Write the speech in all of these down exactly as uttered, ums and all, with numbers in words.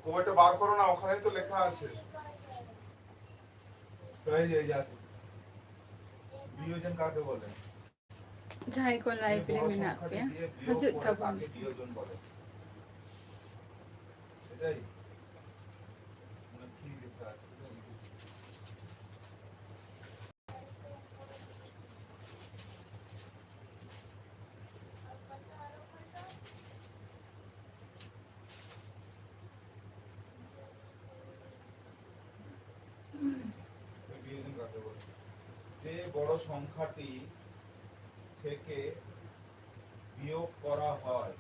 বইটা বার করো না, ওখানেই তো লেখা আছে। এই যে, এই যে আছে। বিয়োজন কাকে বলে? ᱡᱟᱦᱟᱸᱭ ᱠᱚ ᱞᱟᱭᱤᱵᱷ ᱨᱮ ᱢᱮᱱᱟᱜ ᱯᱮᱭᱟ, ᱦᱤᱡᱩᱜ ᱛᱟᱵᱚᱱ᱾ যে বড় সংখ্যাটি থেকে বিয়োগ করা হয়,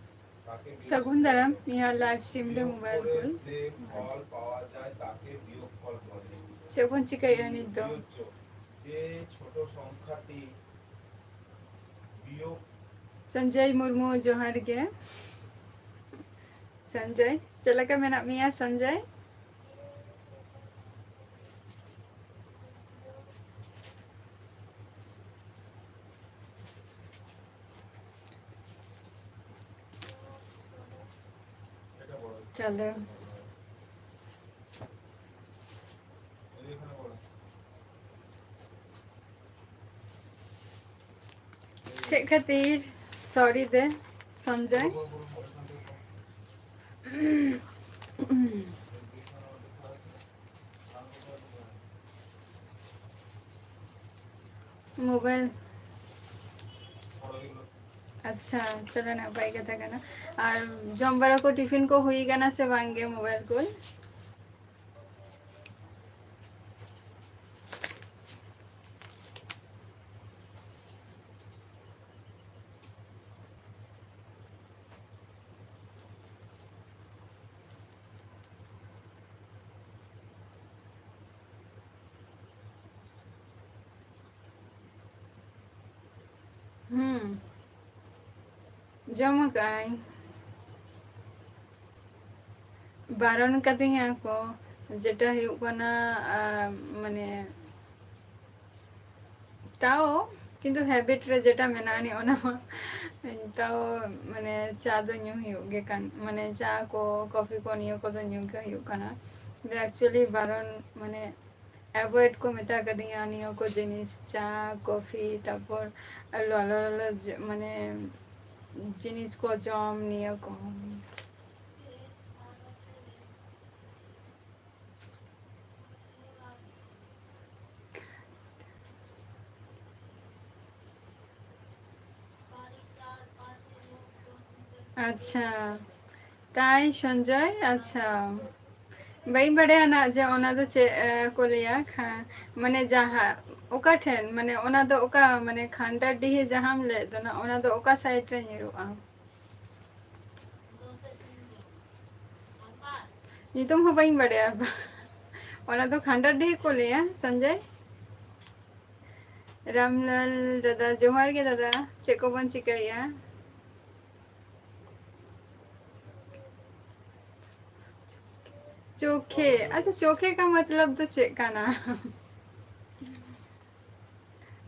তাকে বিয়োগ ᱥᱟᱹᱜᱩᱱ ᱫᱟᱨᱟᱢ, ᱤᱧᱟᱹᱜ ᱞᱟᱭᱤᱵᱷ ᱥᱴᱨᱤᱢ ᱨᱮ ᱢᱳᱵᱟᱭᱤᱞ ᱠᱚᱞ᱾ ᱯᱷᱚᱞ ᱯᱟওয়া যায়, তাকে বিয়োগফল বলে। ᱪᱮᱫ ᱵᱚᱱ ᱪᱤᱠᱟᱹᱭᱮᱫᱼᱟ ᱱᱤᱛ ᱫᱚ? যে ছোট সংখ্যাটি বিয়োগ। ᱥᱚᱧᱡᱚᱭ ᱢᱩᱨᱢᱩ, ᱡᱚᱦᱟᱨ ᱜᱮ᱾ ᱥᱚᱧᱡᱚᱭ, ᱪᱮᱫ ᱞᱮᱠᱟ ᱢᱮᱱᱟᱜ ᱢᱮᱭᱟ ᱥᱚᱧᱡᱚᱭ? ᱪᱚᱞᱚ᱾ ᱪᱮᱫ ᱠᱷᱟᱹᱛᱤᱨ? ᱥᱚᱨᱤ ᱫᱮ, ᱥᱚᱧᱡᱚᱭ᱾ ᱢᱳᱵᱟᱭᱤᱞ᱾ ᱟᱪᱪᱷᱟ, ᱪᱚᱞᱚ, ᱱᱟᱯᱟᱭ ᱠᱟᱛᱷᱟ ᱠᱟᱱᱟ᱾ ᱟᱨ ᱡᱚᱢ ᱵᱟᱲᱟ ᱠᱚ, ᱴᱤᱯᱷᱤᱱ ᱠᱚ ᱦᱩᱭ ᱠᱟᱱᱟ ᱥᱮ ᱵᱟᱝ ᱜᱮ, ᱢᱳᱵᱟᱭᱤᱞ ᱠᱚᱞ? ᱦᱩᱸ, ᱡᱚᱢ ᱟᱠᱟᱜᱼᱟᱹᱧ᱾ ᱵᱟᱨᱚᱱ ᱠᱟᱫᱤᱧᱟ ᱠᱚ, ᱡᱮᱴᱟ ᱦᱩᱭᱩᱜ ᱠᱟᱱᱟ, ᱟ, ᱢᱟᱱᱮ, ᱛᱟᱣ ᱠᱤᱱᱛᱩ habit ᱨᱮ ᱡᱮᱴᱟ ᱢᱮᱱᱟᱜᱼᱟ ᱱᱤ ᱚᱱᱟ ᱢᱟ ᱛᱟᱣ ᱢᱟᱱᱮ ᱪᱟ ᱫᱚ ᱧᱩ ᱦᱩᱭᱩᱜ ᱜᱮ ᱠᱟᱱ, ᱢᱟᱱᱮ ᱪᱟ ᱠᱚ ᱠᱚᱯᱷᱤ ᱠᱚ ᱱᱤᱭᱟᱹ ᱠᱚᱫᱚ ᱧᱩ ᱜᱮ ᱦᱩᱭᱩᱜ ᱠᱟᱱᱟ᱾ ᱫᱚ actually ᱵᱟᱨᱚᱱ ᱢᱟᱱᱮ avoid ᱠᱚ ᱢᱮᱛᱟ ᱠᱟᱫᱤᱧᱟ ᱱᱤᱭᱟᱹ ᱠᱚ ᱡᱤᱱᱤᱥ, ᱪᱟ, ᱠᱚᱯᱷᱤ, ᱛᱟᱨᱯᱚᱨ ᱞᱚᱞᱚ ᱞᱚᱞᱚ ᱡᱚ-, ᱢᱟᱱᱮ ᱡᱤᱱᱤᱥ ᱠᱚ ᱡᱚᱢ ᱱᱤᱭᱟᱹ ᱠᱚ᱾ ᱟᱪᱪᱷᱟ, ᱛᱟᱭ ᱥᱚᱧᱡᱚᱭ, ᱟᱪᱪᱷᱟ᱾ ᱵᱟᱹᱧ ᱵᱟᱲᱟᱭᱟ ᱱᱟᱜ ᱡᱮ ᱚᱱᱟ ᱫᱚ ᱪᱮᱫ, ᱮ, ᱠᱚ ᱞᱟᱹᱭᱟ, ᱠᱷᱟ-, ᱢᱟᱱᱮ ᱡᱟᱦᱟᱸ ᱚᱠᱟ ᱴᱷᱮᱱ, ᱢᱟᱱᱮ ᱚᱱᱟ ᱫᱚ ᱚᱠᱟ, ᱢᱟᱱᱮ ᱠᱷᱟᱱᱰᱟᱨ ᱰᱤᱦᱤ ᱡᱟᱦᱟᱸᱢ ᱞᱟᱹᱭᱮᱫ ᱫᱚ ᱱᱟᱜ, ᱚᱱᱟ ᱫᱚ ᱚᱠᱟ side ᱨᱮ ᱧᱩᱨᱩᱜᱼᱟ? ᱧᱩᱛᱩᱢ ᱦᱚᱸ ᱵᱟᱹᱧ ᱵᱟᱲᱟᱭᱟ᱾ ᱚᱱᱟ ᱫᱚ ᱠᱷᱟᱱᱰᱟᱨ ᱰᱤᱦᱤ ᱠᱚ ᱞᱟᱹᱭᱟ, ᱥᱚᱧᱡᱚᱭ᱾ ᱨᱟᱢᱞᱟᱞ ᱫᱟᱫᱟ, ᱡᱚᱦᱟᱨ ᱜᱮ ᱫᱟᱫᱟ, ᱪᱮᱫ ᱠᱚᱵᱚᱱ ᱪᱤᱠᱟᱹᱭᱮᱫᱼᱟ? ᱪᱳᱠᱷᱮ, ᱟᱪᱪᱷᱟ, ᱪᱳᱠᱷᱮ ᱠᱟ ᱢᱚᱛᱞᱚᱵ ᱫᱚ ᱪᱮᱫ ᱠᱟᱱᱟ?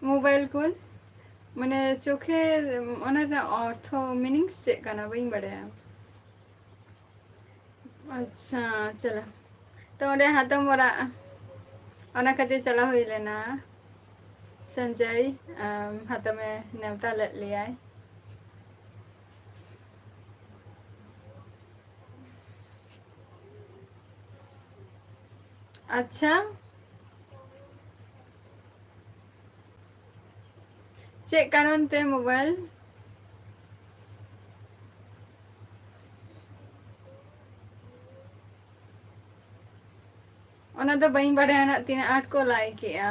ᱢᱳᱵᱟᱭᱤᱞ ᱠᱚᱞ, ᱢᱟᱱᱮ ᱪᱳᱠᱷᱮ, ᱚᱱᱟ ᱨᱮᱱᱟᱜ ᱚᱨᱛᱷᱚ, meanings ᱪᱮᱫ ᱠᱟᱱᱟ? ᱵᱟᱹᱧ ᱵᱟᱲᱟᱭᱟ᱾ ᱟᱪᱪᱷᱟ, ᱪᱟᱞᱟᱜ᱾ ᱛᱚ, ᱚᱸᱰᱮ ᱦᱟᱛᱚᱢ ᱚᱲᱟᱜ, ᱚᱱᱟ ᱠᱷᱟᱹᱛᱤᱨ ᱪᱟᱞᱟᱣ ᱦᱩᱭ ᱞᱮᱱᱟ᱾ ᱥᱚᱧᱡᱚᱭ, ᱟᱢ, ᱦᱟᱛᱚᱢᱮ ᱱᱮᱣᱛᱟ ᱞᱮᱫ ᱞᱮᱭᱟᱭ᱾ ᱟᱪᱪᱷᱟ, ᱪᱮᱫ ᱠᱟᱨᱚᱱ ᱛᱮ ᱢᱳᱵᱟᱭᱤᱞ? ᱚᱱᱟ ᱫᱚ ᱵᱟᱹᱧ ᱵᱟᱲᱟᱭᱟ ᱱᱟᱜ ᱛᱤᱱᱟᱹᱜ ᱟᱸᱴ ᱠᱚ ᱞᱟᱭ ᱠᱮᱜᱼᱟ᱾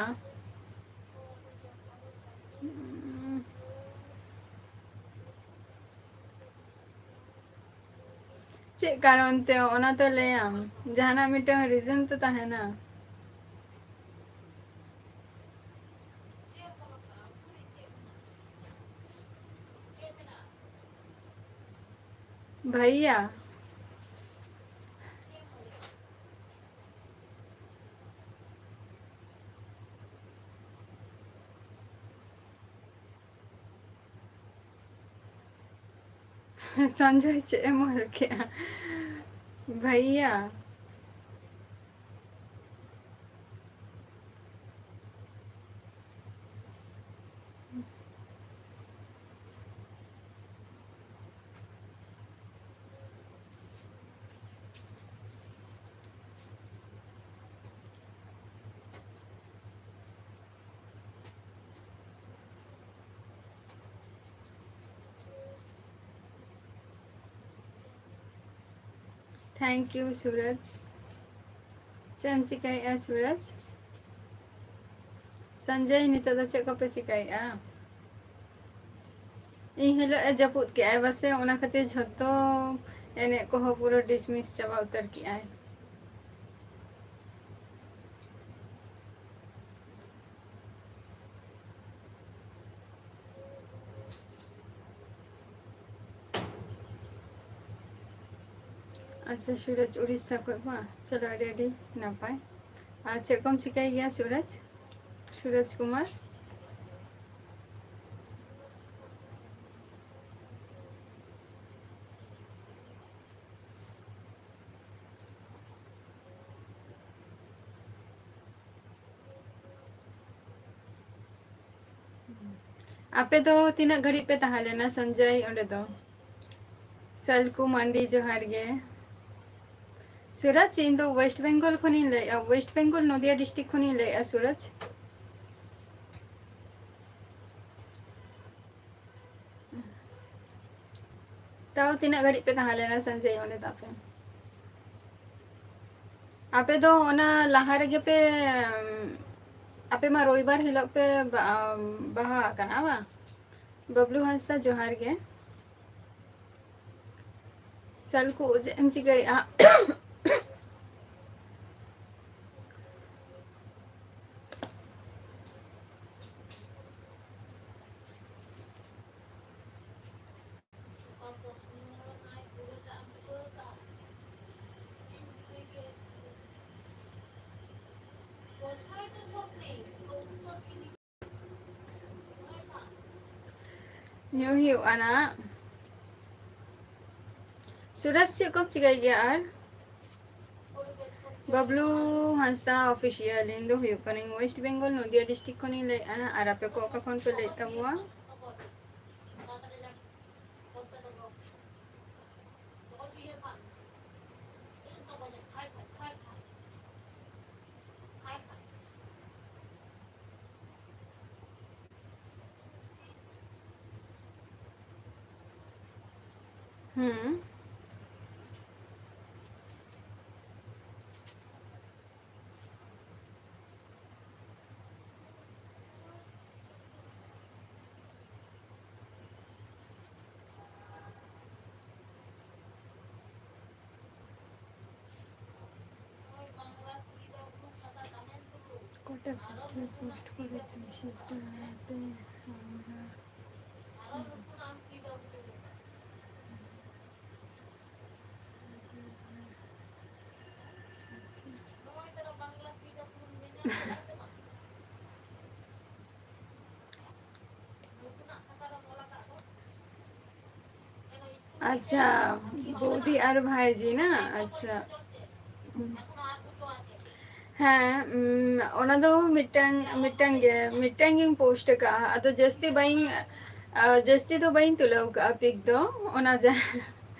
ᱪᱮᱫ ᱠᱟᱨᱚᱱ ᱛᱮ ᱚᱱᱟ ᱛᱚ ᱞᱟᱹᱭᱟᱢ, ᱡᱟᱦᱟᱱᱟᱜ ᱢᱤᱫᱴᱟᱝ reason ᱛᱚ ᱛᱟᱦᱮᱱᱟ᱾ ᱵᱷᱟᱭᱭᱟ, ᱥᱚᱧᱡᱚᱭ ᱪᱮᱫ ᱮᱢ ᱚᱞ ᱠᱮᱜᱼᱟ ᱵᱷᱟᱭᱭᱟ? Thank you ᱥᱩᱨᱚᱡᱽ᱾ ᱪᱮᱫ ᱮᱢ ᱪᱤᱠᱟᱹᱭᱮᱫᱼᱟ ᱥᱩᱨᱚᱡᱽ? ᱥᱚᱧᱡᱚᱭ, ᱱᱤᱛᱚᱜ ᱫᱚ ᱪᱮᱫ ᱠᱚᱯᱮ ᱪᱤᱠᱟᱹᱭᱮᱫᱼᱟ? ᱤᱧ ᱦᱤᱞᱳᱜ ᱮ ᱡᱟᱹᱯᱩᱫ ᱠᱮᱜᱼᱟᱭ ᱵᱟᱥᱮ, ᱚᱱᱟ ᱠᱷᱟᱹᱛᱤᱨ ᱡᱷᱚᱛᱚ ᱮᱱᱮᱡ ᱠᱚᱦᱚᱸ ᱯᱩᱨᱟᱹ dismiss ᱪᱟᱵᱟ ᱩᱛᱟᱹᱨ ᱠᱮᱜᱼᱟᱭ᱾ ᱟᱪᱪᱷᱟ, ᱥᱩᱨᱚᱡᱽ ᱩᱲᱤᱥᱥᱟ ᱠᱷᱚᱡ ᱵᱟᱝ? ᱪᱚᱞᱚ, ᱟᱹᱰᱤ ᱟᱹᱰᱤ ᱱᱟᱯᱟᱭ᱾ ᱟᱨ ᱪᱮᱫ ᱠᱚᱢ ᱪᱤᱠᱟᱹᱭ ᱜᱮᱭᱟ ᱥᱩᱨᱚᱡᱽ? ᱥᱩᱨᱚᱡᱽ ᱠᱩᱢᱟᱨ? ᱟᱯᱮ ᱫᱚ ᱛᱤᱱᱟᱹᱜ ᱜᱷᱟᱹᱲᱤᱡ ᱯᱮ ᱛᱟᱦᱮᱸ ᱞᱮᱱᱟ ᱥᱚᱧᱡᱚᱭ ᱚᱸᱰᱮ ᱫᱚ? ᱥᱟᱞᱠᱩ ᱢᱟᱱᱰᱤ, ᱡᱚᱦᱟᱨ ᱜᱮ᱾ ᱥᱩᱨᱟᱡᱽ, ᱤᱧ ᱫᱚ West Bengal ᱠᱷᱚᱱᱤᱧ ᱞᱟᱹᱭᱮᱫᱼᱟ, West Bengal, ᱱᱚᱫᱤᱭᱟ district ᱠᱷᱚᱱᱤᱧ ᱞᱟᱹᱭᱮᱫᱼᱟ ᱥᱩᱨᱟᱡᱽ᱾ ᱛᱟᱣ ᱛᱤᱱᱟᱹᱜ ᱜᱷᱟᱹᱲᱤᱡ ᱯᱮ ᱛᱟᱦᱮᱸ ᱞᱮᱱᱟ ᱥᱚᱧᱡᱚᱭ ᱚᱸᱰᱮ ᱫᱚ ᱟᱯᱮ? ᱟᱯᱮ ᱫᱚ ᱚᱱᱟ ᱞᱟᱦᱟ ᱨᱮᱜᱮ ᱯᱮ, ᱟᱯᱮ ᱢᱟ ᱨᱚᱵᱤᱵᱟᱨ ᱦᱤᱞᱳᱜ ᱯᱮ ᱵᱟ-, ᱵᱟᱦᱟ ᱟᱠᱟᱱᱟ ᱵᱟᱝ? ᱵᱟᱵᱞᱩ ᱦᱟᱸᱥᱫᱟ, ᱡᱚᱦᱟᱨ ᱜᱮ᱾ ᱥᱟᱞᱠᱩ, ᱪᱮᱫ ᱮᱢ ᱪᱤᱠᱟᱹᱭᱮᱫᱼᱟ? ᱧᱩ ᱦᱩᱭᱩᱜᱼᱟ ᱱᱟᱜ᱾ ᱥᱩᱨᱟᱡᱽ, ᱪᱮᱫ ᱠᱚᱢ ᱪᱤᱠᱟᱹᱭ ᱜᱮᱭᱟ ᱟᱨ? ᱵᱟᱵᱞᱩ ᱦᱟᱸᱥᱫᱟ ᱚᱯᱷᱤᱥᱤᱭᱟᱞ, ᱤᱧ ᱫᱚ ᱦᱩᱭᱩᱜ ᱠᱟᱹᱱᱟᱹᱧ ᱳᱭᱮᱥᱴ ᱵᱮᱝᱜᱚᱞ ᱱᱚᱫᱤᱭᱟ ᱰᱤᱥᱴᱨᱤᱠᱴ ᱠᱷᱚᱱᱤᱧ ᱞᱟᱹᱭᱮᱫᱼᱟ᱾ ᱟᱨ ᱟᱯᱮ ᱠᱚ ᱚᱠᱟ ᱠᱷᱚᱱ ᱯᱮ ᱞᱟᱹᱭᱮᱫ ᱛᱟᱵᱚᱣᱟ? ᱦᱩᱸ᱾ কটা ভিডিও পোস্ট করেছি সেটাতে আমরা ᱟᱪᱪᱷᱟ, ᱵᱳᱫᱤ ᱟᱨ ᱵᱷᱟᱭᱡᱤ ᱱᱟ? ᱟᱪᱪᱷᱟ᱾ ᱦᱮᱸ, ᱩᱢ, ᱚᱱᱟ ᱫᱚ ᱢᱤᱫᱴᱟᱝ, ᱢᱤᱫᱴᱟᱝ ᱜᱮ, ᱢᱤᱫᱴᱟᱝ ᱜᱤᱧ ᱯᱳᱥᱴ ᱟᱠᱟᱜᱼᱟ᱾ ᱟᱫᱚ ᱡᱟᱹᱥᱛᱤ ᱵᱟᱹᱧ, ᱟ, ᱡᱟᱹᱥᱛᱤ ᱫᱚ ᱵᱟᱹᱧ ᱛᱩᱞᱟᱹᱣ ᱟᱠᱟᱜᱼᱟ ᱯᱤᱠ ᱫᱚ᱾ ᱚᱱᱟ ᱡᱟᱦᱟᱸ,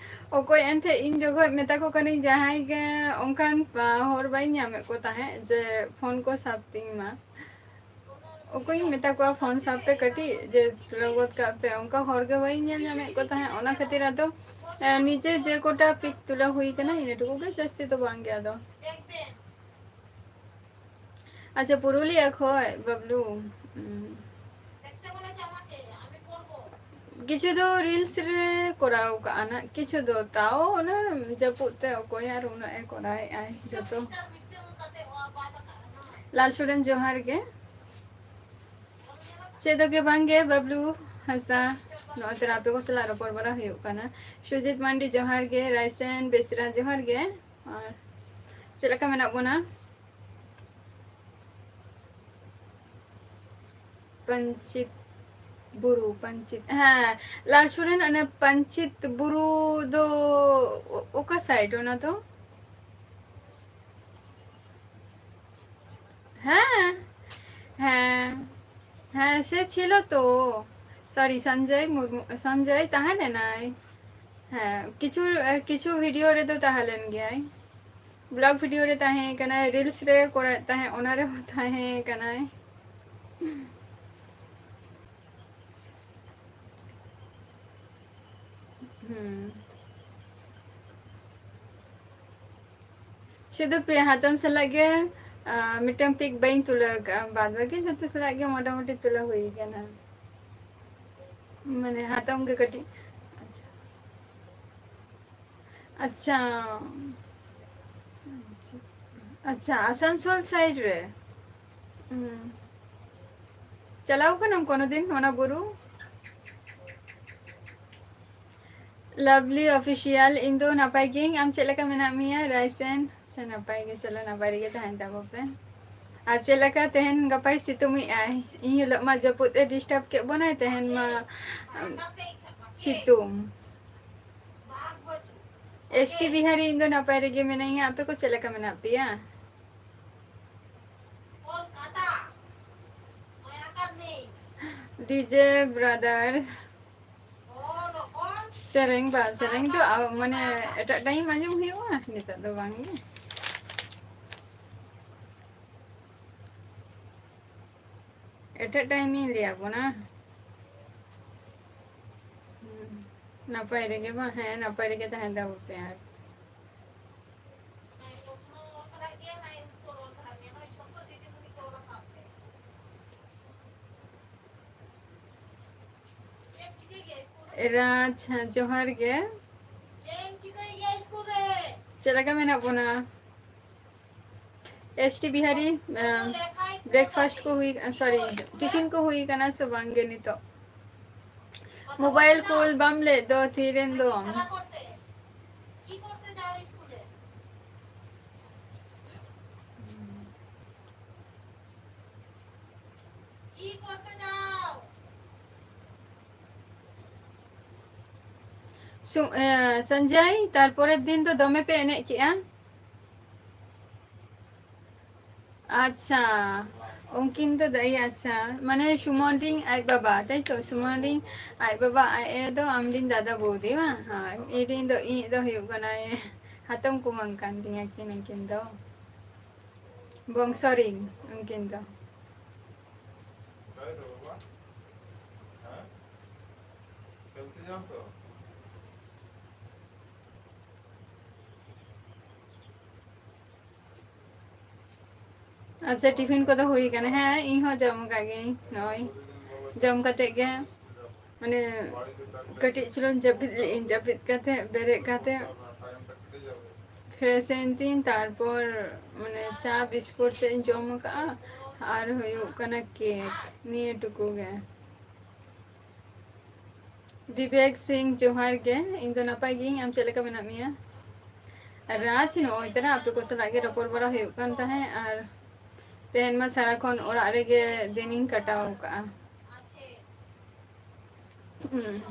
ᱚᱠᱚᱭ ᱮᱱᱛᱮ ᱤᱧ ᱡᱚᱠᱷᱚᱡ ᱢᱮᱛᱟ ᱠᱚ ᱠᱟᱹᱱᱟᱹᱧ ᱡᱟᱦᱟᱸᱭ ᱜᱮ, ᱚᱱᱠᱟᱱ, ᱟ, ᱦᱚᱲ ᱵᱟᱹᱧ ᱧᱟᱢᱮᱫ ᱠᱚ ᱛᱟᱦᱮᱸᱫ ᱡᱮ ᱯᱷᱳᱱ ᱠᱚ ᱥᱟᱵ ᱛᱤᱧ ᱢᱟ᱾ ᱚᱠᱚᱭᱤᱧ ᱢᱮᱛᱟ ᱠᱚᱣᱟ ᱯᱷᱳᱱ ᱥᱟᱵ ᱯᱮ ᱠᱟᱹᱴᱤᱡ, ᱡᱮ ᱛᱩᱞᱟᱹᱣ ᱜᱚᱫ ᱠᱟᱜ ᱯᱮ, ᱚᱱᱠᱟ ᱦᱚᱲ ᱜᱮ ᱵᱟᱹᱧ ᱧᱮᱞ ᱧᱟᱢᱮᱫ ᱠᱚ ᱛᱟᱦᱮᱸᱫ᱾ ᱚᱱᱟ ᱠᱷᱟᱹᱛᱤᱨ ᱟᱫᱚ, ᱮ, ᱱᱤᱡᱮ ᱡᱮ ᱠᱚᱴᱟ ᱯᱤᱠ ᱛᱩᱞᱟᱹᱣ ᱦᱩᱭ ᱠᱟᱱᱟ, ᱤᱱᱟᱹ ᱴᱩᱠᱩ ᱜᱮ, ᱡᱟᱹᱥᱛᱤ ᱫᱚ ᱵᱟᱝ ᱜᱮ ᱟᱫᱚ᱾ ᱟᱪᱪᱷᱟ, ᱯᱩᱨᱩᱞᱤᱭᱟᱹ ᱠᱷᱚᱡ ᱵᱟᱵᱞᱩ᱾ ᱩᱸ᱾ ᱠᱤᱪᱷᱩ ᱫᱚ ᱨᱤᱞᱥ ᱨᱮ ᱠᱚᱨᱟᱣ ᱠᱟᱜᱼᱟ ᱱᱟᱜ, ᱠᱤᱪᱷᱩ ᱫᱚ ᱛᱟᱣ ᱚᱱᱟ ᱡᱟᱹᱯᱩᱫ ᱛᱮ ᱚᱠᱚᱭ ᱟᱨ ᱩᱱᱟᱹᱜ ᱮ ᱠᱚᱨᱟᱣᱮᱫᱼᱟᱭ ᱡᱚᱛᱚ᱾ ᱞᱟᱞ ᱥᱩᱲᱟᱹᱱ ᱡᱚᱦᱟᱨ ᱜᱮ᱾ ᱪᱮᱫ ᱫᱚ ᱜᱮ ᱵᱟᱝ ᱜᱮ ᱵᱟᱵᱞᱩ ᱦᱟᱸᱥᱫᱟ, ᱱᱚᱜᱼᱚᱭ ᱛᱚᱨᱟ ᱟᱯᱮ ᱠᱚ ᱥᱟᱞᱟᱜ ᱨᱚᱯᱚᱲ ᱵᱟᱲᱟ ᱦᱩᱭᱩᱜ ᱠᱟᱱᱟ᱾ ᱥᱩᱡᱤᱛ ᱢᱟᱱᱰᱤ ᱡᱚᱦᱟᱨ ᱜᱮ, ᱨᱟᱭᱥᱮᱱ ᱵᱮᱥᱨᱟ ᱡᱚᱦᱟᱨ ᱜᱮ᱾ ᱟᱨ ᱪᱮᱫ ᱞᱮᱠᱟ ᱢᱮᱱᱟᱜ ᱵᱚᱱᱟ? ᱯᱟᱧᱪᱤᱛ ᱵᱩᱨᱩ, ᱯᱟᱧᱪᱤᱛ, ᱦᱮᱸ, ᱞᱟᱞ ᱥᱚᱨᱮᱱ, ᱚᱱᱮ ᱯᱟᱧᱪᱤᱛ ᱵᱩᱨᱩ ᱫᱚ সাইড ওনা তো। হ্যাঁ, হ্যাঁ, হ্যাঁ, সে ছিল তো। সরি, সঞ্জয় মুর্মু, সঞ্জয় ᱛᱟᱦᱮᱸ ᱞᱮᱱᱟᱭ᱾ ᱦᱮᱸ, ᱠᱤᱪᱷᱩ, ᱠᱤᱪᱷᱩ ᱵᱷᱤᱰᱤᱭᱳ ᱨᱮᱫᱚ ᱛᱟᱦᱮᱸ ᱞᱮᱱ ᱜᱮᱭᱟᱭ᱾ ᱵᱞᱚᱜ ᱵᱷᱤᱰᱤᱭᱳ ᱨᱮ ᱛᱟᱦᱮᱸ ᱠᱟᱱᱟᱭ, ᱨᱤᱞᱥ ᱨᱮ ᱠᱚᱨᱟᱣᱮᱫ ᱛᱟᱦᱮᱸ, ᱚᱱᱟ ᱨᱮᱦᱚᱸ ᱛᱟᱦᱮᱸ ᱠᱟᱱᱟᱭ᱾ ᱦᱩᱸ᱾ ᱥᱩᱫᱷᱩ ᱯᱮ ᱦᱟᱛᱚᱢ ᱥᱟᱞᱟᱜ ᱜᱮ, ᱟᱸ, ᱢᱤᱫᱴᱟᱝ ᱯᱤᱠ ᱵᱟᱹᱧ ᱛᱩᱞᱟᱹᱣ ᱟᱠᱟᱫᱼᱟ, ᱵᱟᱫ ᱵᱟᱹᱠᱤ ᱡᱷᱚᱛᱚ ᱥᱟᱞᱟᱜ ᱜᱮ ᱢᱚᱴᱟᱢᱩᱴᱤ ᱛᱩᱞᱟᱹᱣ ᱦᱩᱭ ᱟᱠᱟᱱᱟ᱾ ᱢᱟᱱᱮ ᱦᱟᱛᱚᱢ ᱜᱮ ᱠᱟᱹᱴᱤᱡ᱾ ᱟᱪᱪᱷᱟ᱾ ᱟᱪᱪᱷᱟ᱾ ᱟᱪᱪᱷᱟ, ᱟᱥᱟᱱᱥᱳᱞ ᱥᱟᱭᱤᱰ ᱨᱮ᱾ ᱦᱩᱸ᱾ ᱪᱟᱞᱟᱣ ᱠᱟᱱᱟᱢ ᱠᱳᱱᱳ ᱫᱤᱱ ᱚᱱᱟ ᱵᱩᱨᱩ? ᱞᱟᱵᱷᱞᱤ ᱚᱯᱷᱤᱥᱤᱭᱟᱞ, ᱤᱧ ᱫᱚ ᱱᱟᱯᱟᱭ ᱜᱤᱭᱟᱹᱧ, ᱟᱢ ᱪᱮᱫ ᱞᱮᱠᱟ ᱢᱮᱱᱟᱜ ᱢᱮᱭᱟ ᱨᱟᱭᱥᱮᱱ? ᱟᱪᱪᱷᱟ, ᱱᱟᱯᱟᱭ ᱜᱮ, ᱪᱚᱞᱚ ᱱᱟᱯᱟᱭ ᱨᱮᱜᱮ ᱛᱟᱦᱮᱱ ᱛᱟᱵᱚ ᱯᱮ᱾ ᱟᱨ ᱪᱮᱫ ᱞᱮᱠᱟ ᱛᱮᱦᱮᱧ ᱜᱟᱯᱟᱭ ᱥᱤᱛᱩᱝ ᱮᱜ ᱟᱭ? ᱤᱧ ᱦᱤᱞᱳᱜ ᱢᱟ ᱡᱟᱹᱯᱩᱫ ᱮ ᱰᱤᱥᱴᱟᱵ ᱠᱮᱫ ᱵᱚᱱᱟᱭ, ᱛᱮᱦᱮᱧ ᱢᱟ, ᱩᱢ, ᱥᱤᱛᱩᱝ᱾ ᱮᱥ ᱴᱤ ᱵᱤᱦᱟᱨᱤ, ᱤᱧ ᱫᱚ ᱱᱟᱯᱟᱭ ᱨᱮᱜᱮ ᱢᱮᱱᱟᱧᱟ, ᱟᱯᱮ ᱠᱚ ᱪᱮᱫ ᱞᱮᱠᱟ ᱢᱮᱱᱟᱜ ᱯᱮᱭᱟ? DJ brother. ᱥᱮᱨᱮᱧ ᱵᱟ, ᱥᱮᱨᱮᱧ ᱫᱚ, ᱟ, ᱢᱟᱱᱮ, ᱮᱴᱟᱜ ᱴᱟᱭᱤᱢ ᱟᱸᱡᱚᱢ ᱦᱩᱭᱩᱜᱼᱟ, ᱱᱤᱛᱚᱜ ᱫᱚ ᱵᱟᱝ ᱜᱮ᱾ ᱮᱴᱟᱜ ᱴᱟᱭᱤᱢ ᱤᱧ ᱞᱟᱹᱭ ᱟᱵᱚᱱᱟ᱾ ᱦᱩᱸ᱾ ᱱᱟᱯᱟᱭ ᱨᱮᱜᱮ ᱵᱟᱝ? ᱦᱮᱸ, ᱱᱟᱯᱟᱭ ᱨᱮᱜᱮ ᱛᱟᱦᱮᱱ ᱛᱟᱵᱚ ᱯᱮ ᱟᱨ᱾ ᱮᱨᱟ, ᱟᱪᱪᱷᱟ, ᱡᱚᱦᱟᱨ ᱜᱮ᱾ ᱪᱮᱫ ᱞᱮᱠᱟ ᱢᱮᱱᱟᱜ ᱵᱚᱱᱟ? ᱮᱥ ᱴᱤ ᱵᱤᱦᱟᱨᱤ, ᱟᱸ, ᱵᱨᱮᱠᱯᱷᱟᱥᱴ ᱠᱚ ᱦᱩᱭ, ᱥᱚᱨᱤ, ᱴᱤᱯᱷᱤᱱ ᱠᱚ ᱦᱩᱭ ᱠᱟᱱᱟ ᱥᱮ ᱵᱟᱝ ᱜᱮ ᱱᱤᱛᱚᱜ? ᱢᱳᱵᱟᱭᱤᱞ ᱠᱚᱞ ᱵᱟᱢ ᱞᱮᱫ ᱫᱚ, ᱛᱷᱤᱨᱮᱱ ᱫᱚᱢ᱾ ᱥᱩ-, ᱮ, ᱥᱚᱧᱡᱚᱭ, ᱛᱟᱨᱯᱚᱨᱮᱨ ᱫᱤᱱ ᱫᱚ ᱫᱚᱢᱮ ᱯᱮ ᱮᱱᱮᱡ ᱠᱮᱜᱼᱟ? ᱟᱪᱪᱷᱟ, ᱩᱱᱠᱤᱱ ᱫᱚ ᱫᱟᱹᱭ, ᱟᱪᱪᱷᱟ, ᱢᱟᱱᱮ ᱥᱩᱢᱚᱱ ᱨᱤᱱ ᱟᱡ ᱵᱟᱵᱟ, ᱛᱟᱭ ᱛᱚ? ᱥᱩᱢᱚᱱ ᱨᱤᱱ ᱟᱡ ᱵᱟᱵᱟ, ᱟᱡ ᱟᱭᱳ ᱫᱚ ᱟᱢ ᱨᱤᱱ ᱫᱟᱫᱟ ᱵᱳᱣᱫᱤ, ᱵᱟᱝ? ᱦᱳᱭ, ᱤᱧ ᱨᱤᱱ ᱫᱚ, ᱤᱧ ᱫᱚ ᱦᱩᱭᱩᱜ ᱠᱟᱱᱟᱭ ᱦᱟᱛᱚᱢ ᱠᱩᱢᱟᱹᱝ ᱠᱟᱱ ᱛᱤᱧᱟ ᱠᱤᱱ ᱩᱱᱠᱤᱱ ᱫᱚ, ᱵᱚᱝᱥᱚ ᱨᱤᱱ ᱩᱱᱠᱤᱱ ᱫᱚ᱾ ᱟᱪᱪᱷᱟ, ᱴᱤᱯᱷᱤᱱ ᱠᱚᱫᱚ ᱦᱩᱭ ᱠᱟᱱᱟ? ᱦᱮᱸ, ᱤᱧ ᱦᱚᱸ ᱡᱚᱢ ᱟᱠᱟᱫ ᱜᱤᱭᱟᱹᱧ᱾ ᱱᱚᱜᱼᱚᱭ ᱡᱚᱢ ᱠᱟᱛᱮ ᱜᱮ, ᱢᱟᱱᱮ, ᱠᱟᱹᱴᱤᱡ ᱪᱩᱞᱩᱝ ᱡᱟᱹᱯᱤᱫ ᱞᱮᱫ ᱟᱹᱧ᱾ ᱡᱟᱹᱯᱤᱫ ᱠᱟᱛᱮ ᱵᱮᱨᱮᱫ ᱠᱟᱛᱮ ᱯᱷᱨᱮᱥ ᱮᱱ ᱛᱤᱧ, ᱛᱟᱨᱯᱚᱨ, ᱢᱟᱱᱮ, ᱪᱟ ᱵᱤᱥᱠᱩᱴ ᱛᱮᱫ ᱤᱧ ᱡᱚᱢ ᱟᱠᱟᱫᱼᱟ, ᱟᱨ ᱦᱩᱭᱩᱜ ᱠᱟᱱᱟ ᱠᱮᱠ, ᱱᱤᱭᱟᱹ ᱴᱩᱠᱩ ᱜᱮ᱾ ᱵᱤᱵᱮᱠ ᱥᱤᱝ, ᱡᱚᱦᱟᱨ ᱜᱮ᱾ ᱤᱧ ᱫᱚ ᱱᱟᱯᱟᱭ ᱜᱤᱭᱟᱹᱧ, ᱟᱢ ᱪᱮᱫ ᱞᱮᱠᱟ ᱢᱮᱱᱟᱜ ᱢᱮᱭᱟ? ᱨᱟᱡᱽ, ᱱᱚᱜᱼᱚᱭ ᱛᱚᱨᱟ ᱟᱯᱮ ᱠᱚ ᱥᱟᱞᱟᱜ ᱜᱮ ᱨᱚᱯᱚᱲ ᱵᱟᱲᱟ ᱦᱩᱭᱩᱜ ᱠᱟᱱ ᱛᱟᱦᱮᱸᱫ, ᱟᱨ ᱛᱮᱦᱮᱧ ᱢᱟ ᱥᱟᱨᱟᱠᱷᱚᱱ ᱚᱲᱟᱜ ᱨᱮᱜᱮ ᱫᱤᱱᱤᱧ ᱠᱟᱴᱟᱣ ᱟᱠᱟᱫᱼᱟ᱾ ᱦᱩᱸ᱾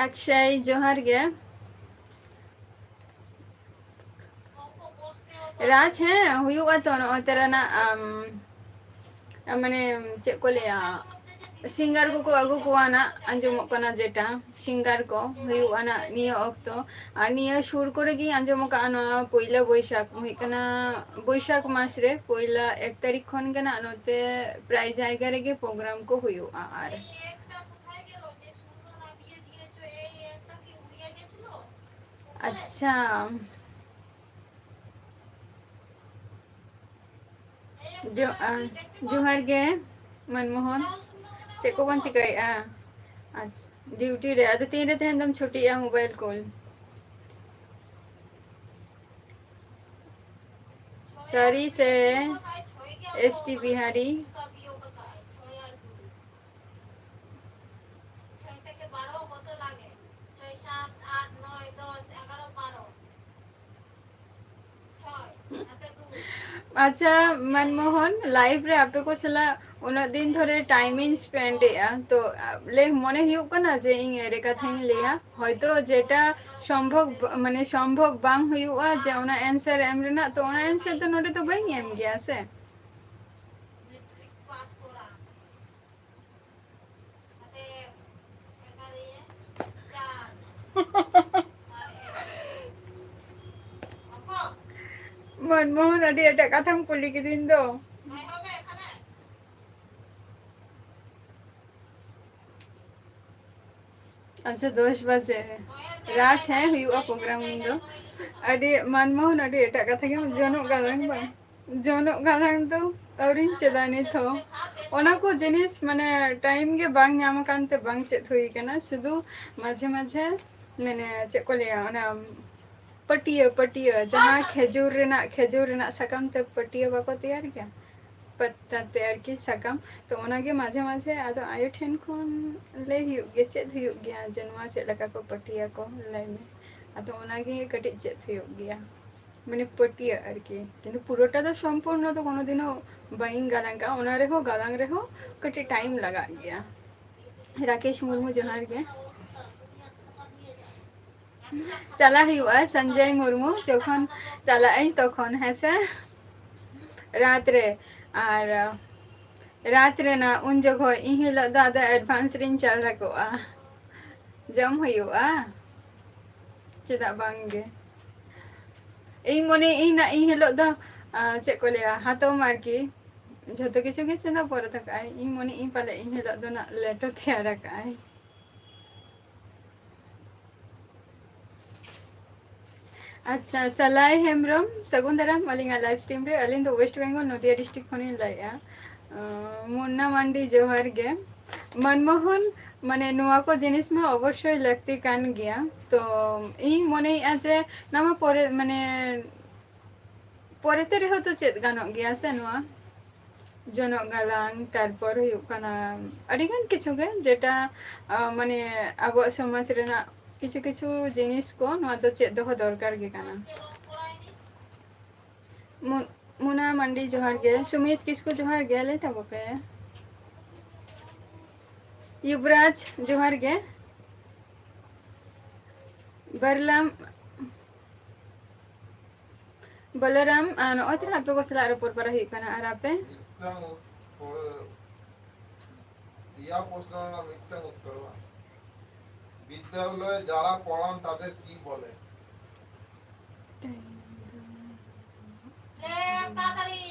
ᱟᱠᱥᱟᱭ, ᱡᱚᱦᱟᱨ ᱜᱮ᱾ ᱨᱟᱡᱽ, ᱦᱮᱸ, ᱦᱩᱭᱩᱜᱼᱟ ᱛᱚ, ᱱᱚᱜᱼᱚᱭ ᱛᱚᱨᱟᱱᱟᱜ, ᱟᱢ, ᱢᱟᱱᱮ, ᱪᱮᱫ ᱠᱚ ᱞᱟᱹᱭᱟ, ᱥᱤᱝᱜᱟᱨ ᱠᱚᱠᱚ ᱟᱹᱜᱩ ᱠᱚᱣᱟ ᱱᱟᱜ, ᱟᱸᱡᱚᱢᱚᱜ ᱠᱟᱱᱟ ᱡᱮᱴᱟ, ᱥᱤᱝᱜᱟᱨ ᱠᱚ ᱦᱩᱭᱩᱜᱼᱟ ᱱᱟᱜ ᱱᱤᱭᱟᱹ ᱚᱠᱛᱚ᱾ ᱟᱨ ᱱᱤᱭᱟᱹ ᱥᱩᱨ ᱠᱚᱨᱮ ᱜᱤᱧ ᱟᱸᱡᱚᱢ ᱟᱠᱟᱫᱼᱟ, ᱱᱚᱣᱟ ᱯᱩᱭᱞᱟᱹ ᱵᱳᱭᱥᱟᱠᱷ, ᱦᱩᱭᱩᱜ ᱠᱟᱱᱟ ᱵᱳᱭᱥᱟᱠᱷ ᱢᱟᱥ ᱨᱮ ᱯᱩᱭᱞᱟᱹ ᱮᱠ ᱛᱟᱹᱨᱤᱠᱷ ᱠᱷᱚᱱ ᱜᱮ ᱱᱟᱜ ᱱᱚᱛᱮ ᱯᱨᱟᱭ ᱡᱟᱭᱜᱟ ᱨᱮᱜᱮ ᱯᱨᱳᱜᱨᱟᱢ ᱠᱚ ᱦᱩᱭᱩᱜᱼᱟ᱾ ᱟᱨ ᱟᱪᱪᱷᱟ, ᱡᱚ-, ᱟ, ᱡᱚᱦᱟᱨ ᱜᱮ ᱢᱟᱱᱢᱳᱦᱚᱱ, ᱪᱮᱫ ᱠᱚᱵᱚᱱ ᱪᱤᱠᱟᱹᱭᱮᱫᱼᱟ? ᱟᱪᱪᱷᱟ, ᱰᱤᱭᱩᱴᱤ ᱨᱮ᱾ ᱟᱫᱚ ᱛᱤᱱᱨᱮ ᱛᱮᱦᱮᱧ ᱫᱚᱢ ᱪᱷᱩᱴᱤᱜᱼᱟ ᱢᱳᱵᱟᱭᱤᱞ ᱠᱚᱞ? ᱥᱟᱹᱨᱤ ᱥᱮ ᱮᱥ ᱴᱤ ᱵᱤᱦᱟᱨᱤ? ᱟᱪᱪᱷᱟ ᱢᱟᱱᱢᱳᱦᱚᱱ, ᱞᱟᱭᱤᱵᱷ ᱨᱮ ᱟᱯᱮ ᱠᱚ ᱥᱟᱞᱟᱜ ᱩᱱᱟᱹᱜ ᱫᱤᱱ ᱫᱷᱚᱨᱮ ᱴᱟᱭᱤᱢ ᱤᱧ ᱥᱯᱮᱱᱰ ᱮᱜᱼᱟ, ᱛᱚ ᱞᱟᱹᱭ ᱢᱚᱱᱮ ᱦᱩᱭᱩᱜ ᱠᱟᱱᱟ ᱡᱮ ᱤᱧ ᱮᱲᱮ ᱠᱟᱛᱷᱟᱧ ᱞᱟᱹᱭᱟ? ᱦᱚᱭᱛᱳ ᱡᱮᱴᱟ ᱥᱚᱢᱵᱷᱚᱵ, ᱢᱟᱱᱮ ᱥᱚᱢᱵᱷᱚᱵ ᱵᱟᱝ ᱦᱩᱭᱩᱜᱼᱟ ᱡᱮ ᱚᱱᱟ ᱮᱱᱥᱟᱨ ᱮᱢ ᱨᱮᱱᱟᱜ, ᱛᱚ ᱚᱱᱟ ᱮᱱᱥᱟᱨ ᱫᱚ ᱱᱚᱰᱮ ᱫᱚ ᱵᱟᱹᱧ ᱮᱢ ᱜᱮᱭᱟ ᱥᱮ᱾ ᱢᱚᱱᱢᱳᱦᱚᱱ, ᱟᱹᱰᱤ ᱮᱴᱟᱜ ᱠᱟᱛᱷᱟᱢ ᱠᱩᱞᱤ ᱠᱤᱫᱤᱧ ᱫᱚ᱾ ᱟᱪᱪᱷᱟ, ᱫᱚᱥ ᱵᱟᱡᱮ᱾ ᱨᱟᱡᱽ, ᱦᱮᱸ, ᱦᱩᱭᱩᱜᱼᱟ ᱯᱨᱳᱜᱨᱟᱢ ᱩᱱ ᱫᱚ᱾ ᱟᱹᱰᱤ, ᱢᱟᱱᱢᱳᱦᱚᱱ, ᱟᱹᱰᱤ ᱮᱴᱟᱜ ᱠᱟᱛᱷᱟ ᱜᱮᱢ ᱡᱚᱱᱚᱜ ᱜᱟᱞᱟᱝ ᱵᱟᱝ? ᱡᱚᱱᱚᱜ ᱜᱟᱞᱟᱝ ᱫᱚ ᱟᱹᱣᱨᱤᱧ ᱪᱮᱫᱟ ᱱᱤᱛ ᱦᱚᱸ᱾ ᱚᱱᱟ ᱠᱚ ᱡᱤᱱᱤᱥ ᱢᱟᱱᱮ ᱴᱟᱭᱤᱢ ᱜᱮ ᱵᱟᱝ ᱧᱟᱢ ᱟᱠᱟᱱ ᱛᱮ ᱵᱟᱝ ᱪᱮᱫ ᱦᱩᱭ ᱟᱠᱟᱱᱟ᱾ ᱥᱩᱫᱷᱩ ᱢᱟᱡᱷᱮ ᱢᱟᱡᱷᱮ ᱢᱟᱱᱮ ᱪᱮᱫ ᱠᱚ ᱞᱟᱹᱭᱟ, ᱚᱱᱟ ᱯᱟᱹᱴᱤᱭᱟᱹ, ᱯᱟᱹᱴᱤᱭᱟᱹ, ᱡᱟᱦᱟᱸ ᱠᱷᱮᱡᱩᱨ ᱨᱮᱱᱟᱜ, ᱠᱷᱮᱡᱩᱨ ᱨᱮᱱᱟᱜ ᱥᱟᱠᱟᱢ ᱛᱮ ᱯᱟᱹᱴᱤᱭᱟᱹ ᱵᱟᱠᱚ ᱛᱮᱭᱟᱨ ᱜᱮᱭᱟ, ᱯᱟᱛᱟ ᱛᱮ ᱟᱨᱠᱤ ᱥᱟᱠᱟᱢ᱾ ᱛᱚ ᱚᱱᱟᱜᱮ ᱢᱟᱡᱷᱮ ᱢᱟᱡᱷᱮ ᱟᱫᱚ ᱟᱭᱳ ᱴᱷᱮᱱ ᱠᱷᱚᱱ ᱞᱟᱹᱭ ᱦᱩᱭᱩᱜ ᱜᱮᱭᱟ, ᱪᱮᱫ ᱦᱩᱭᱩᱜ ᱜᱮᱭᱟ ᱡᱮ ᱱᱚᱣᱟ ᱪᱮᱫ ᱞᱮᱠᱟ ᱠᱚ ᱯᱟᱹᱴᱤᱭᱟᱹ ᱠᱚ, ᱞᱟᱹᱭ ᱢᱮ᱾ ᱟᱫᱚ ᱚᱱᱟᱜᱮ ᱠᱟᱹᱴᱤᱡ ᱪᱮᱫ ᱦᱩᱭᱩᱜ ᱜᱮᱭᱟ, ᱢᱟᱱᱮ ᱯᱟᱹᱴᱤᱭᱟᱹ ᱟᱨᱠᱤ᱾ ᱠᱤᱱᱛᱩ ᱯᱩᱨᱟᱹᱴᱟ ᱫᱚ ᱥᱚᱢᱯᱩᱨᱱᱚ ᱫᱚ ᱠᱳᱱᱳ ᱫᱤᱱ ᱦᱚᱸ ᱵᱟᱹᱧ ᱜᱟᱞᱟᱝ ᱠᱟᱜᱼᱟ, ᱚᱱᱟ ᱨᱮᱦᱚᱸ ᱜᱟᱞᱟᱝ ᱨᱮᱦᱚᱸ ᱠᱟᱹᱴᱤᱡ ᱴᱟᱭᱤᱢ ᱞᱟᱜᱟᱜ ᱜᱮᱭᱟ᱾ ᱨᱟᱠᱮᱥ ᱢᱩᱨᱢᱩ, ᱡᱚᱦᱟᱨ ᱜᱮ᱾ ᱪᱟᱞᱟᱜ ᱦᱩᱭᱩᱜᱼᱟ ᱥᱚᱧᱡᱚᱭ ᱢᱩᱨᱢᱩ, ᱡᱚᱠᱷᱚᱱ ᱪᱟᱞᱟᱜ ᱟᱹᱧ ᱛᱚᱠᱷᱚᱱ, ᱦᱮᱸᱥᱮ? ᱨᱟᱛ ᱨᱮ, ᱟᱨ ᱨᱟᱛ ᱨᱮᱱᱟᱜ ᱩᱱ ᱡᱚᱠᱷᱚᱡ ᱤᱧ ᱦᱤᱞᱳᱜ ᱫᱚ ᱟᱫᱚ advance ᱨᱤᱧ ᱪᱟᱞᱟᱜᱚᱜᱼᱟ, ᱡᱚᱢ ᱦᱩᱭᱩᱜᱼᱟ, ᱪᱮᱫᱟᱜ ᱵᱟᱝ ᱜᱮ? ᱤᱧ ᱢᱚᱱᱮ ᱤᱧ ᱱᱟᱜ ᱤᱧ ᱦᱤᱞᱳᱜ ᱫᱚ, ᱟᱸ, ᱪᱮᱫ ᱠᱚ ᱞᱟᱹᱭᱟ, ᱦᱟᱛᱚᱢ ᱟᱨᱠᱤ, ᱡᱷᱚᱛᱚ ᱠᱤᱪᱷᱩ ᱜᱮ ᱪᱮᱫᱟᱜ ᱯᱚᱨᱮ ᱛᱟᱠᱟᱜᱼᱟᱭ᱾ ᱤᱧ ᱢᱚᱱᱮ ᱤᱧ ᱯᱟᱞᱮ ᱤᱧ ᱦᱤᱞᱳᱜ ᱫᱚ ᱱᱟᱜ ᱞᱮᱴᱚ ᱛᱮᱭᱟᱨ ᱟᱠᱟᱜᱼᱟᱭ᱾ ᱟᱪᱪᱷᱟ, ᱥᱟᱞᱟᱭ ᱦᱮᱢᱵᱨᱚᱢ, ᱥᱟᱹᱜᱩᱱ ᱫᱟᱨᱟᱢ ᱟᱹᱞᱤᱧᱟᱜ ᱞᱟᱭᱤᱵᱷ ᱥᱴᱨᱤᱢ ᱨᱮ᱾ ᱟᱹᱞᱤᱧ ᱫᱚ ᱳᱭᱮᱥᱴ ᱵᱮᱝᱜᱚᱞ, ᱱᱚᱫᱤᱭᱟ ᱰᱤᱥᱴᱨᱤᱠᱴ ᱠᱷᱚᱱᱤᱧ ᱞᱟᱹᱭᱮᱫᱼᱟ᱾ ᱟᱸ, ᱢᱩᱱᱱᱟ ᱢᱟᱱᱰᱤ, ᱡᱚᱦᱟᱨ ᱜᱮ᱾ ᱢᱟᱱᱢᱳᱦᱚᱱ, ᱢᱟᱱᱮ, ᱱᱚᱣᱟ ᱠᱚ ᱡᱤᱱᱤᱥ ᱢᱟ ᱚᱵᱚᱥᱥᱳᱭ ᱞᱟᱹᱠᱛᱤ ᱠᱟᱱ ᱜᱮᱭᱟ᱾ ᱛᱚ, ᱤᱧ ᱢᱚᱱᱮᱭᱮᱫᱼᱟ ᱡᱮ ᱱᱚᱣᱟ ᱢᱟ ᱯᱚᱨᱮ, ᱢᱟᱱᱮ, ᱯᱚᱨᱮᱛᱮ ᱨᱮᱦᱚᱸ ᱛᱚ ᱪᱮᱫ ᱜᱟᱱᱚᱜ ᱜᱮᱭᱟ ᱥᱮ ᱱᱚᱣᱟ? ᱡᱚᱱᱚᱜ ᱜᱟᱞᱟᱝ, ᱛᱟᱨᱯᱚᱨ ᱦᱩᱭᱩᱜ ᱠᱟᱱᱟ ᱟᱹᱰᱤᱜᱟᱱ ᱠᱤᱪᱷᱩ ᱜᱮ, ᱡᱮᱴᱟ, ᱟᱸ, ᱢᱟᱱᱮ, ᱟᱵᱚᱣᱟᱜ ᱥᱚᱢᱟᱡᱽ ᱨᱮᱱᱟᱜ ᱠᱤᱪᱷᱩ ᱠᱤᱪᱷᱩ ᱡᱤᱱᱤᱥ ᱠᱚ, ᱱᱚᱣᱟ ᱫᱚ ᱪᱮᱫ ᱫᱚᱦᱚ ᱫᱚᱨᱠᱟᱨ ᱜᱮ ᱠᱟᱱᱟ᱾ ᱢᱩ-, ᱢᱩᱱᱟ ᱢᱟᱱᱰᱤ ᱡᱚᱦᱟᱨ ᱜᱮ, ᱥᱩᱢᱤᱛ ᱠᱤᱥᱠᱩ ᱡᱚᱦᱟᱨ ᱜᱮ, ᱞᱟᱹᱭ ᱛᱟᱵᱚ ᱯᱮ᱾ ᱭᱩᱵᱨᱟᱡᱽ ᱡᱚᱦᱟᱨ ᱜᱮ, ᱵᱟᱨᱞᱟᱢ, ᱵᱚᱞᱚᱨᱟᱢ, ᱟᱨ ᱱᱚᱜᱼᱚᱭ ᱛᱚ ᱟᱯᱮ ᱠᱚ ᱥᱟᱞᱟᱜ ᱨᱚᱯᱚᱲ ᱵᱟᱲᱟ ᱦᱩᱭᱩᱜ ᱠᱟᱱᱟ᱾ ᱟᱨ ᱟᱯᱮ? ᱢᱤᱫᱴᱟᱝ ᱯᱚᱨᱮ ᱯᱮᱭᱟ ᱯᱨᱚᱥᱱᱚ ᱨᱮᱱᱟᱜ ᱢᱤᱫᱴᱟᱝ ᱩᱛᱛᱚᱨ ᱵᱟᱝ? বিদ্যালয়ে যারা পড়ান তাদের কি বলে? লে, তাড়াতাড়ি,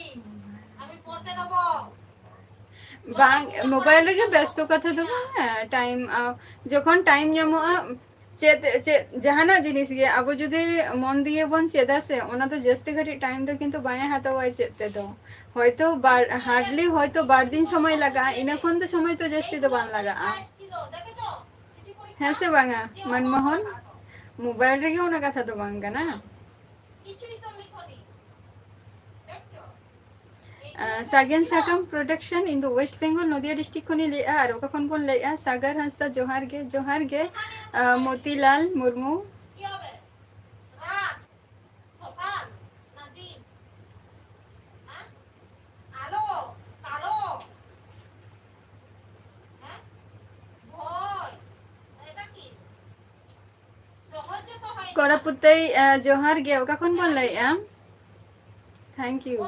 আমি পড়তে দেবো। ᱵᱟᱝ, ᱢᱳᱵᱟᱭᱤᱞ ᱨᱮᱜᱮ ᱵᱮᱥᱛᱚ ᱠᱟᱛᱷᱟ ᱫᱚ ᱵᱟᱝᱟ᱾ ᱴᱟᱭᱤᱢ, ᱟ, ᱡᱚᱠᱷᱚᱱ ᱴᱟᱭᱤᱢ ᱧᱟᱢᱚᱜᱼᱟ, ᱪᱮᱫ, ᱪᱮᱫ, ᱡᱟᱦᱟᱱᱟᱜ ᱡᱤᱱᱤᱥ ᱜᱮ ᱟᱵᱚ ᱡᱩᱫᱤ ᱢᱚᱱ ᱫᱤᱭᱮ ᱵᱚᱱ ᱪᱮᱫᱟ ᱥᱮ, ᱚᱱᱟ ᱫᱚ ᱡᱟᱹᱥᱛᱤ ᱜᱷᱟᱹᱲᱤᱡ ᱴᱟᱭᱤᱢ ᱫᱚ ᱠᱤᱱᱛᱩ ᱵᱟᱭ ᱦᱟᱛᱟᱣᱟᱭ ᱪᱮᱫ ᱛᱮᱫᱚ᱾ ᱦᱚᱭᱛᱳ ᱵᱟᱨ, hardly ᱦᱚᱭᱛᱳ ᱵᱟᱨ ᱫᱤᱱ ᱥᱚᱢᱚᱭ ᱞᱟᱜᱟᱜᱼᱟ, ᱤᱱᱟᱹ ᱠᱷᱚᱱ ᱫᱚ ᱥᱚᱢᱚᱭ ᱫᱚ ᱡᱟᱹᱥᱛᱤ ᱫᱚ ᱵᱟᱝ ᱞᱟᱜᱟᱜᱼᱟ᱾ ᱦᱮᱸ ᱥᱮ ᱵᱟᱝᱟ, ᱢᱟᱱᱢᱳᱦᱚᱱ? ᱢᱳᱵᱟᱭᱤᱞ ᱨᱮᱜᱮ ᱚᱱᱟ ᱠᱟᱛᱷᱟ ᱫᱚ ᱵᱟᱝ ᱠᱟᱱᱟ᱾ ᱟᱸ, ᱥᱟᱜᱮᱱ ᱥᱟᱠᱟᱢ ᱯᱨᱚᱰᱟᱠᱥᱚᱱ, ᱤᱧ ᱫᱚ ᱳᱭᱮᱥᱴ ᱵᱮᱝᱜᱚᱞ ᱱᱚᱫᱤᱭᱟ ᱰᱤᱥᱴᱨᱤᱠᱴ ᱠᱷᱚᱱᱤᱧ ᱞᱟᱹᱭᱮᱫᱼᱟ᱾ ᱟᱨ ᱚᱠᱟ ᱠᱷᱚᱱ ᱵᱚᱱ ᱞᱟᱹᱭᱮᱫᱼᱟ? ᱥᱟᱜᱟᱨ ᱦᱟᱸᱥᱫᱟ, ᱡᱚᱦᱟᱨ ᱜᱮ, ᱡᱚᱦᱟᱨ ᱜᱮ᱾ ᱟᱸ, ᱢᱚᱛᱤᱞᱟᱞ ᱢᱩᱨᱢᱩ᱾ ᱠᱚᱲᱟ ᱯᱩᱛᱟᱹᱭ, ᱟᱸ, ᱡᱚᱦᱟᱨ ᱜᱮ᱾ ᱚᱠᱟ ᱠᱷᱚᱱ ᱵᱚᱱ ᱞᱟᱹᱭᱮᱫᱼᱟ? Thank you.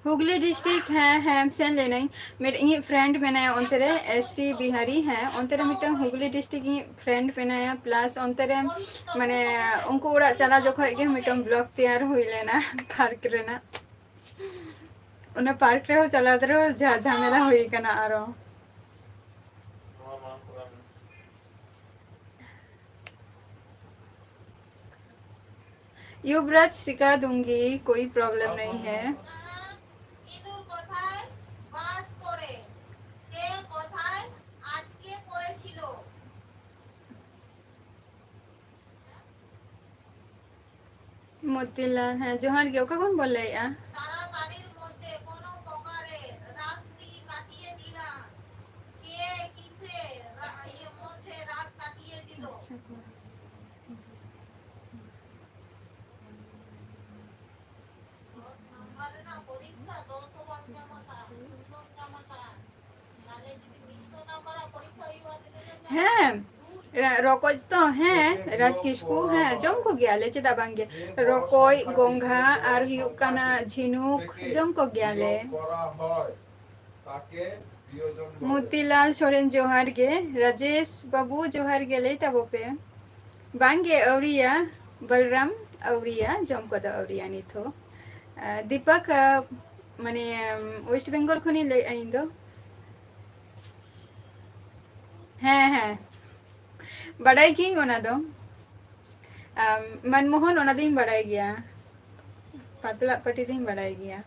ᱦᱩᱜᱽᱞᱤ ᱰᱤᱥᱴᱨᱤᱠᱴ, ᱦᱮᱸ, ᱦᱮᱸ, ᱥᱮᱱ ᱞᱮᱱᱟᱹᱧ᱾ ᱢᱤᱫ ᱤᱧᱤᱡ ᱯᱷᱨᱮᱱᱰ ᱢᱮᱱᱟᱭᱟ ᱚᱱᱛᱮ ᱨᱮ, ᱮᱥ ᱴᱤ ᱵᱤᱦᱟᱨᱤ, ᱦᱮᱸ, ᱚᱱᱛᱮ ᱨᱮ ᱢᱤᱫᱴᱟᱝ ᱦᱩᱜᱽᱞᱤ ᱰᱤᱥᱴᱨᱤᱠᱴ ᱤᱧᱤᱡ ᱯᱷᱨᱮᱱᱰ ᱢᱮᱱᱟᱭᱟ, ᱯᱞᱟᱥ ᱚᱱᱛᱮ ᱨᱮ, ᱢᱟᱱᱮ, ᱩᱱᱠᱩ ᱚᱲᱟᱜ ᱪᱟᱞᱟᱣ ᱡᱚᱠᱷᱚᱡ ᱜᱮ ᱢᱤᱫᱴᱟᱝ ᱵᱞᱚᱜ ᱛᱮᱭᱟᱨ ᱦᱩᱭ ᱞᱮᱱᱟ ᱯᱟᱨᱠ ᱨᱮᱱᱟᱜ᱾ ᱚᱱᱟ ᱯᱟᱨᱠ ᱨᱮᱦᱚᱸ ᱪᱟᱞᱟᱣ ᱨᱮᱦᱚᱸ ᱡᱟ ᱡᱷᱟᱢᱮᱞᱟ ᱦᱩᱭ ᱠᱟᱱᱟ ᱟᱨᱚ᱾ युवराज सिखा दूंगी, कोई प्रॉब्लम नहीं है। ইঁদুর কোথায় বাস করে? সে কোথায় আটকে পড়েছিল? ᱢᱚᱛᱤᱞᱟᱞ, ᱦᱮᱸ, ᱡᱚᱦᱟᱨ ᱜᱮ᱾ ᱚᱠᱟ ᱠᱷᱚᱱ ᱵᱚᱱ ᱞᱟᱹᱭᱮᱫᱼᱟ? ᱛᱟᱲᱟᱛᱟᱲᱤᱨ ᱢᱚᱫᱽᱫᱷᱮ ᱠᱳᱱᱳ ᱯᱨᱚᱠᱟᱨᱮ ᱨᱟᱛ ᱩᱱᱤ ᱠᱟᱴᱤᱭᱮ ᱫᱤᱱᱟ᱾ কে কিসে রা-, ইয়ে মধ্যে রাত কাটিয়ে দিল? আচ্ছা, বলো। ᱦᱮᱸ, ᱨᱟ-, ᱨᱚᱠᱚᱡ ᱛᱚ, ᱦᱮᱸ, ᱨᱟᱡᱽ ᱠᱤᱥᱠᱩ, ᱦᱮᱸ, ᱡᱚᱢ ᱠᱚᱜᱮᱭᱟᱞᱮ, ᱪᱮᱫᱟᱜ ᱵᱟᱝᱜᱮ? ᱨᱚᱠᱚᱡ, ᱜᱚᱝᱜᱷᱟ, ᱟᱨ ᱦᱩᱭᱩᱜ ᱠᱟᱱᱟ ᱡᱷᱤᱱᱩᱠ, ᱡᱚᱢ ᱠᱚᱜᱮᱭᱟᱞᱮ᱾ ᱢᱚᱛᱤᱞᱟᱞ ᱥᱚᱨᱮᱱ, ᱡᱚᱦᱟᱨ ᱜᱮ᱾ ᱨᱟᱡᱮᱥ ᱵᱟᱹᱵᱩ, ᱡᱚᱦᱟᱨ ᱜᱮ, ᱞᱟᱹᱭ ᱛᱟᱵᱚ ᱯᱮ᱾ ᱵᱟᱝᱜᱮ, ᱟᱹᱣᱨᱤᱭᱟ, ᱵᱚᱞᱨᱟᱢ, ᱟᱹᱣᱨᱤᱭᱟ, ᱡᱚᱢ ᱠᱚᱫᱚ ᱟᱹᱣᱨᱤᱭᱟ ᱱᱤᱛ ᱦᱚᱸ᱾ ᱟᱨ ᱫᱤᱯᱚᱠ, ᱟ, ᱢᱟᱱᱮ, ᱣᱮᱥᱴ ᱵᱮᱝᱜᱚᱞ ᱠᱷᱚᱱᱤᱧ ᱞᱟᱹᱭᱮᱫᱼᱟ ᱤᱧ ᱫᱚ᱾ ᱦᱮᱸ, ᱦᱮᱸ, ᱵᱟᱰᱟᱭ ᱜᱤᱭᱟᱹᱧ ᱚᱱᱟ ᱫᱚ᱾ ᱟᱢ, ᱢᱟᱱᱢᱳᱦᱚᱱ, ᱚᱱᱟ ᱫᱚᱧ ᱵᱟᱰᱟᱭ ᱜᱮᱭᱟ᱾ ᱯᱟᱛᱞᱟᱜ ᱯᱟᱹᱴᱤ ᱫᱚᱧ ᱵᱟᱰᱟᱭ ᱜᱮᱭᱟ᱾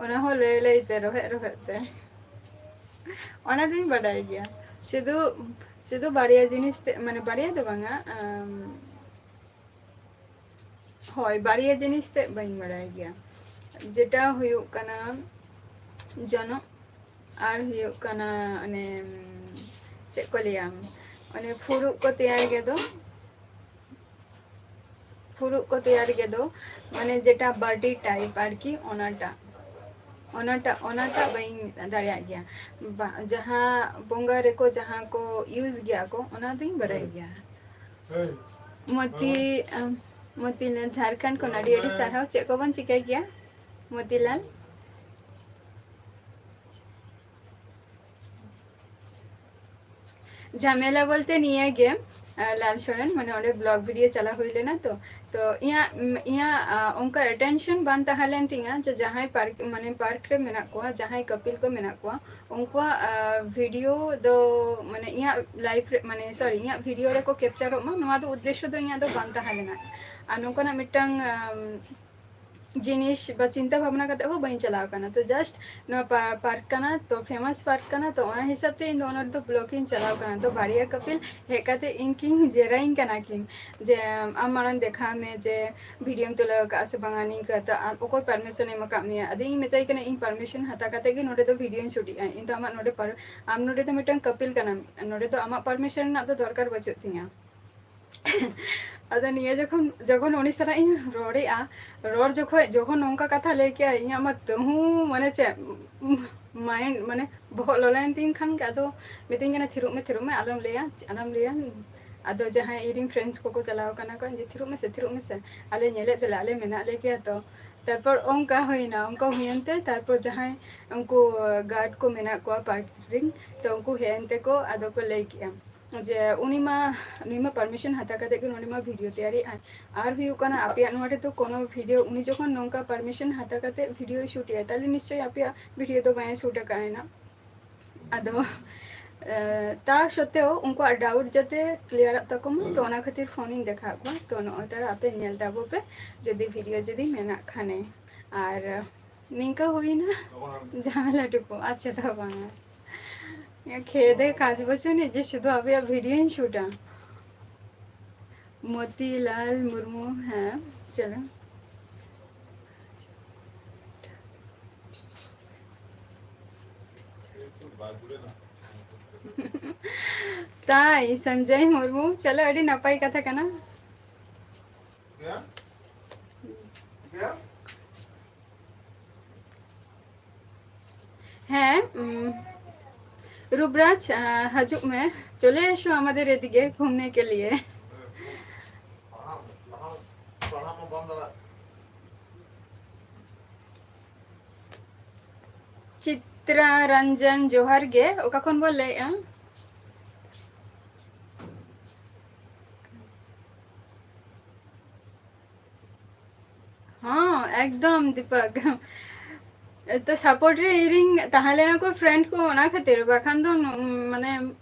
ᱚᱱᱟ ᱦᱚᱸ ᱞᱟᱹᱭ ᱞᱟᱹᱭ ᱛᱮ, ᱨᱚᱦᱮᱫ ᱨᱚᱦᱮᱫ ᱛᱮ᱾ ᱚᱱᱟ ᱫᱚᱧ ᱵᱟᱰᱟᱭ ᱜᱮᱭᱟ᱾ ᱥᱩᱫᱷᱩ, ᱥᱩᱫᱷᱩ ᱵᱟᱨᱭᱟ ᱡᱤᱱᱤᱥ ᱛᱮ, ᱢᱟᱱᱮ, ᱵᱟᱨᱭᱟ ᱫᱚ ᱵᱟᱝᱟ, ᱟᱢ, ᱦᱳᱭ, ᱵᱟᱨᱭᱟ ᱡᱤᱱᱤᱥ ᱛᱮ ᱵᱟᱹᱧ ᱵᱟᱰᱟᱭ ᱜᱮᱭᱟ᱾ ᱡᱮᱴᱟ ᱦᱩᱭᱩᱜ ᱠᱟᱱᱟ ᱡᱚᱱᱚᱜ, ᱟᱨ ᱦᱩᱭᱩᱜ ᱠᱟᱱᱟ ᱚᱱᱮ, ᱪᱮᱫ ᱠᱚ ᱞᱟᱹᱭᱟ, ᱚᱱᱮ ᱯᱷᱩᱲᱩᱜ ᱠᱚ ᱛᱮᱭᱟᱨ ᱜᱮᱫᱚ, ᱯᱷᱩᱲᱩᱜ ᱠᱚ ᱛᱮᱭᱟᱨ ᱜᱮᱫᱚ, ᱢᱟᱱᱮ ᱡᱮᱴᱟ ᱵᱟᱹᱴᱤ type ᱟᱨᱠᱤ, ᱚᱱᱟᱴᱟᱜ, ᱚᱱᱟᱴᱟᱜ, ᱚᱱᱟᱴᱟᱜ ᱵᱟᱹᱧ ᱫᱟᱲᱮᱭᱟᱜ ᱜᱮᱭᱟ᱾ ᱵᱟ-, ᱡᱟᱦᱟᱸ ᱵᱚᱸᱜᱟ ᱨᱮᱠᱚ ᱡᱟᱦᱟᱸ ᱠᱚ use ᱜᱮᱭᱟ ᱠᱚ, ᱚᱱᱟ ᱫᱚᱧ ᱵᱟᱰᱟᱭ ᱜᱮᱭᱟ᱾ ᱢᱚᱛᱤ, ᱟᱢ, ᱢᱚᱛᱤᱞᱟᱞ ᱡᱷᱟᱲᱠᱷᱚᱸᱰ ᱠᱷᱚᱱ ᱟᱹᱰᱤ ᱟᱹᱰᱤ ᱥᱟᱨᱦᱟᱣ᱾ ᱪᱮᱫ ᱠᱚᱵᱚᱱ ᱪᱤᱠᱟᱹᱭ ᱜᱮᱭᱟ, ᱢᱚᱛᱤᱞᱟᱞ? ᱡᱷᱟᱢᱮᱞᱟ ᱵᱚᱞᱛᱮ ᱱᱤᱭᱟᱹ ᱜᱮ, ᱟᱨ ᱞᱟᱞ ᱥᱚᱨᱮᱱ, ᱢᱟᱱᱮ, ᱚᱸᱰᱮ vlog video ᱪᱟᱞᱟᱣ ᱦᱩᱭ ᱞᱮᱱᱟ ᱛᱚ᱾ ᱛᱚ ᱤᱧᱟᱹᱜ, ᱤᱧᱟᱹᱜ, ᱟ, ᱚᱱᱠᱟ attention ᱵᱟᱝ ᱛᱟᱦᱮᱸ ᱞᱮᱱ ᱛᱤᱧᱟᱹ ᱡᱮ ᱡᱟᱦᱟᱸᱭ park, ᱢᱟᱱᱮ, park ᱨᱮ ᱢᱮᱱᱟᱜ ᱠᱚᱣᱟ, ᱡᱟᱦᱟᱸᱭ couple ᱠᱚ ᱢᱮᱱᱟᱜ ᱠᱚᱣᱟ, ᱩᱱᱠᱩᱣᱟᱜ, ᱟ, video ᱫᱚ, ᱢᱟᱱᱮ, ᱤᱧᱟᱹᱜ life ᱨᱮ, ᱢᱟᱱᱮ, sorry, ᱤᱧᱟᱹᱜ video ᱨᱮᱠᱚ captureᱚᱜ ᱢᱟ, ᱱᱚᱣᱟ ᱫᱚ ᱩᱫᱽᱫᱮᱥᱥᱚ ᱫᱚ ᱤᱧᱟᱹᱜ ᱫᱚ ᱵᱟᱝ ᱛᱟᱦᱮᱸ ᱞᱮᱱᱟ᱾ ᱟᱨ ᱱᱚᱝᱠᱟᱱᱟᱜ ᱢᱤᱫᱴᱟᱝ, ᱟᱢ, ᱡᱤᱱᱤᱥ ᱵᱟ ᱪᱤᱱᱛᱟᱹ ᱵᱷᱟᱵᱽᱱᱟ ᱠᱟᱛᱮ ᱦᱚᱸ ᱵᱟᱹᱧ ᱪᱟᱞᱟᱣ ᱠᱟᱱᱟ᱾ ᱛᱚ just ᱱᱚᱣᱟ ᱯᱟ-, park ᱠᱟᱱᱟ, ᱛᱚ famous park ᱠᱟᱱᱟ, ᱛᱚ ᱚᱱᱟ ᱦᱤᱥᱟᱹᱵ ᱛᱮ ᱤᱧ ᱫᱚ ᱚᱱᱟ ᱨᱮᱫᱚ vlog ᱤᱧ ᱪᱟᱞᱟᱣ ᱠᱟᱱᱟ᱾ ᱛᱚ ᱵᱟᱨᱭᱟ couple ᱦᱮᱡ ᱠᱟᱛᱮ ᱤᱧ ᱠᱤᱱ ᱡᱮᱨᱟᱧ ᱠᱟᱱᱟ ᱠᱤᱱ ᱡᱮ, "ᱟᱢ ᱢᱟᱲᱟᱝ ᱫᱮᱠᱷᱟᱣ ᱢᱮ ᱡᱮ videoᱢ ᱛᱩᱞᱟᱹᱣ ᱟᱠᱟᱫᱼᱟ ᱥᱮ ᱵᱟᱝᱟ, ᱱᱤᱝᱠᱟᱹ ᱛᱚ ᱟᱢ ᱚᱠᱚᱭ permissionᱮ ᱮᱢ ᱟᱠᱟᱫ ᱢᱮᱭᱟ?" ᱟᱫᱚ ᱤᱧ ᱢᱮᱛᱟᱭ ᱠᱟᱱᱟ, "ᱤᱧ permission ᱦᱟᱛᱟᱣ ᱠᱟᱛᱮ ᱜᱮ ᱱᱚᱰᱮ ᱫᱚ videoᱧ shootᱮᱜᱼᱟ, ᱤᱧ ᱫᱚ ᱟᱢᱟᱜ ᱱᱚᱰᱮ ᱯᱟᱨ-, ᱟᱢ ᱱᱚᱰᱮ ᱫᱚ ᱢᱤᱫᱴᱟᱝ couple ᱠᱟᱱᱟᱢ, ᱱᱚᱰᱮ ᱫᱚ ᱟᱢᱟᱜ permission ᱨᱮᱱᱟᱜ ᱫᱚ ᱫᱚᱨᱠᱟᱨ ᱵᱟᱹᱪᱩᱜ ᱛᱤᱧᱟᱹ᱾" ᱟᱫᱚ ᱱᱤᱭᱟᱹ ᱡᱚᱠᱷᱚᱱ, ᱡᱚᱠᱷᱚᱱ ᱩᱱᱤ ᱥᱟᱞᱟᱜ ᱤᱧ ᱨᱚᱲᱮᱜᱼᱟ, ᱨᱚᱲ ᱡᱚᱠᱷᱚᱡ ᱡᱚᱠᱷᱚᱱ ᱱᱚᱝᱠᱟ ᱠᱟᱛᱷᱟ ᱞᱟᱹᱭ ᱠᱮᱜᱼᱟ, ᱤᱧᱟᱹᱜ ᱢᱟ ᱛᱟᱹᱦᱩ ᱢᱟᱱᱮ ᱪᱮᱫ, mind ᱢᱟᱱᱮ ᱵᱚᱦᱚᱜ ᱞᱚᱞᱚᱭᱮᱱ ᱛᱤᱧ ᱠᱷᱟᱱ ᱜᱮ ᱟᱫᱚ ᱢᱤᱛᱟᱹᱧ ᱠᱟᱱᱟ, "ᱛᱷᱤᱨᱚᱜ ᱢᱮ, ᱛᱷᱤᱨᱚᱜ ᱢᱮ, ᱟᱞᱚᱢ ᱞᱟᱹᱭᱟ, ᱟᱞᱚᱢ ᱞᱟᱹᱭᱟ᱾" ᱟᱫᱚ ᱡᱟᱦᱟᱸᱭ ᱤᱧ ᱨᱮᱱ friends ᱠᱚᱠᱚ ᱪᱟᱞᱟᱣ ᱠᱟᱱᱟ ᱠᱚ, ᱤᱧ ᱡᱮ, "ᱛᱷᱤᱨᱚᱜ ᱢᱮᱥᱮ, ᱛᱷᱤᱨᱚᱜ ᱢᱮᱥᱮ, ᱟᱞᱮ ᱧᱮᱞᱮᱫ ᱯᱮᱭᱟᱞᱮ, ᱟᱞᱮ ᱢᱮᱱᱟᱜ ᱞᱮ ᱜᱮᱭᱟ ᱛᱚ᱾" ᱛᱟᱨᱯᱚᱨ ᱚᱱᱠᱟ ᱦᱩᱭᱱᱟ, ᱚᱱᱠᱟ ᱦᱩᱭᱮᱱ ᱛᱮ ᱛᱟᱨᱯᱚᱨ ᱡᱟᱦᱟᱸᱭ ᱩᱱᱠᱩ guard ᱠᱚ ᱢᱮᱱᱟᱜ ᱠᱚᱣᱟ party ᱨᱮᱱ, ᱛᱚ ᱩᱱᱠᱩ ᱦᱮᱡ ᱮᱱ ᱛᱮᱠᱚ ᱟᱫᱚ ᱠᱚ ᱞᱟᱹᱭ ᱠᱮᱜᱼᱟ ᱡᱮ ᱩᱱᱤ ᱢᱟ, ᱱᱩᱭ ᱢᱟ permission ᱦᱟᱛᱟᱣ ᱠᱟᱛᱮ ᱜᱮ ᱱᱚᱰᱮ ᱢᱟ video ᱛᱮᱭᱟᱨᱮᱜᱼᱟᱭ᱾ ᱟᱨ ᱦᱩᱭᱩᱜ ᱠᱟᱱᱟ, ᱟᱯᱮᱭᱟᱜ ᱱᱚᱰᱮ ᱫᱚ ᱠᱳᱱᱳ video, ᱩᱱᱤ ᱡᱚᱠᱷᱚᱱ ᱱᱚᱝᱠᱟ permission ᱦᱟᱛᱟᱣ ᱠᱟᱛᱮ video ᱭ shoot ᱮᱜᱼᱟ, ᱛᱟᱦᱞᱮ ᱱᱤᱥᱪᱳᱭ ᱟᱯᱮᱭᱟᱜ video ᱫᱚ ᱵᱟᱭ shoot ᱟᱠᱟᱫᱼᱟ ᱱᱟ᱾ ᱟᱫᱚ, ᱮ, ᱛᱟ ᱥᱚᱛᱛᱮᱣ ᱩᱱᱠᱩᱣᱟᱜ doubt ᱡᱟᱛᱮ clear ᱚᱜ ᱛᱟᱠᱚ ᱢᱟ, ᱛᱚ ᱚᱱᱟ ᱠᱷᱟᱹᱛᱤᱨ phone ᱤᱧ ᱫᱮᱠᱷᱟᱣᱟᱫ ᱠᱚᱣᱟ᱾ ᱛᱚ ᱱᱚᱜᱼᱚᱭ ᱛᱟᱨᱟ ᱟᱯᱮ ᱧᱮᱞ ᱛᱟᱵᱚ ᱯᱮ, ᱡᱩᱫᱤ video ᱡᱩᱫᱤ ᱢᱮᱱᱟᱜ ᱠᱷᱟᱱᱮ᱾ ᱟᱨ ᱱᱤᱝᱠᱟᱹ ᱦᱩᱭᱱᱟ ᱡᱷᱟᱢᱮᱞᱟ ᱴᱩᱠᱩ, ᱟᱨ ᱪᱮᱫ ᱦᱚᱸ ᱵᱟᱝᱟ᱾ ᱠᱷᱮᱫᱮ ᱠᱟᱡᱽ ᱵᱟᱹᱪᱩᱜ ᱟᱹᱱᱤᱡ ᱡᱮ ᱥᱩᱫᱷᱩ ᱟᱯᱮᱭᱟᱜ video ᱤᱧ shoot ᱟ᱾ ᱢᱚᱛᱤᱞᱟᱞ ᱢᱩᱨᱢᱩ, ᱦᱮᱸ, ᱪᱚᱞᱚ᱾ ᱛᱟᱭ, ᱥᱚᱧᱡᱚᱭ ᱢᱩᱨᱢᱩ, ᱪᱚᱞᱚ, ᱟᱹᱰᱤ ᱱᱟᱯᱟᱭ ᱠᱟᱛᱷᱟ ᱠᱟᱱᱟ᱾ ᱦᱮᱸ, ᱩᱢ, ᱨᱩᱵᱨᱟᱡᱽ, ᱟᱸ, ᱦᱤᱡᱩᱜ ᱢᱮ, চলে এসো আমাদের এদিকে ঘুরনে কে লিয়ে। ᱪᱤᱛᱨᱟ ᱨᱚᱧᱡᱚᱱ, ᱡᱚᱦᱟᱨ ᱜᱮ᱾ ᱚᱠᱟ ᱠᱷᱚᱱ ᱵᱚᱱ ᱞᱟᱹᱭᱮᱜᱼᱟ? ᱦᱚᱸ, ᱮᱠᱫᱚᱢ ᱫᱤᱯᱚᱠ᱾ ᱛᱚ support ᱨᱮ ᱤᱧᱨᱮᱱ ᱛᱟᱦᱮᱸ ᱞᱮᱱᱟ ᱠᱚ friend ᱠᱚ, ᱚᱱᱟ ᱠᱷᱟᱹᱛᱤᱨ, ᱵᱟᱠᱷᱟᱱ ᱫᱚ ᱱᱚ-, ᱢᱟᱱᱮ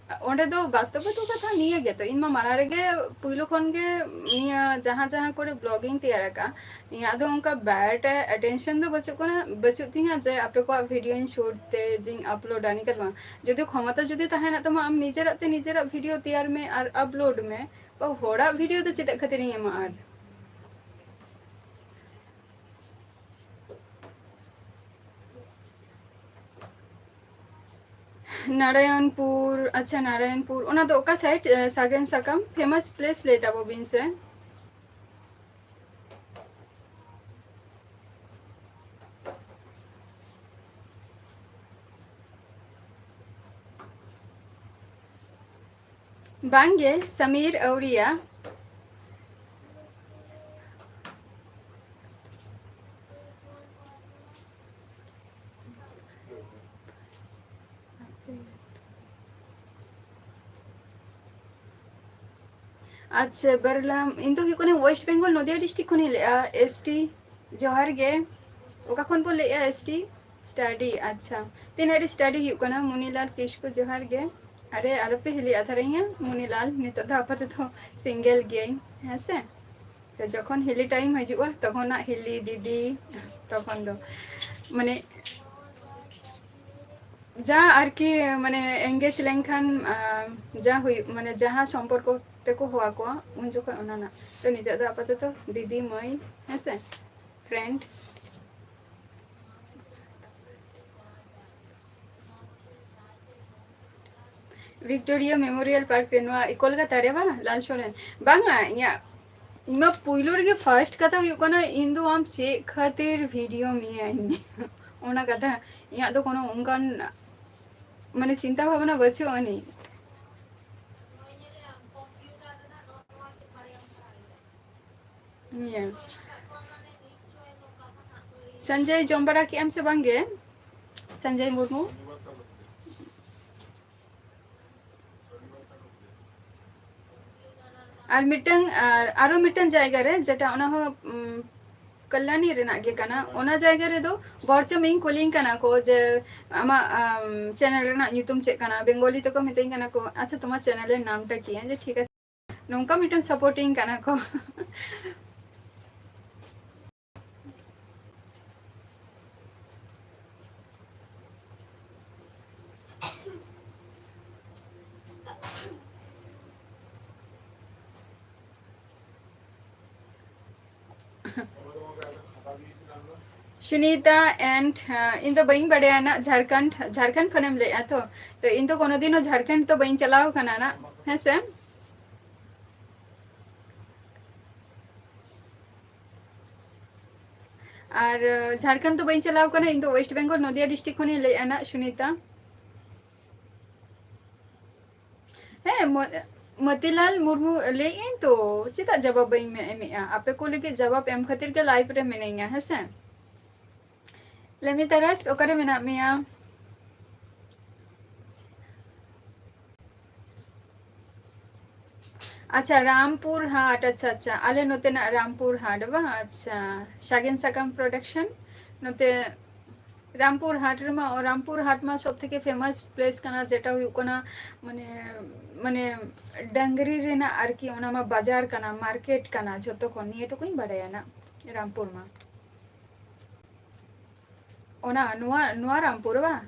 ᱚᱸᱰᱮ ᱫᱚ ᱵᱟᱥᱛᱚᱵ ᱫᱚ ᱠᱟᱛᱷᱟ ᱱᱤᱭᱟᱹ ᱜᱮ᱾ ᱛᱚ ᱤᱧ ᱢᱟ ᱢᱟᱲᱟᱝ ᱨᱮᱜᱮ ᱯᱩᱭᱞᱩ ᱠᱷᱚᱱ ᱜᱮ ᱱᱤᱭᱟᱹ ᱡᱟᱦᱟᱸ ᱡᱟᱦᱟᱸ ᱠᱚᱨᱮ vlog ᱤᱧ ᱛᱮᱭᱟᱨ ᱟᱠᱟᱫᱼᱟ, ᱤᱧᱟᱹᱜ ᱫᱚ ᱚᱱᱠᱟ bad attention ᱫᱚ ᱵᱟᱹᱪᱩᱜ ᱠᱟᱱᱟ, ᱵᱟᱹᱪᱩᱜ ᱛᱤᱧᱟᱹ ᱡᱮ ᱟᱯᱮ ᱠᱚᱣᱟᱜ video ᱤᱧ shoot ᱛᱮ ᱡᱮᱧ upload ᱟ, ᱱᱤᱝᱠᱟᱹ ᱫᱚ ᱵᱟᱝ᱾ ᱡᱩᱫᱤ ᱠᱷᱚᱢᱚᱛᱟ ᱡᱩᱫᱤ ᱛᱟᱦᱮᱱᱟ ᱛᱟᱢᱟ, ᱟᱢ ᱱᱤᱡᱮᱨᱟᱜ ᱛᱮ ᱱᱤᱡᱮᱨᱟᱜ video ᱛᱮᱭᱟᱨ ᱢᱮ ᱟᱨ upload ᱢᱮ, ᱛᱚ ᱦᱚᱲᱟᱜ video ᱫᱚ ᱪᱮᱫᱟᱜ ᱠᱷᱟᱹᱛᱤᱨ ᱤᱧ ᱮᱢᱟ ᱟᱨ? ᱱᱟᱨᱟᱭᱚᱱᱯᱩᱨ, ᱟᱪᱪᱷᱟ, ᱱᱟᱨᱟᱭᱚᱱᱯᱩᱨ, ᱚᱱᱟ ᱫᱚ ᱚᱠᱟ side? ᱮ, ᱥᱟᱜᱮᱱ ᱥᱟᱠᱟᱢ, famous place ᱞᱟᱹᱭ ᱛᱟᱵᱚ ᱵᱤᱱ ᱥᱮ᱾ ᱵᱟᱝᱜᱮ, ᱥᱟᱢᱤᱨ ᱟᱹᱣᱨᱤᱭᱟ᱾ ᱟᱪᱪᱷᱟ, ᱵᱟᱨᱞᱟᱢ, ᱤᱧ ᱫᱚ ᱦᱩᱭᱩᱜ ᱠᱟᱱᱟ West Bengal, ᱱᱚᱫᱤᱭᱟ district ᱠᱷᱚᱱᱤᱧ ᱞᱟᱹᱭᱮᱜᱼᱟ᱾ ᱮᱥ ᱴᱤ, ᱡᱚᱦᱟᱨ ᱜᱮ᱾ ᱚᱠᱟ ᱠᱷᱚᱱ ᱵᱚ ᱞᱟᱹᱭᱮᱜᱼᱟ? S T study᱾ ᱟᱪᱪᱷᱟ, ᱛᱤᱱᱟᱹᱜ ᱨᱮ study ᱦᱩᱭᱩᱜ ᱠᱟᱱᱟ? ᱢᱩᱱᱤᱞᱟᱞ ᱠᱤᱥᱠᱩ, ᱡᱚᱦᱟᱨ ᱜᱮ᱾ ᱟᱨᱮ, ᱟᱞᱚᱯᱮ ᱦᱤᱞᱤ ᱟᱛᱟᱨᱤᱧᱟ, ᱢᱩᱱᱤᱞᱟᱞ, ᱱᱤᱛᱚᱜ ᱫᱚ ᱟᱯᱟᱛᱚᱛᱚ single ᱜᱤᱭᱟᱹᱧ, ᱦᱮᱸ ᱥᱮ? ᱛᱚ ᱡᱚᱠᱷᱚᱱ ᱦᱤᱞᱤ time ᱦᱤᱡᱩᱜᱼᱟ, ᱛᱚᱠᱷᱚᱱ ᱱᱟᱜ ᱦᱤᱞᱤ ᱫᱤᱫᱤ, ᱛᱚᱠᱷᱚᱱ ᱫᱚ ᱢᱟᱱᱮ ᱡᱟ ᱟᱨᱠᱤ, ᱢᱟᱱᱮ engage ᱞᱮᱱᱠᱷᱟᱱ, ᱟᱸ, ᱡᱟ ᱦᱩᱭᱩᱜ, ᱢᱟᱱᱮ ᱡᱟᱦᱟᱸ ᱥᱚᱢᱯᱚᱨᱠᱚ ᱛᱮᱠᱚ ᱦᱚᱦᱚ ᱟᱠᱚᱣᱟ, ᱩᱱ ᱡᱚᱠᱷᱚᱱ ᱚᱱᱟ ᱱᱟᱜ᱾ ᱛᱚ ᱱᱤᱛᱚᱜ ᱫᱚ ᱟᱯᱟᱛᱚᱛᱚ ᱫᱤᱫᱤ, ᱢᱟᱹᱭ, ᱦᱮᱸ ᱥᱮ, friend᱾ Victoria Memorial Park ᱨᱮ, ᱱᱚᱣᱟ ᱠᱳᱞᱠᱟᱛᱟ ᱨᱮ ᱵᱟᱝ, ᱞᱟᱞ ᱥᱚᱨᱮᱱ? ᱵᱟᱝᱟ, ᱤᱧᱟᱹᱜ, ᱤᱧ ᱢᱟ ᱯᱩᱭᱞᱩ ᱨᱮᱜᱮ first ᱠᱟᱛᱷᱟ ᱦᱩᱭᱩᱜ ᱠᱟᱱᱟ, ᱤᱧ ᱫᱚ ᱟᱢ ᱪᱮᱫ ᱠᱷᱟᱹᱛᱤᱨ video ᱢᱮᱭᱟᱧ? ᱚᱱᱟ ᱠᱟᱛᱷᱟ, ᱤᱧᱟᱹᱜ ᱫᱚ ᱠᱳᱱᱳ ᱚᱱᱠᱟᱱ, ᱢᱟᱱᱮ, ᱪᱤᱱᱛᱟ ᱵᱷᱟᱵᱱᱟ ᱵᱟᱹᱪᱩᱜ ᱟᱹᱱᱤᱡ᱾ ᱱᱤᱭᱟᱹ᱾ ᱥᱚᱧᱡᱚᱭ, ᱡᱚᱢ ᱵᱟᱲᱟ ᱠᱮᱜ ᱟᱢ ᱥᱮ ᱵᱟᱝ ᱜᱮ? ᱥᱚᱧᱡᱚᱭ ᱢᱩᱨᱢᱩ᱾ ᱟᱨ ᱢᱤᱫᱴᱟᱝ, ᱟᱨ ᱟᱨᱚ ᱢᱤᱫᱴᱟᱝ ᱡᱟᱭᱜᱟ ᱨᱮ, ᱡᱮᱴᱟ ᱚᱱᱟ ᱦᱚᱸ, ᱩᱢ, ᱠᱚᱞᱭᱟᱱᱤ ᱨᱮᱱᱟᱜ ᱜᱮ ᱠᱟᱱᱟ, ᱚᱱᱟ ᱡᱟᱭᱜᱟ ᱨᱮᱫᱚ ᱵᱚᱨᱪᱚᱢ ᱤᱧ ᱠᱩᱞᱤᱧ ᱠᱟᱱᱟ ᱠᱚ ᱡᱮ, "ᱟᱢᱟᱜ, ᱟᱢ, channel ᱨᱮᱱᱟᱜ ᱧᱩᱛᱩᱢ ᱪᱮᱫ ᱠᱟᱱᱟ?" ᱵᱮᱝᱜᱚᱞᱤ ᱛᱮᱠᱚ ᱢᱤᱛᱟᱹᱧ ᱠᱟᱱᱟ ᱠᱚ, "ᱟᱪᱪᱷᱟ, ᱛᱚᱢᱟᱨ channel ᱮᱨ ᱱᱟᱢ ᱴᱟ ᱠᱤ ᱦᱮ?" ᱡᱮ, "ᱴᱷᱤᱠ ᱟᱪᱷᱮ᱾" ᱱᱚᱝᱠᱟ ᱢᱤᱫᱴᱟᱝ supporting ᱠᱟᱱᱟ ᱠᱚ᱾ ᱥᱩᱱᱤᱛᱟ and, ᱟᱸ, ᱤᱧ ᱫᱚ ᱵᱟᱹᱧ ᱵᱟᱰᱟᱭᱟ ᱱᱟᱜ, ᱡᱷᱟᱲᱠᱷᱚᱸᱰ, ᱡᱷᱟᱲᱠᱷᱚᱸᱰ ᱠᱷᱚᱱᱮᱢ ᱞᱟᱹᱭᱮᱜᱼᱟ ᱛᱚ? ᱛᱚ ᱤᱧ ᱫᱚ ᱠᱳᱱᱳ ᱫᱤᱱ ᱦᱚᱸ ᱡᱷᱟᱲᱠᱷᱚᱸᱰ ᱫᱚ ᱵᱟᱹᱧ ᱪᱟᱞᱟᱣ ᱠᱟᱱᱟ ᱱᱟᱜ, ᱦᱮᱸ ᱥᱮ? ᱟᱨ, ᱟᱸ, ᱡᱷᱟᱲᱠᱷᱚᱸᱰ ᱫᱚ ᱵᱟᱹᱧ ᱪᱟᱞᱟᱣ ᱠᱟᱱᱟ, ᱤᱧ ᱫᱚ West Bengal, ᱱᱚᱫᱤᱭᱟ district ᱠᱷᱚᱱᱤᱧ ᱞᱟᱹᱭᱮᱜᱼᱟ ᱱᱟᱜ, ᱥᱩᱱᱤᱛᱟ᱾ ᱦᱮᱸ, ᱢᱚ-, ᱢᱚᱛᱤᱞᱟᱞ ᱢᱩᱨᱢᱩ, ᱞᱟᱹᱭᱮᱫ ᱟᱹᱧ ᱛᱚ, ᱪᱮᱫᱟᱜ ᱡᱟᱵᱟᱵ ᱵᱟᱹᱧ ᱢᱮ-, ᱮᱢᱮᱫᱼᱟ? ᱟᱯᱮ ᱠᱚ ᱞᱟᱹᱜᱤᱫ ᱡᱟᱵᱟᱵ ᱮᱢ ᱠᱷᱟᱹᱛᱤᱨ ᱜᱮ live ᱨᱮ ᱢᱤᱱᱟᱹᱧᱟ, ᱦᱮᱸ ᱥᱮ? ᱞᱟᱹᱭ ᱢᱮ ᱛᱟᱨᱟᱥ, ᱚᱠᱟᱨᱮ ᱢᱮᱱᱟᱜ ᱢᱮᱭᱟ? ᱟᱪᱪᱷᱟ, ᱨᱟᱢᱯᱩᱨ ᱦᱟᱴ, ᱟᱪᱪᱷᱟ, ᱟᱪᱪᱷᱟ, ᱟᱞᱮ ᱱᱚᱛᱮᱱᱟᱜ ᱨᱟᱢᱯᱩᱨ ᱦᱟᱴ ᱵᱟᱝ? ᱟᱪᱪᱷᱟ, ᱥᱟᱜᱮᱱ ᱥᱟᱠᱟᱢ production, ᱱᱚᱛᱮ ᱨᱟᱢᱯᱩᱨ ᱦᱟᱴ ᱨᱮᱢᱟ, ᱨᱟᱢᱯᱩᱨ ᱦᱟᱴ ᱢᱟ ᱥᱚᱵ ᱛᱷᱮᱠᱮ famous place ᱠᱟᱱᱟ, ᱡᱮᱴᱟ ᱦᱩᱭᱩᱜ ᱠᱟᱱᱟ ᱢᱟᱱᱮ, ᱢᱟᱱᱮ ᱰᱟᱝᱨᱤ ᱨᱮᱱᱟᱜ ᱟᱨᱠᱤ, ᱚᱱᱟ ᱢᱟ ᱵᱟᱡᱟᱨ ᱠᱟᱱᱟ, market ᱠᱟᱱᱟ ᱡᱷᱚᱛᱚ ᱠᱷᱚᱱ, ᱱᱤᱭᱟᱹ ᱴᱩᱠᱩᱧ ᱵᱟᱰᱟᱭᱟ ᱱᱟᱜ ᱨᱟᱢᱯᱩᱨ ᱢᱟ᱾ ᱚᱱᱟ, ᱱᱚᱣᱟ, ᱱᱚᱣᱟ ᱨᱟᱢᱯᱩᱨ ᱵᱟᱝ?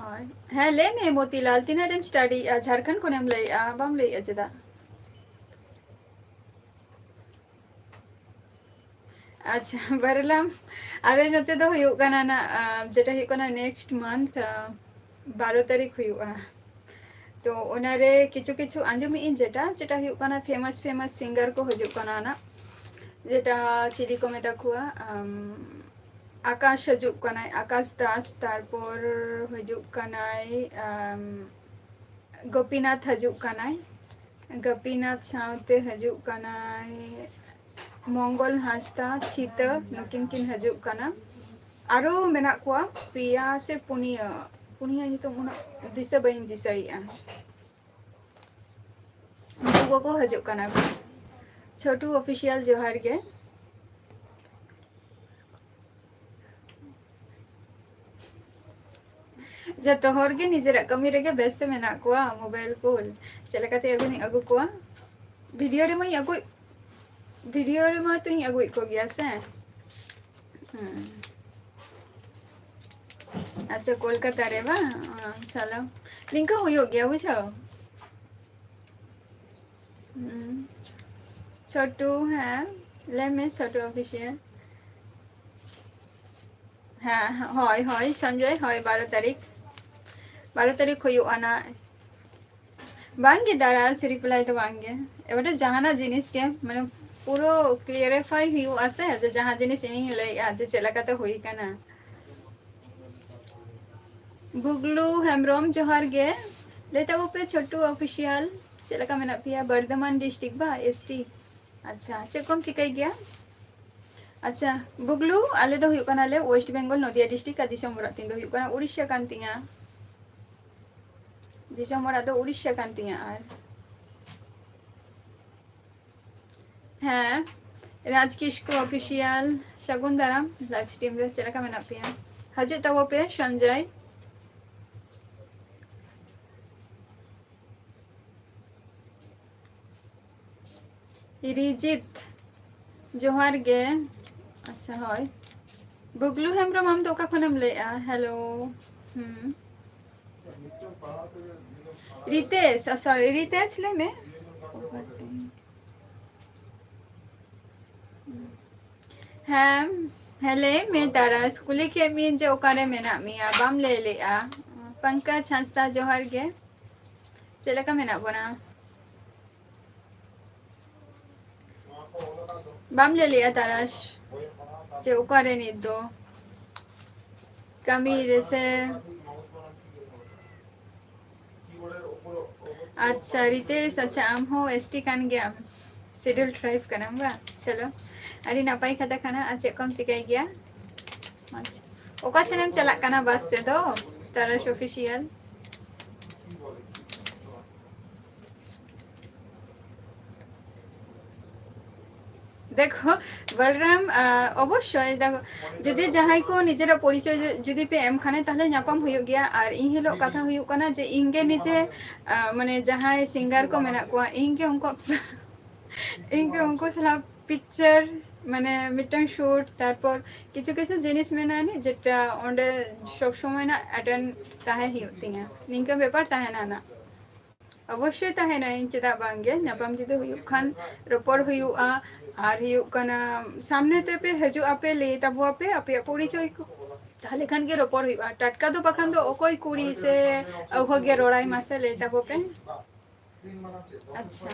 ᱦᱳᱭ᱾ ᱦᱮᱸ, ᱞᱟᱹᱭ ᱢᱮ ᱢᱚᱛᱤᱞᱟᱞ, ᱛᱤᱱᱟᱹᱜ ᱨᱮᱢ studyᱭᱮᱜᱼᱟ? ᱡᱷᱟᱲᱠᱷᱚᱸᱰ ᱠᱷᱚᱱᱮᱢ ᱞᱟᱹᱭᱮᱜᱼᱟ, ᱵᱟᱢ ᱞᱟᱹᱭᱮᱜᱼᱟ ᱪᱮᱫᱟᱜ? ᱟᱪᱪᱷᱟ, ᱵᱟᱨᱞᱟᱢ, ᱟᱞᱮ ᱱᱚᱛᱮ ᱫᱚ ᱦᱩᱭᱩᱜ ᱠᱟᱱᱟ ᱱᱟᱜ, ᱟᱸ, ᱡᱮᱴᱟ ᱦᱩᱭᱩᱜ ᱠᱟᱱᱟ next month, ᱟᱸ, ᱵᱟᱨᱚ ᱛᱟᱹᱨᱤᱠᱷ ᱦᱩᱭᱩᱜᱼᱟ᱾ ᱛᱚ ᱚᱱᱟᱨᱮ ᱠᱤᱪᱷᱩ ᱠᱤᱪᱷᱩ ᱟᱸᱡᱚᱢᱮᱫ ᱟᱹᱧ, ᱡᱮᱴᱟ, ᱡᱮᱴᱟ ᱦᱩᱭᱩᱜ ᱠᱟᱱᱟ famous famous singer ᱠᱚ ᱦᱤᱡᱩᱜ ᱠᱟᱱᱟ ᱱᱟᱜ, ᱡᱮᱴᱟ ᱪᱤᱞᱤ ᱠᱚ ᱢᱮᱛᱟ ᱠᱚᱣᱟ, ᱟᱢ, ᱟᱠᱟᱥ ᱦᱤᱡᱩᱜ ᱠᱟᱱᱟᱭ, ᱟᱠᱟᱥ ᱫᱟᱥ, ᱛᱟᱨᱯᱚᱨ ᱦᱤᱡᱩᱜ ᱠᱟᱱᱟᱭ, ᱟᱢ, ᱜᱳᱯᱤᱱᱟᱛᱷ ᱦᱤᱡᱩᱜ ᱠᱟᱱᱟᱭ, ᱜᱳᱯᱤᱱᱟᱛᱷ ᱥᱟᱶᱛᱮ ᱦᱤᱡᱩᱜ ᱠᱟᱱᱟᱭ ᱢᱚᱝᱜᱚᱞ ᱦᱟᱸᱥᱫᱟ, ᱪᱷᱤᱛᱟᱹ, ᱱᱩᱠᱤᱱ ᱠᱤᱱ ᱦᱤᱡᱩᱜ ᱠᱟᱱᱟ᱾ ᱟᱨᱚ ᱢᱮᱱᱟᱜ ᱠᱚᱣᱟ ᱯᱮᱭᱟ ᱥᱮ ᱯᱩᱱᱭᱟᱹ, ᱯᱩᱱᱭᱟᱹ ᱧᱩᱛᱩᱢ ᱩᱱᱟᱹᱜ ᱫᱤᱥᱟᱹ ᱵᱟᱹᱧ ᱫᱤᱥᱟᱹᱭᱮᱫᱼᱟ᱾ ᱩᱱᱠᱩ ᱠᱚᱠᱚ ᱦᱤᱡᱩᱜ ᱠᱟᱱᱟ ᱠᱚ᱾ ᱪᱷᱳᱴᱩ Official ᱡᱚᱦᱟᱨ ᱜᱮ᱾ ᱡᱚᱛᱚ ᱦᱚᱲ ᱜᱮ ᱱᱤᱡᱮᱨᱟᱜ ᱠᱟᱹᱢᱤ ᱨᱮᱜᱮ ᱵᱮᱥᱛᱮ ᱢᱮᱱᱟᱜ ᱠᱚᱣᱟ, mobile ᱠᱚ ᱪᱮᱫ ᱞᱮᱠᱟᱛᱮ ᱟᱹᱜᱩ ᱱᱤᱧ ᱟᱹᱜᱩ ᱠᱚᱣᱟ᱾ video ᱨᱮᱢᱟᱧ ᱟᱹᱜᱩ, video ᱨᱮᱢᱟ ᱛᱚᱧ ᱟᱹᱜᱩᱭᱮᱫ ᱠᱚᱜᱮᱭᱟ ᱥᱮ᱾ ᱦᱩᱸ᱾ ᱟᱪᱪᱷᱟ, ᱠᱳᱞᱠᱟᱛᱟ ᱨᱮ ᱵᱟᱝ? ᱚ, ᱪᱚᱞᱚ, ᱱᱤᱝᱠᱟᱹ ᱦᱩᱭᱩᱜ ᱜᱮᱭᱟ, ᱵᱩᱡᱷᱟᱹᱣ᱾ ᱦᱩᱸ᱾ ᱪᱷᱳᱴᱩ, ᱦᱮᱸ, ᱞᱟᱹᱭ ᱢᱮ, ᱪᱷᱳᱴᱩ Official᱾ ᱦᱮᱸ, ᱦᱳᱭ, ᱦᱳᱭ, ᱥᱚᱧᱡᱚᱭ, ᱦᱳᱭ, ᱵᱟᱨᱚ ᱛᱟᱹᱨᱤᱠᱷ, ᱵᱟᱨᱚ ᱛᱟᱹᱨᱤᱠᱷ ᱦᱩᱭᱩᱜᱼᱟ ᱱᱟ᱾ ᱵᱟᱝᱜᱮ ᱫᱟᱫᱟ, reply ᱫᱚ ᱵᱟᱝᱜᱮ᱾ ᱮᱵᱟᱨᱮ ᱡᱟᱦᱟᱱᱟᱜ ᱡᱤᱱᱤᱥ ᱜᱮ, ᱢᱟᱱᱮ, ᱯᱩᱨᱟᱹ clarify ᱦᱩᱭᱩᱜᱼᱟ ᱥᱮ, ᱡᱮ ᱡᱟᱦᱟᱸ ᱡᱤᱱᱤᱥ ᱤᱧᱤᱧ ᱞᱟᱹᱭᱮᱜᱼᱟ, ᱡᱮ ᱪᱮᱫ ᱞᱮᱠᱟᱛᱮ ᱦᱩᱭ ᱠᱟᱱᱟ᱾ ᱵᱩᱜᱞᱩ ᱦᱮᱢᱵᱨᱚᱢ, ᱡᱚᱦᱟᱨ ᱜᱮ᱾ ᱞᱟᱹᱭ ᱛᱟᱵᱚ ᱯᱮ ᱪᱷᱳᱴᱩ ᱚᱯᱷᱤᱥᱤᱭᱟᱞ, ᱪᱮᱫ ᱞᱮᱠᱟ ᱢᱮᱱᱟᱜ ᱯᱮᱭᱟ? ᱵᱚᱨᱫᱷᱚᱢᱟᱱ ᱰᱤᱥᱴᱨᱤᱠᱴ ᱵᱟ, ᱮᱥ ᱴᱤ? ᱟᱪᱪᱷᱟ, ᱪᱮᱫ ᱠᱚᱢ ᱪᱤᱠᱟᱹᱭ ᱜᱮᱭᱟ? ᱟᱪᱪᱷᱟ, ᱵᱩᱜᱞᱩ, ᱟᱞᱮ ᱫᱚ ᱦᱩᱭᱩᱜ ᱠᱟᱱᱟᱞᱮ ᱳᱭᱮᱥᱴ ᱵᱮᱝᱜᱚᱞ, ᱱᱚᱫᱤᱭᱟ ᱰᱤᱥᱴᱨᱤᱠᱴ, ᱟᱨ ᱫᱤᱥᱚᱢ ᱚᱲᱟᱜ ᱛᱤᱧ ᱫᱚ ᱦᱩᱭᱩᱜ ᱠᱟᱱᱟ ᱩᱲᱤᱥᱥᱟ ᱠᱟᱱ ᱛᱤᱧᱟ᱾ ᱫᱤᱥᱚᱢ ᱚᱲᱟᱜ ᱫᱚ ᱩᱲᱤᱥᱥᱟ ᱠᱟᱱ ᱛᱤᱧᱟ᱾ ᱟᱨ ᱦᱮᱸ, ᱨᱟᱡᱽ ᱠᱤᱥᱠᱩ ᱚᱯᱷᱤᱥᱤᱭᱟᱞ, ᱥᱟᱹᱜᱩᱱ ᱫᱟᱨᱟᱢ ᱞᱟᱭᱤᱵᱷ ᱥᱴᱨᱤᱢ ᱨᱮ᱾ ᱪᱮᱫ ᱞᱮᱠᱟ ᱢᱮᱱᱟᱜ ᱯᱮᱭᱟ? ᱦᱤᱡᱩᱜ ᱛᱟᱵᱚ ᱯᱮ ᱥᱚᱧᱡᱚᱭ᱾ ᱨᱤᱡᱤᱛ, ᱡᱚᱦᱟᱨ ᱜᱮ᱾ ᱟᱪᱪᱷᱟ, ᱦᱳᱭ᱾ ᱵᱩᱜᱞᱩ ᱦᱮᱢᱵᱨᱚᱢ, ᱟᱢ ᱫᱚ ᱚᱠᱟ ᱠᱷᱚᱱᱮᱢ ᱞᱟᱹᱭᱮᱜᱼᱟ? ᱦᱮᱞᱳ᱾ ᱦᱩᱸ᱾ ᱨᱤᱛᱮᱥ, ᱚ, ᱥᱚᱨᱤ, ᱨᱤᱛᱮᱥ, ᱞᱟᱹᱭ ᱢᱮ᱾ ᱦᱮᱸ, ᱦᱮᱸ, ᱞᱟᱹᱭ ᱢᱮ ᱛᱟᱨᱟᱥ, ᱠᱩᱞᱤ ᱠᱮᱫ ᱢᱤᱭᱟᱹᱧ ᱡᱮ ᱚᱠᱟᱨᱮ ᱢᱮᱱᱟᱜ ᱢᱮᱭᱟ, ᱵᱟᱢ ᱞᱟᱹᱭ ᱞᱮᱜᱼᱟ᱾ ᱯᱚᱝᱠᱚᱡᱽ ᱦᱟᱸᱥᱫᱟ, ᱡᱚᱦᱟᱨ ᱜᱮ᱾ ᱪᱮᱫ ᱞᱮᱠᱟ ᱢᱮᱱᱟᱜ ᱵᱚᱱᱟ? ᱵᱟᱢ ᱞᱟᱹᱭ ᱞᱮᱜᱼᱟ ᱛᱟᱨᱟᱥ, ᱡᱮ ᱚᱠᱟᱨᱮ ᱱᱤᱛ ᱫᱚ? ᱠᱟᱹᱢᱤ ᱨᱮᱥᱮ? ᱟᱪᱪᱷᱟ, ᱨᱤᱛᱮᱥ, ᱟᱪᱪᱷᱟ, ᱟᱢ ᱦᱚᱸ ᱮᱥ ᱴᱤ ᱠᱟᱱ ᱜᱮᱭᱟᱢ, ᱥᱤᱰᱤᱭᱩᱞ ᱴᱨᱟᱭᱤᱵᱽ ᱠᱟᱱᱟᱢ ᱵᱟᱝ? ᱪᱚᱞᱚ, ᱟᱹᱰᱤ ᱱᱟᱯᱟᱭ ᱠᱟᱛᱷᱟ ᱠᱟᱱᱟ᱾ ᱟᱨ ᱪᱮᱫ ᱠᱚᱢ ᱪᱤᱠᱟᱹᱭ ᱜᱮᱭᱟ? ᱟᱪᱪᱷᱟ, ᱚᱠᱟ ᱥᱮᱱᱮᱢ ᱪᱟᱞᱟᱜ ᱠᱟᱱᱟ ᱵᱟᱥ ᱛᱮᱫᱚ? ᱛᱟᱨᱟᱥ ᱚᱯᱷᱤᱥᱤᱭᱟᱞ᱾ ᱫᱮᱠᱷᱚ, ᱵᱚᱞᱨᱟᱢ, ᱟᱸ, ᱚᱵᱚᱥᱥᱳᱭ, ᱫᱮᱠᱷᱚ, ᱡᱩᱫᱤ ᱡᱟᱦᱟᱸᱭ ᱠᱚ ᱱᱤᱡᱮᱨᱟᱜ ᱯᱚᱨᱤᱪᱚᱭ ᱡᱩ-, ᱡᱩᱫᱤ ᱯᱮ ᱮᱢ ᱠᱷᱟᱱᱮ, ᱛᱟᱦᱞᱮ ᱧᱟᱯᱟᱢ ᱦᱩᱭᱩᱜ ᱜᱮᱭᱟ᱾ ᱟᱨ ᱤᱧ ᱦᱤᱞᱳᱜ ᱠᱟᱛᱷᱟ ᱦᱩᱭᱩᱜ ᱠᱟᱱᱟ ᱡᱮ ᱤᱧ ᱜᱮ ᱱᱤᱡᱮ, ᱟᱸ, ᱢᱟᱱᱮ, ᱡᱟᱦᱟᱸᱭ ᱥᱤᱝᱜᱟᱨ ᱠᱚ ᱢᱮᱱᱟᱜ ᱠᱚᱣᱟ, ᱤᱧ ᱜᱮ ᱩᱱᱠᱩ, ᱤᱧ ᱜᱮ ᱩᱱᱠᱩ ᱥᱟᱞᱟᱜ ᱯᱤᱠᱪᱟᱨ, ᱢᱟᱱᱮ, ᱢᱤᱫᱴᱟᱝ ᱥᱩᱴ, ᱛᱟᱨᱯᱚᱨ ᱠᱤᱪᱷᱩ ᱠᱤᱪᱷᱩ ᱡᱤᱱᱤᱥ ᱢᱮᱱᱟᱜᱼᱟ ᱱᱤ, ᱡᱮᱴᱟ ᱚᱸᱰᱮ ᱥᱚᱵ ᱥᱚᱢᱚᱭ ᱱᱟᱜ ᱮᱴᱮᱱᱰ ᱛᱟᱦᱮᱸ ᱦᱩᱭᱩᱜ ᱛᱤᱧᱟ, ᱱᱤᱝᱠᱟᱹ ᱵᱮᱯᱟᱨ ᱛᱟᱦᱮᱱᱟ ᱱᱟᱜ᱾ ᱚᱵᱚᱥᱥᱳᱭ ᱛᱟᱦᱮᱱᱟᱹᱧ, ᱪᱮᱫᱟᱜ ᱵᱟᱝ ᱜᱮ? ᱧᱟᱯᱟᱢ ᱡᱩᱫᱤ ᱦᱩᱭᱩᱜ ᱠᱷᱟᱱ ᱨᱚᱯᱚᱲ ᱦᱩᱭᱩᱜᱼᱟ᱾ ᱟᱨ ᱦᱩᱭᱩᱜ ᱠᱟᱱᱟ, ᱥᱟᱢᱱᱮ ᱛᱮᱯᱮ ᱦᱤᱡᱩᱜ ᱟᱯᱮ, ᱞᱟᱹᱭ ᱛᱟᱵᱚ ᱟᱯᱮ ᱟᱯᱮᱭᱟᱜ ᱯᱚᱨᱤᱪᱚᱭ ᱠᱚ, ᱛᱟᱦᱞᱮ ᱠᱷᱟᱱ ᱜᱮ ᱨᱚᱯᱚᱲ ᱦᱩᱭᱩᱜᱼᱟ᱾ ᱴᱟᱴᱠᱟ ᱫᱚ ᱵᱟᱠᱷᱟᱱ ᱫᱚ ᱚᱠᱚᱭ ᱠᱩᱲᱤ ᱥᱮ ᱚᱠᱚᱭ ᱜᱮ ᱨᱚᱲᱟᱭ ᱢᱟᱥᱮ, ᱞᱟᱹᱭ ᱛᱟᱵᱚ ᱯᱮ᱾ ᱟᱪᱪᱷᱟ,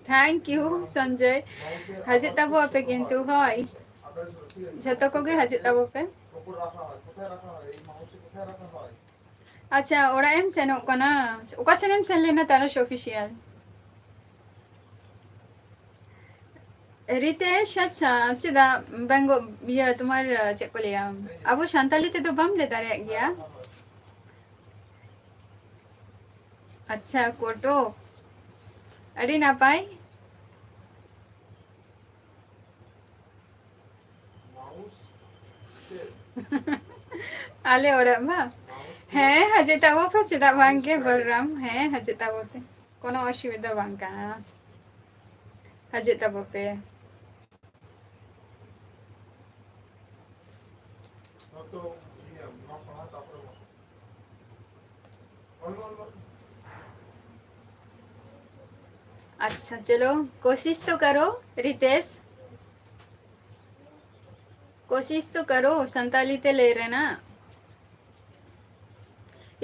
ᱛᱷᱮᱝᱠ ᱭᱩ ᱥᱚᱧᱡᱚᱭ᱾ ᱦᱤᱡᱩᱜ ᱛᱟᱵᱚ ᱟᱯᱮ ᱠᱤᱱᱛᱩ, ᱦᱳᱭ, ᱡᱷᱚᱛᱚ ᱠᱚᱜᱮ ᱦᱤᱡᱩᱜ ᱛᱟᱵᱚ ᱯᱮ᱾ ᱟᱪᱪᱷᱟ, ᱚᱲᱟᱜ ᱮᱢ ᱥᱮᱱᱚᱜ ᱠᱟᱱᱟ? ᱚᱠᱟ ᱥᱮᱱ ᱮᱢ ᱥᱮᱱ ᱞᱮᱱᱟ ᱛᱟᱨᱟᱥ ᱚᱯᱷᱤᱥᱤᱭᱟᱞ? ᱨᱤᱛᱮᱥ, ᱟᱪᱪᱷᱟ, ᱪᱮᱫᱟᱜ ᱵᱮᱝᱜᱚ-, ᱤᱭᱟᱹ, ᱛᱳᱢᱟᱨ, ᱪᱮᱫ ᱠᱚ ᱞᱟᱹᱭᱟ, ᱟᱵᱚ ᱥᱟᱱᱛᱟᱞᱤ ᱛᱮᱫᱚ ᱵᱟᱢ ᱞᱟᱹᱭ ᱫᱟᱲᱮᱭᱟᱜ ᱜᱮᱭᱟ? ᱟᱪᱪᱷᱟ, ᱠᱚᱴᱚᱠ, ᱟᱹᱰᱤ ᱱᱟᱯᱟᱭ᱾ ᱟᱞᱮ ᱚᱲᱟᱜ ᱢᱟ, ᱦᱮᱸ, ᱦᱤᱡᱩᱜ ᱛᱟᱵᱚ ᱯᱮ, ᱪᱮᱫᱟᱜ ᱵᱟᱝ ᱜᱮ, ᱵᱚᱞᱨᱟᱢ, ᱦᱮᱸ, ᱦᱤᱡᱩᱜ ᱛᱟᱵᱚ ᱯᱮ, ᱠᱳᱱᱳ ᱚᱥᱩᱵᱤᱫᱷᱟ ᱵᱟᱝ ᱠᱟᱱᱟ, ᱦᱤᱡᱩᱜ ᱛᱟᱵᱚ ᱯᱮ᱾ अच्छा, चलो, कोशिश तो करो, रितेश। कोशिश तो करो, संताली ते ले रहे ना।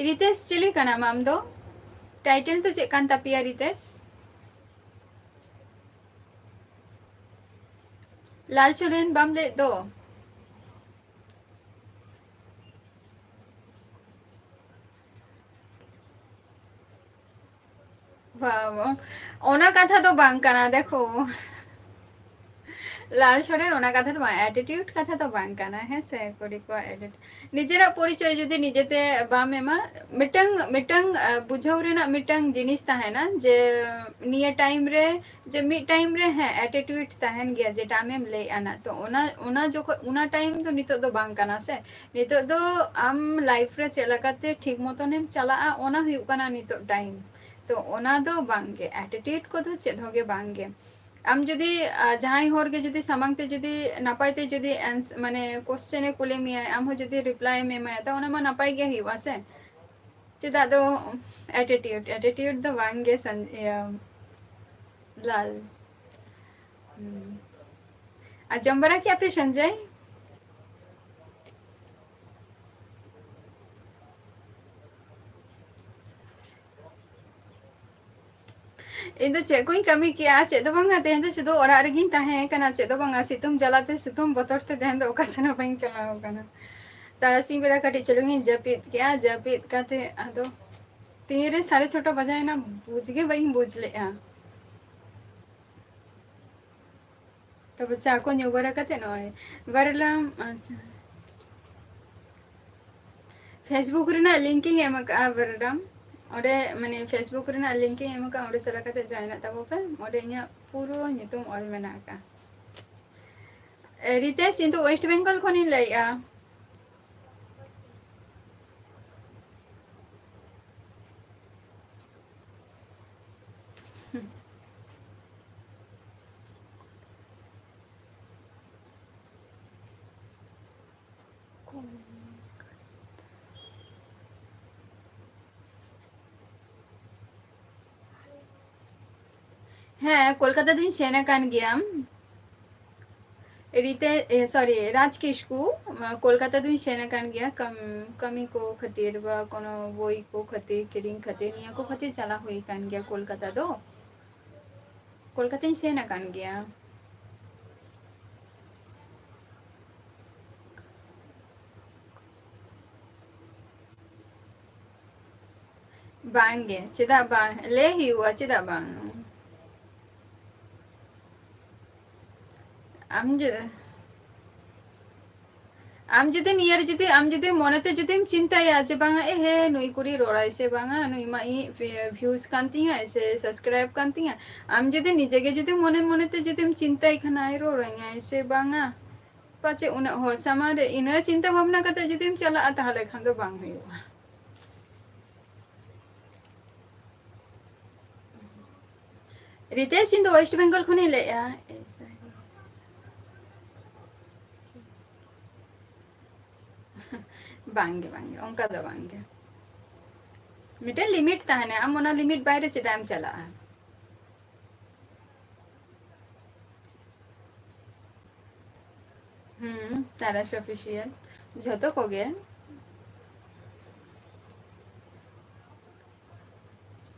ᱨᱤᱛᱮᱥ, ᱪᱤᱞᱤ ᱠᱟᱱᱟᱢ ᱟᱢ ᱫᱚ? ᱴᱟᱭᱴᱮᱞ ᱫᱚ ᱪᱮᱫ ᱠᱟᱱ ᱛᱟᱯᱮᱭᱟ, ᱨᱤᱛᱮᱥ? ᱞᱟᱞ ᱥᱚᱨᱮᱱ ᱵᱟᱢ ᱞᱟᱹᱭᱮᱫ ᱫᱚ? ᱵᱟᱵᱟ, ᱚᱱᱟ ᱠᱟᱛᱷᱟ ᱫᱚ ᱵᱟᱝ ᱠᱟᱱᱟ, ᱫᱮᱠᱷᱚ᱾ ᱞᱟᱞ ᱥᱚᱨᱮᱱ, ᱚᱱᱟ ᱠᱟᱛᱷᱟ ᱫᱚ ᱵᱟᱝ, attitude ᱠᱟᱛᱷᱟ ᱫᱚ ᱵᱟᱝ ᱠᱟᱱᱟ, ᱦᱮᱸ ᱥᱮ? ᱠᱩᱲᱤ ᱠᱚᱣᱟᱜ attitude, ᱱᱤᱡᱮᱨᱟᱜ ᱯᱚᱨᱤᱪᱚᱭ ᱡᱩᱫᱤ ᱱᱤᱡᱮᱛᱮ ᱵᱟᱢ ᱮᱢᱟ, ᱢᱤᱫᱴᱟᱝ, ᱢᱤᱫᱴᱟᱝ, ᱟ, ᱵᱩᱡᱷᱟᱹᱣ ᱨᱮᱱᱟᱜ ᱢᱤᱫᱴᱟᱝ ᱡᱤᱱᱤᱥ ᱛᱟᱦᱮᱱᱟ ᱡᱮ ᱱᱤᱭᱟᱹ time ᱨᱮ, ᱡᱮ ᱢᱤᱫ time ᱨᱮ, ᱦᱮᱸ, attitude ᱛᱟᱦᱮᱱ ᱜᱮᱭᱟ, ᱡᱮᱴᱟ ᱟᱢᱮᱢ ᱞᱟᱹᱭᱮᱫᱼᱟ ᱱᱟᱜ, ᱛᱚ ᱚᱱᱟ, ᱚᱱᱟ ᱡᱚᱠᱷᱚᱱ, ᱚᱱᱟ time ᱫᱚ ᱱᱤᱛᱚᱜ ᱫᱚ ᱵᱟᱝ ᱠᱟᱱᱟ ᱥᱮ᱾ ᱱᱤᱛᱚᱜ ᱫᱚ ᱟᱢ life ᱨᱮ ᱪᱮᱫ ᱞᱮᱠᱟᱛᱮ ᱴᱷᱤᱠ ᱢᱚᱛᱚᱱᱮᱢ ᱪᱟᱞᱟᱜᱼᱟ, ᱚᱱᱟ ᱦᱩᱭᱩᱜ ᱠᱟᱱᱟ ᱱᱤᱛᱚᱜ time᱾ ᱛᱚ ᱚᱱᱟ ᱫᱚ ᱵᱟᱝ ᱜᱮ, attitude ᱠᱚᱫᱚ ᱪᱮᱫ ᱦᱚᱸ ᱜᱮ ᱵᱟᱝ ᱜᱮ᱾ ᱟᱢ ᱡᱩᱫᱤ, ᱟ, ᱡᱟᱦᱟᱸᱭ ᱦᱚᱲ ᱜᱮ ᱡᱩᱫᱤ ᱥᱟᱢᱟᱝ ᱛᱮ ᱡᱩᱫᱤ ᱱᱟᱯᱟᱭ ᱛᱮ ᱡᱩᱫᱤ ans-, ᱢᱟᱱᱮ question ᱮ ᱠᱩᱞᱤ ᱢᱮᱭᱟᱭ, ᱟᱢ ᱦᱚᱸ ᱡᱩᱫᱤ reply ᱮᱢ ᱮᱢᱟᱭᱟ, ᱛᱚ ᱚᱱᱟ ᱢᱟ ᱱᱟᱯᱟᱭ ᱜᱮ ᱦᱩᱭᱩᱜᱼᱟ ᱥᱮ᱾ ᱪᱮᱫᱟᱜ ᱫᱚ attitude, attitude ᱫᱚ ᱵᱟᱝ ᱜᱮ ᱥᱟᱱ-, ᱤᱭᱟᱹ, ᱞᱟᱞ᱾ ᱦᱩᱸ᱾ ᱟᱨ ᱡᱚᱢ ᱵᱟᱲᱟ ᱠᱮᱜᱼᱟ ᱯᱮ, ᱥᱚᱧᱡᱚᱭ? ᱤᱧ ᱫᱚ ᱪᱮᱫ ᱠᱚᱧ ᱠᱟᱹᱢᱤ ᱠᱮᱜᱼᱟ? ᱪᱮᱫ ᱫᱚ ᱵᱟᱝᱟ, ᱛᱮᱦᱮᱧ ᱫᱚ ᱥᱩᱫᱷᱩ ᱚᱲᱟᱜ ᱨᱮᱜᱤᱧ ᱛᱟᱦᱮᱸ ᱠᱟᱱᱟ, ᱪᱮᱫ ᱫᱚ ᱵᱟᱝᱟ, ᱥᱤᱛᱩᱝ ᱡᱟᱞᱟᱛᱮ, ᱥᱤᱛᱩᱝ ᱵᱚᱛᱚᱨ ᱛᱮ ᱛᱮᱦᱮᱧ ᱫᱚ ᱚᱠᱟ ᱥᱮᱱ ᱦᱚᱸ ᱵᱟᱹᱧ ᱪᱟᱞᱟᱣ ᱠᱟᱱᱟ᱾ ᱛᱟᱨᱟᱥᱤᱧ ᱵᱮᱲᱟ ᱠᱟᱹᱴᱤᱡ ᱪᱩᱞᱩᱝ ᱤᱧ ᱡᱟᱹᱯᱤᱫ ᱠᱮᱜᱼᱟ, ᱡᱟᱹᱯᱤᱫ ᱠᱟᱛᱮ ᱟᱫᱚ ᱛᱤᱱᱨᱮ ᱥᱟᱲᱮ ᱪᱷᱚᱴᱟ ᱵᱟᱡᱟᱣᱮᱱᱟ, ᱵᱩᱡᱽ ᱜᱮ ᱵᱟᱹᱧ ᱵᱩᱡᱽ ᱞᱮᱜᱼᱟ᱾ ᱛᱟᱨᱯᱚᱨ ᱪᱟ ᱠᱚ ᱧᱩ ᱵᱟᱲᱟ ᱠᱟᱛᱮ ᱱᱚᱜᱼᱚᱭ ᱵᱟᱨᱞᱟᱢ, ᱟᱪᱪᱷᱟ, Facebook ᱨᱮᱱᱟᱜ link ᱤᱧ ᱮᱢ ᱟᱠᱟᱫᱼᱟ ᱵᱟᱨᱞᱟᱢ᱾ ᱚᱸᱰᱮ, ᱢᱟᱱᱮ, Facebook ᱨᱮᱱᱟᱜ link ᱤᱧ ᱮᱢ ᱟᱠᱟᱫᱼᱟ, ᱚᱸᱰᱮ ᱪᱟᱞᱟᱣ ᱠᱟᱛᱮ join ᱚᱜ ᱛᱟᱵᱚ ᱯᱮ᱾ ᱚᱸᱰᱮ ᱤᱧᱟᱹᱜ ᱯᱩᱨᱟᱹ ᱧᱩᱛᱩᱢ ᱚᱞ ᱢᱮᱱᱟᱜ ᱟᱠᱟᱫᱼᱟ᱾ ᱨᱤᱛᱮᱥ, ᱤᱧ ᱫᱚ West Bengal ᱠᱷᱚᱱᱤᱧ ᱞᱟᱹᱭᱮᱫᱼᱟ᱾ ᱦᱮᱸ, ᱠᱳᱞᱠᱟᱛᱟ ᱫᱩᱧ ᱥᱮᱱ ᱟᱠᱟᱱ ᱜᱮᱭᱟ᱾ ᱨᱤᱛᱮ, ᱮ, sorry, ᱨᱟᱡᱽ ᱠᱤᱥᱠᱩ, ᱠᱳᱞᱠᱟᱛᱟ ᱫᱩᱧ ᱥᱮᱱ ᱟᱠᱟᱱ ᱜᱮᱭᱟ, ᱠᱟᱢ-, ᱠᱟᱹᱢᱤ ᱠᱚ ᱠᱷᱟᱹᱛᱤᱨ ᱵᱟ ᱠᱳᱱᱳ ᱵᱳᱭ ᱠᱚ ᱠᱷᱟᱹᱛᱤᱨ, ᱠᱤᱨᱤᱧ ᱠᱷᱟᱹᱛᱤᱨ, ᱱᱤᱭᱟᱹ ᱠᱚ ᱠᱷᱟᱹᱛᱤᱨ ᱪᱟᱞᱟᱣ ᱦᱩᱭ ᱟᱠᱟᱱ ᱜᱮᱭᱟ ᱠᱳᱞᱠᱟᱛᱟ ᱫᱚ᱾ ᱠᱳᱞᱠᱟᱛᱟᱧ ᱥᱮᱱ ᱟᱠᱟᱱ ᱜᱮᱭᱟ᱾ ᱵᱟᱝᱜᱮ, ᱪᱮᱫᱟᱜ ᱵᱟᱝ? ᱞᱟᱹᱭ ᱦᱩᱭᱩᱜᱼᱟ, ᱪᱮᱫᱟᱜ ᱵᱟᱝ? ᱟᱢ ᱡᱩ-, ᱟᱢ ᱡᱩᱫᱤ ᱱᱤᱭᱟᱹ ᱨᱮ ᱡᱩᱫᱤ, ᱟᱢ ᱡᱩᱫᱤ ᱢᱚᱱᱮᱛᱮ ᱡᱩᱫᱤᱢ ᱪᱤᱱᱛᱟᱹᱭᱟ ᱡᱮ, "ᱵᱟᱝᱟ, ᱮ ᱦᱮ, ᱱᱩᱭ ᱠᱩᱲᱤ ᱨᱚᱲᱟᱭ ᱥᱮ ᱵᱟᱝᱟ, ᱱᱩᱭ ᱢᱟ ᱤᱧᱤᱡ ᱯᱷᱮ-, views ᱠᱟᱱ ᱛᱤᱧᱟᱭ ᱥᱮ subscribe ᱠᱟᱱ ᱛᱤᱧᱟ", ᱟᱢ ᱡᱩᱫᱤ ᱱᱤᱡᱮ ᱜᱮ ᱡᱩᱫᱤ ᱢᱚᱱᱮ ᱢᱚᱱᱮᱛᱮ ᱡᱩᱫᱤᱢ ᱪᱤᱱᱛᱟᱹᱭ ᱠᱷᱟᱱ, "ᱟᱭ ᱨᱚᱲᱟᱹᱧᱟᱭ ᱥᱮ ᱵᱟᱝᱟ, ᱯᱟᱪᱮ ᱩᱱᱟᱹᱜ ᱦᱚᱲ ᱥᱟᱢᱟᱝ ᱨᱮ", ᱤᱱᱟᱹ ᱪᱤᱱᱛᱟᱹ ᱵᱷᱟᱵᱽᱱᱟ ᱠᱟᱛᱮ ᱡᱩᱫᱤᱢ ᱪᱟᱞᱟᱜᱼᱟ, ᱛᱟᱦᱚᱞᱮ ᱠᱷᱟᱱ ᱫᱚ ᱵᱟᱝ ᱦᱩᱭᱩᱜᱼᱟ᱾ ᱨᱤᱛᱮᱥ, ᱤᱧ ᱫᱚ West Bengal ᱠᱷᱚᱱᱤᱧ ᱞᱟᱹᱭᱮᱜᱼᱟ᱾ ᱵᱟᱝᱜᱮ, ᱵᱟᱝᱜᱮ, ᱚᱱᱠᱟ ᱫᱚ ᱵᱟᱝᱜᱮ᱾ ᱢᱤᱫᱴᱮᱱ limit ᱛᱟᱦᱮᱱᱟ, ᱟᱢ ᱚᱱᱟ limit ᱵᱟᱭᱨᱮ ᱪᱮᱫᱟᱜ ᱮᱢ ᱪᱟᱞᱟᱜᱼᱟ? ᱦᱩᱸ, ᱛᱟᱨᱟᱥ Official, ᱡᱷᱚᱛᱚ ᱠᱚᱜᱮ᱾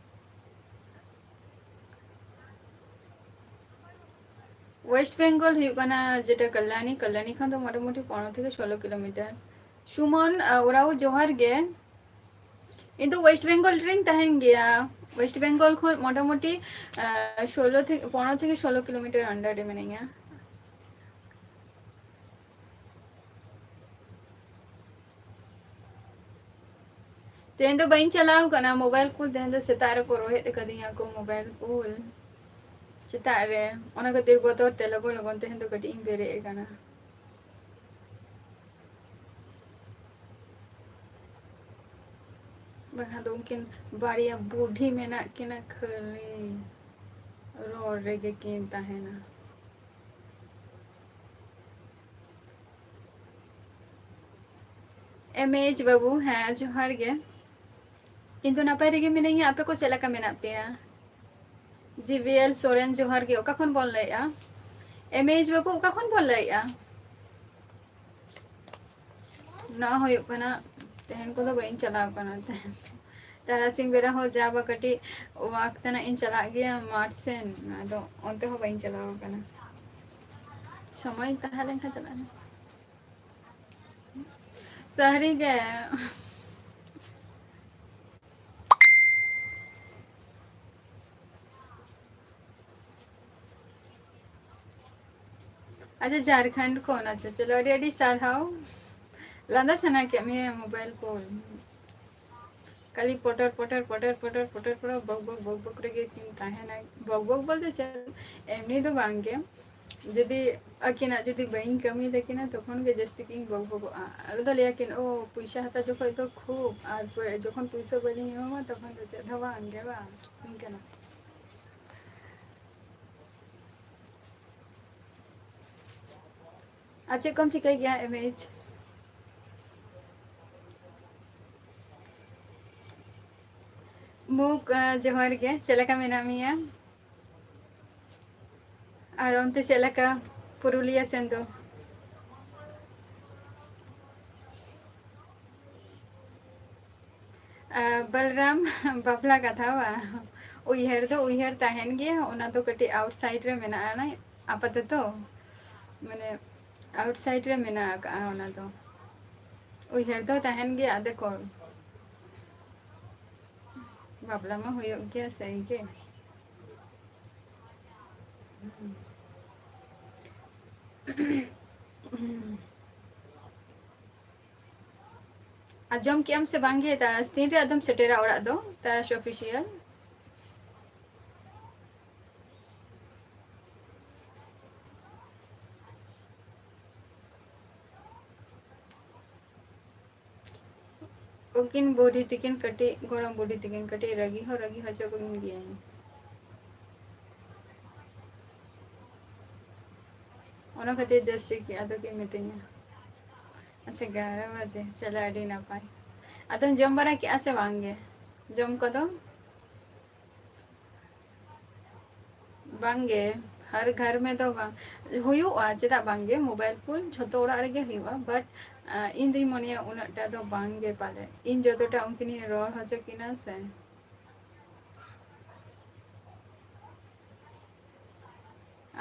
West Bengal ᱦᱩᱭᱩᱜ ᱠᱟᱱᱟ ᱡᱮᱴᱟ ᱠᱟᱞᱞᱟᱱᱤ, ᱠᱟᱞᱞᱟᱱᱤ ᱠᱷᱚᱱ ᱫᱚ ᱢᱚᱴᱟᱢᱩᱴᱤ ᱯᱚᱱᱨᱚ ᱛᱷᱮᱠᱮ ᱥᱳᱞᱳ kilometre᱾ ᱥᱩᱢᱚᱱ, ᱟ, ᱳᱨᱟᱣ, ᱡᱚᱦᱟᱨ ᱜᱮ᱾ ᱤᱧ ᱫᱚ ᱳᱭᱮᱥᱴ ᱵᱮᱝᱜᱚᱞ ᱨᱮᱧ ᱛᱟᱦᱮᱱ ᱜᱮᱭᱟ᱾ ᱳᱭᱮᱥᱴ ᱵᱮᱝᱜᱚᱞ ᱠᱷᱚᱱ ᱢᱚᱴᱟᱢᱩᱴᱤ, ᱟ, ᱥᱳᱞᱳ ᱛᱷᱮᱠᱮ, ᱯᱚᱱᱨᱚ ᱛᱷᱮᱠᱮ ᱥᱳᱞᱳ ᱠᱤᱞᱳᱢᱤᱴᱟᱨ under ᱨᱮ ᱢᱤᱱᱟᱹᱧᱟ᱾ ᱛᱮᱦᱮᱧ ᱫᱚ ᱵᱟᱹᱧ ᱪᱟᱞᱟᱣ ᱠᱟᱱᱟ ᱢᱳᱵᱟᱭᱤᱞ ᱠᱩᱞ᱾ ᱛᱮᱦᱮᱧ ᱫᱚ ᱥᱮᱛᱟᱜ ᱨᱮᱠᱚ ᱨᱚᱦᱮᱫ ᱟᱠᱟᱫᱤᱧᱟ ᱠᱚ ᱢᱳᱵᱟᱭᱤᱞ ᱠᱩᱞ ᱥᱮᱛᱟᱜ ᱨᱮ᱾ ᱚᱱᱟ ᱠᱷᱟᱹᱛᱤᱨ ᱵᱚᱛᱚᱨ ᱛᱮ ᱞᱚᱜᱚᱱ ᱞᱚᱜᱚᱱ ᱛᱮᱦᱮᱧ ᱫᱚ ᱠᱟᱹᱴᱤᱡ ᱤᱧ ᱵᱮᱨᱮᱫ ᱟᱠᱟᱱᱟ᱾ ᱵᱟᱠᱷᱟᱱ ᱫᱚ ᱩᱱᱠᱤᱱ ᱵᱟᱨᱭᱟ ᱵᱩᱰᱷᱤ ᱢᱮᱱᱟᱜ ᱠᱤᱱᱟ, ᱠᱷᱟᱹᱞᱤ ᱨᱚᱲ ᱨᱮᱜᱮ ᱠᱤᱱ ᱛᱟᱦᱮᱱᱟ᱾ ᱮᱢ ᱮᱭᱤᱪ ᱵᱟᱹᱵᱩ, ᱦᱮᱸ, ᱡᱚᱦᱟᱨ ᱜᱮ᱾ ᱤᱧ ᱫᱚ ᱱᱟᱯᱟᱭ ᱨᱮᱜᱮ ᱢᱤᱱᱟᱹᱧᱟ, ᱟᱯᱮ ᱠᱚ ᱪᱮᱫ ᱞᱮᱠᱟ ᱢᱮᱱᱟᱜ ᱯᱮᱭᱟ? ᱡᱤ ᱵᱤ ᱮᱞ ᱥᱚᱨᱮᱱ, ᱡᱚᱦᱟᱨ ᱜᱮ᱾ ᱚᱠᱟ ᱠᱷᱚᱱ ᱵᱚᱱ ᱞᱟᱹᱭᱮᱜᱼᱟ? ᱮᱢ ᱮᱭᱤᱪ ᱵᱟᱹᱵᱩ, ᱚᱠᱟ ᱠᱷᱚᱱ ᱵᱚᱱ ᱞᱟᱹᱭᱮᱜᱼᱟ? ᱱᱚᱣᱟ ᱦᱩᱭᱩᱜ ᱠᱟᱱᱟ, ᱛᱮᱦᱮᱧ ᱠᱚᱫᱚ ᱵᱟᱹᱧ ᱪᱟᱞᱟᱣ ᱠᱟᱱᱟ᱾ ᱛᱟᱨᱟᱥᱤᱧ ᱵᱮᱲᱟ ᱦᱚᱸ ᱡᱟ ᱵᱟ ᱠᱟᱹᱴᱤᱡ ᱣᱟᱠ ᱛᱮᱱᱟᱜ ᱤᱧ ᱪᱟᱞᱟᱜ ᱜᱮᱭᱟ ᱢᱟᱴᱷ ᱥᱮᱱ, ᱟᱫᱚ ᱚᱱᱛᱮ ᱦᱚᱸ ᱵᱟᱹᱧ ᱪᱟᱞᱟᱣ ᱠᱟᱱᱟ᱾ ᱥᱚᱢᱚᱭ ᱛᱟᱦᱮᱸ ᱞᱮᱱᱠᱷᱟᱱ ᱪᱟᱞᱟᱜ ᱟᱹᱧ᱾ ᱥᱟᱹᱨᱤ ᱜᱮ᱾ ᱟᱪᱪᱷᱟ, ᱡᱷᱟᱲᱠᱷᱚᱸᱰ ᱠᱷᱚᱱ, ᱟᱪᱪᱷᱟ, ᱪᱚᱞᱚ, ᱟᱹᱰᱤ ᱟᱹᱰᱤ ᱥᱟᱨᱦᱟᱣ᱾ ᱞᱟᱸᱫᱟ ᱥᱟᱱᱟ ᱠᱮᱫ ᱢᱮᱭᱟ ᱢᱳᱵᱟᱭᱤᱞ ᱠᱚ᱾ ᱠᱷᱟᱹᱞᱤ ᱯᱚᱴᱚᱨ ᱯᱚᱴᱚᱨ ᱯᱚᱴᱚᱨ ᱯᱚᱴᱚᱨ ᱯᱚᱴᱚᱨ ᱯᱚᱴᱚᱨ ᱵᱚᱠ ᱵᱚᱠ ᱵᱚᱠ ᱵᱚᱠ ᱨᱮᱜᱮ ᱠᱤᱱ ᱛᱟᱦᱮᱱᱟ᱾ ᱵᱚᱠ ᱵᱚᱠ ᱵᱚᱞᱛᱮ ᱪᱮᱫ, ᱮᱢᱱᱤ ᱫᱚ ᱵᱟᱝ ᱜᱮ᱾ ᱡᱩᱫᱤ ᱟᱹᱠᱤᱱᱟᱜ ᱡᱩᱫᱤ ᱵᱟᱹᱧ ᱠᱟᱹᱢᱤ ᱛᱟᱹᱠᱤᱱᱟ, ᱛᱚᱠᱷᱚᱱ ᱜᱮ ᱡᱟᱹᱥᱛᱤ ᱠᱤᱱ ᱵᱚᱠ ᱵᱚᱠᱚᱜᱼᱟ᱾ ᱟᱫᱚ ᱞᱟᱹᱭᱟ ᱠᱤᱱ, "ᱳ, ᱯᱚᱭᱥᱟ ᱦᱟᱛᱟᱣ ᱡᱚᱠᱷᱚᱡ ᱫᱚ ᱠᱷᱩᱵ, ᱟᱨ ᱯᱚ-, ᱡᱚᱠᱷᱚᱱ ᱯᱚᱭᱥᱟ ᱵᱟᱹᱞᱤᱧ ᱮᱢᱟᱢᱟ, ᱛᱚᱠᱷᱚᱱ ᱫᱚ ᱪᱮᱫ ᱦᱚᱸ ᱵᱟᱝ ᱜᱮ ᱵᱟᱝ?" ᱤᱱᱠᱟᱹᱱᱟᱜ᱾ ᱟᱨ ᱪᱮᱫ ᱠᱚᱢ ᱪᱤᱠᱟᱹᱭ ᱜᱮᱭᱟ, ᱮᱢ ᱮᱭᱤᱪ? ᱢᱩᱠ, ᱟᱸ, ᱡᱚᱦᱟᱨ ᱜᱮ, ᱪᱮᱫ ᱞᱮᱠᱟ ᱢᱮᱱᱟᱜ ᱢᱮᱭᱟ? ᱟᱨ ᱚᱱᱛᱮ ᱪᱮᱫ ᱞᱮᱠᱟ ᱯᱩᱨᱩᱞᱤᱭᱟᱹ ᱥᱮᱱ ᱫᱚ? ᱟᱨ ᱵᱚᱞᱨᱟᱢ, ᱵᱟᱯᱞᱟ ᱠᱟᱛᱷᱟ ᱵᱟᱝ? ᱩᱭᱦᱟᱹᱨ ᱫᱚ ᱩᱭᱦᱟᱹᱨ ᱛᱟᱦᱮᱱ ᱜᱮᱭᱟ, ᱚᱱᱟ ᱫᱚ ᱠᱟᱹᱴᱤᱡ outside ᱨᱮ ᱢᱮᱱᱟᱜᱼᱟ, ᱟᱯᱟᱛᱚᱛᱚ, ᱢᱟᱱᱮ, outside ᱨᱮ ᱢᱮᱱᱟᱜ ᱟᱠᱟᱜᱼᱟ ᱚᱱᱟ ᱫᱚ᱾ ᱩᱭᱦᱟᱹᱨ ᱫᱚ ᱛᱟᱦᱮᱱ ᱜᱮᱭᱟ, ᱟᱫᱚ ᱠᱚ ᱵᱟᱯᱞᱟ ᱢᱟ ᱦᱩᱭᱩᱜ ᱜᱮᱭᱟ, ᱥᱟᱹᱨᱤ ᱜᱮ᱾ ᱟᱸᱡᱚᱢ ᱠᱮᱜ ᱟᱢ ᱥᱮ ᱵᱟᱝ ᱜᱮ? ᱛᱟᱨᱟᱥ ᱛᱤᱱ ᱨᱮ ᱟᱫᱚᱢ ᱥᱮᱴᱮᱨᱟ ᱚᱲᱟᱜ ᱫᱚ? ᱛᱟᱨᱟᱥ ᱚᱯᱷᱤᱥᱤᱭᱟᱞ᱾ ᱩᱱᱠᱤᱱ ᱵᱩᱰᱷᱤ ᱛᱤᱠᱤᱱ ᱠᱟᱹᱴᱤᱡ, ᱜᱚᱲᱚᱢ ᱵᱩᱰᱷᱤ ᱛᱤᱠᱤᱱ ᱠᱟᱹᱴᱤᱡ ᱨᱟᱹᱜᱤ ᱦᱚᱸ ᱨᱟᱹᱜᱤ ᱦᱚᱪᱚ ᱠᱚᱜᱤᱧ ᱜᱮᱭᱟᱹᱧ᱾ ᱚᱱᱟ ᱠᱷᱟᱹᱛᱤᱨ ᱡᱟᱹᱥᱛᱤ ᱜᱮ ᱟᱫᱚ ᱠᱤᱱ ᱢᱤᱛᱟᱹᱧᱟ᱾ ᱟᱪᱪᱷᱟ, ᱮᱜᱟᱨᱚ ᱵᱟᱡᱮ, ᱪᱚᱞᱚ, ᱟᱹᱰᱤ ᱱᱟᱯᱟᱭ᱾ ᱟᱫᱚᱢ ᱡᱚᱢ ᱵᱟᱲᱟ ᱠᱮᱜᱼᱟ ᱥᱮ ᱵᱟᱝ ᱜᱮ? ᱡᱚᱢ ᱠᱚᱫᱚ? ᱵᱟᱝ ᱜᱮ, ᱦᱟᱨ ᱜᱷᱟᱨ ᱢᱮ ᱫᱚ ᱵᱟᱝ ᱦᱩᱭᱩᱜᱼᱟ, ᱪᱮᱫᱟᱜ ᱵᱟᱝ ᱜᱮ? ᱢᱳᱵᱟᱭᱤᱞ ᱯᱷᱳᱱ ᱡᱷᱚᱛᱚ ᱚᱲᱟᱜ ᱨᱮᱜᱮ ᱦᱩᱭᱩᱜᱼᱟ, but, ᱟᱸ, ᱤᱧ ᱫᱩᱧ ᱢᱚᱱᱮᱭᱟ ᱩᱱᱟᱹᱜ ᱴᱟ ᱫᱚ ᱵᱟᱝ ᱜᱮ ᱯᱟᱞᱮ, ᱤᱧ ᱡᱚᱛᱚᱴᱟ ᱩᱱᱠᱤᱱᱤᱧ ᱨᱚᱲ ᱦᱚᱪᱚ ᱠᱤᱱᱟ ᱥᱮ᱾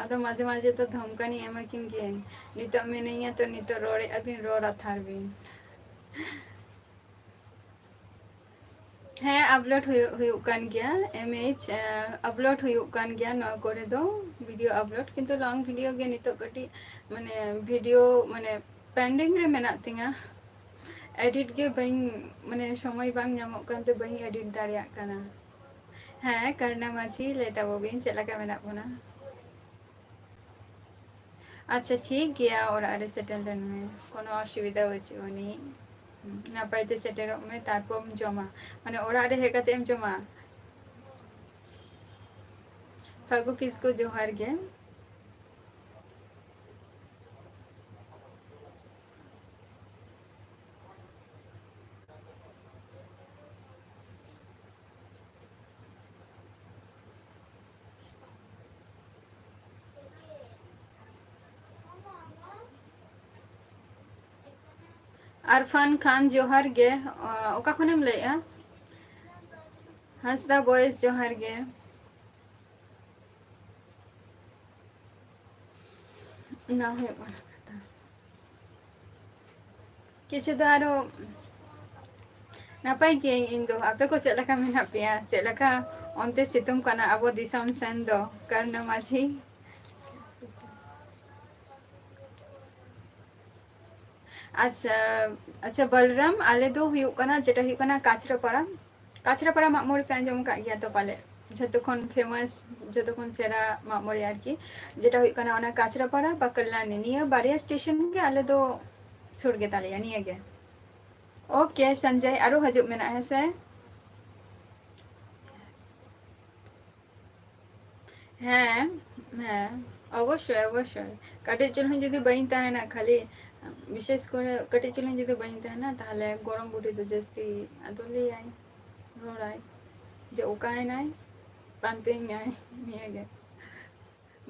ᱟᱫᱚ ᱢᱟᱡᱷᱮ ᱢᱟᱡᱷᱮ ᱛᱚ ᱫᱷᱚᱢᱠᱟᱱᱤ ᱮᱢᱟ ᱠᱤᱱ ᱜᱤᱭᱟᱹᱧ, "ᱱᱤᱛᱚᱜ ᱢᱤᱱᱟᱹᱧᱟ ᱛᱚ ᱱᱤᱛᱚᱜ ᱨᱚᱲᱮᱫᱼᱟ ᱵᱤᱱ, ᱨᱚᱲ ᱟᱛᱷᱟᱨ ᱵᱤᱱ᱾" ᱦᱮᱸ, ᱟᱯᱞᱳᱰ ᱦᱩᱭᱩᱜ, ᱦᱩᱭᱩᱜ ᱠᱟᱱ ᱜᱮᱭᱟ, ᱮᱢ ᱮᱭᱤᱪ, ᱟᱯᱞᱳᱰ ᱦᱩᱭᱩᱜ ᱠᱟᱱ ᱜᱮᱭᱟ ᱱᱚᱣᱟ ᱠᱚᱨᱮ ᱫᱚ, ᱵᱷᱤᱰᱤᱭᱳ ᱟᱯᱞᱳᱰ, ᱠᱤᱱᱛᱩ ᱞᱚᱝ ᱵᱷᱤᱰᱤᱭᱳ ᱜᱮ ᱱᱤᱛᱚᱜ ᱠᱟᱹᱴᱤᱡ, ᱢᱟᱱᱮ, ᱵᱷᱤᱰᱤᱭᱳ, ᱢᱟᱱᱮ, ᱯᱮᱱᱰᱤᱝ ᱨᱮ ᱢᱮᱱᱟᱜ ᱛᱤᱧᱟᱹ, ᱮᱰᱤᱴ ᱜᱮ ᱵᱟᱹᱧ, ᱢᱟᱱᱮ, ᱥᱚᱢᱚᱭ ᱵᱟᱝ ᱧᱟᱢᱚᱜ ᱠᱟᱱᱛᱮ ᱵᱟᱹᱧ ᱮᱰᱤᱴ ᱫᱟᱲᱮᱭᱟᱜ ᱠᱟᱱᱟ᱾ ᱦᱮᱸ, ᱠᱟᱨᱱᱟ ᱢᱟᱹᱡᱷᱤ, ᱞᱟᱹᱭ ᱛᱟᱵᱚ ᱵᱤᱱ ᱪᱮᱫ ᱞᱮᱠᱟ ᱢᱮᱱᱟᱜ ᱵᱚᱱᱟ? ᱟᱪᱪᱷᱟ, ᱴᱷᱤᱠ ᱜᱮᱭᱟ, ᱚᱲᱟᱜ ᱨᱮ ᱥᱮᱴᱮᱨ ᱞᱮᱱ ᱢᱮ, ᱠᱳᱱᱳ ᱚᱥᱩᱵᱤᱫᱷᱟ ᱵᱟᱹᱪᱩᱜ ᱟᱹᱱᱤᱡ᱾ ᱱᱟᱯᱟᱭ ᱛᱮ ᱥᱮᱴᱮᱨᱚᱜ ᱢᱮ, ᱛᱟᱨᱯᱚᱨ ᱡᱚᱢᱟ, ᱢᱟᱱᱮ, ᱚᱲᱟᱜ ᱨᱮ ᱦᱮᱡ ᱠᱟᱛᱮ ᱮᱢ ᱡᱚᱢᱟ᱾ ᱯᱷᱟᱹᱜᱩ ᱠᱤᱥᱠᱩ, ᱡᱚᱦᱟᱨ ᱜᱮ᱾ ᱟᱨᱯᱷᱟᱱ ᱠᱷᱟᱱ, ᱡᱚᱦᱟᱨ ᱜᱮ᱾ ᱚ, ᱚᱠᱟ ᱠᱷᱚᱱᱮᱢ ᱞᱟᱹᱭᱮᱜᱼᱟ? ᱦᱟᱸᱥᱫᱟ ᱵᱚᱭᱮᱥ, ᱡᱚᱦᱟᱨ ᱜᱮ᱾ ᱚᱱᱟ ᱦᱩᱭᱩᱜ ᱠᱟᱱᱟ ᱠᱟᱛᱷᱟ᱾ ᱠᱤᱪᱷᱩ ᱫᱚ ᱟᱨᱚ ᱱᱟᱯᱟᱭ ᱜᱤᱭᱟᱹᱧ ᱤᱧ ᱫᱚ᱾ ᱟᱯᱮ ᱠᱚ ᱪᱮᱫ ᱞᱮᱠᱟ ᱢᱮᱱᱟᱜ ᱯᱮᱭᱟ? ᱪᱮᱫ ᱞᱮᱠᱟ ᱚᱱᱛᱮ ᱥᱤᱛᱩᱝ ᱠᱟᱱᱟ ᱟᱵᱚ ᱫᱤᱥᱚᱢ ᱥᱮᱱ ᱫᱚ, ᱠᱟᱨᱱᱟ ᱢᱟᱹᱡᱷᱤ? ᱟᱪᱪᱷᱟ, ᱟᱪᱪᱷᱟ ᱵᱚᱞᱨᱟᱢ, ᱟᱞᱮ ᱫᱚ ᱦᱩᱭᱩᱜ ᱠᱟᱱᱟ, ᱡᱮᱴᱟ ᱦᱩᱭᱩᱜ ᱠᱟᱱᱟ ᱠᱟᱪᱨᱟᱯᱟᱲᱟ᱾ ᱠᱟᱪᱨᱟᱯᱟᱲᱟ ᱢᱟᱜ ᱢᱚᱬᱮ ᱯᱮ ᱟᱸᱡᱚᱢ ᱟᱠᱟᱫ ᱜᱮᱭᱟ ᱛᱚ ᱯᱟᱞᱮ? ᱡᱷᱚᱛᱚ ᱠᱷᱚᱱ famous, ᱡᱷᱚᱛᱚ ᱠᱷᱚᱱ ᱥᱮᱨᱟ ᱢᱟᱜ ᱢᱚᱬᱮ ᱟᱨᱠᱤ, ᱡᱮᱴᱟ ᱦᱩᱭᱩᱜ ᱠᱟᱱᱟ ᱚᱱᱟ ᱠᱟᱪᱨᱟᱯᱟᱲᱟ ᱵᱟ ᱠᱟᱞᱞᱟᱱᱤ, ᱱᱤᱭᱟᱹ ᱵᱟᱨᱭᱟ ᱥᱴᱮᱥᱚᱱ ᱜᱮ ᱟᱞᱮ ᱫᱚ ᱥᱩᱨ ᱜᱮᱛᱟᱞᱮᱭᱟ ᱱᱤᱭᱟᱹ ᱜᱮ᱾ OK ᱥᱚᱧᱡᱚᱭ, ᱟᱨᱚ ᱦᱤᱡᱩᱜ ᱢᱮᱱᱟᱜᱼᱟ, ᱦᱮᱸ ᱥᱮ? ᱦᱮᱸ, ᱦᱮᱸ, ᱚᱵᱚᱥᱥᱳᱭ, ᱚᱵᱚᱥᱥᱳᱭ᱾ ᱠᱟᱹᱴᱤᱡ ᱪᱩᱞᱩᱝ ᱡᱩᱫᱤ ᱵᱟᱹᱧ ᱛᱟᱦᱮᱱᱟ, ᱠᱷᱟᱹᱞᱤ ᱵᱤᱥᱮᱥ ᱠᱚᱨᱮ ᱠᱟᱹᱴᱤᱡ ᱪᱩᱞᱩᱝ ᱡᱩᱫᱤ ᱵᱟᱹᱧ ᱛᱟᱦᱮᱱᱟ, ᱛᱟᱦᱞᱮ ᱜᱚᱲᱚᱢ ᱵᱩᱰᱷᱤ ᱫᱚ ᱡᱟᱹᱥᱛᱤ ᱟᱫᱚ ᱞᱟᱹᱭᱟᱭ, ᱨᱚᱲᱟᱭ ᱡᱮ, "ᱚᱠᱟᱭᱮᱱᱟᱭ? ᱯᱟᱱᱛᱮᱧᱟᱭ", ᱱᱤᱭᱟᱹᱜᱮ᱾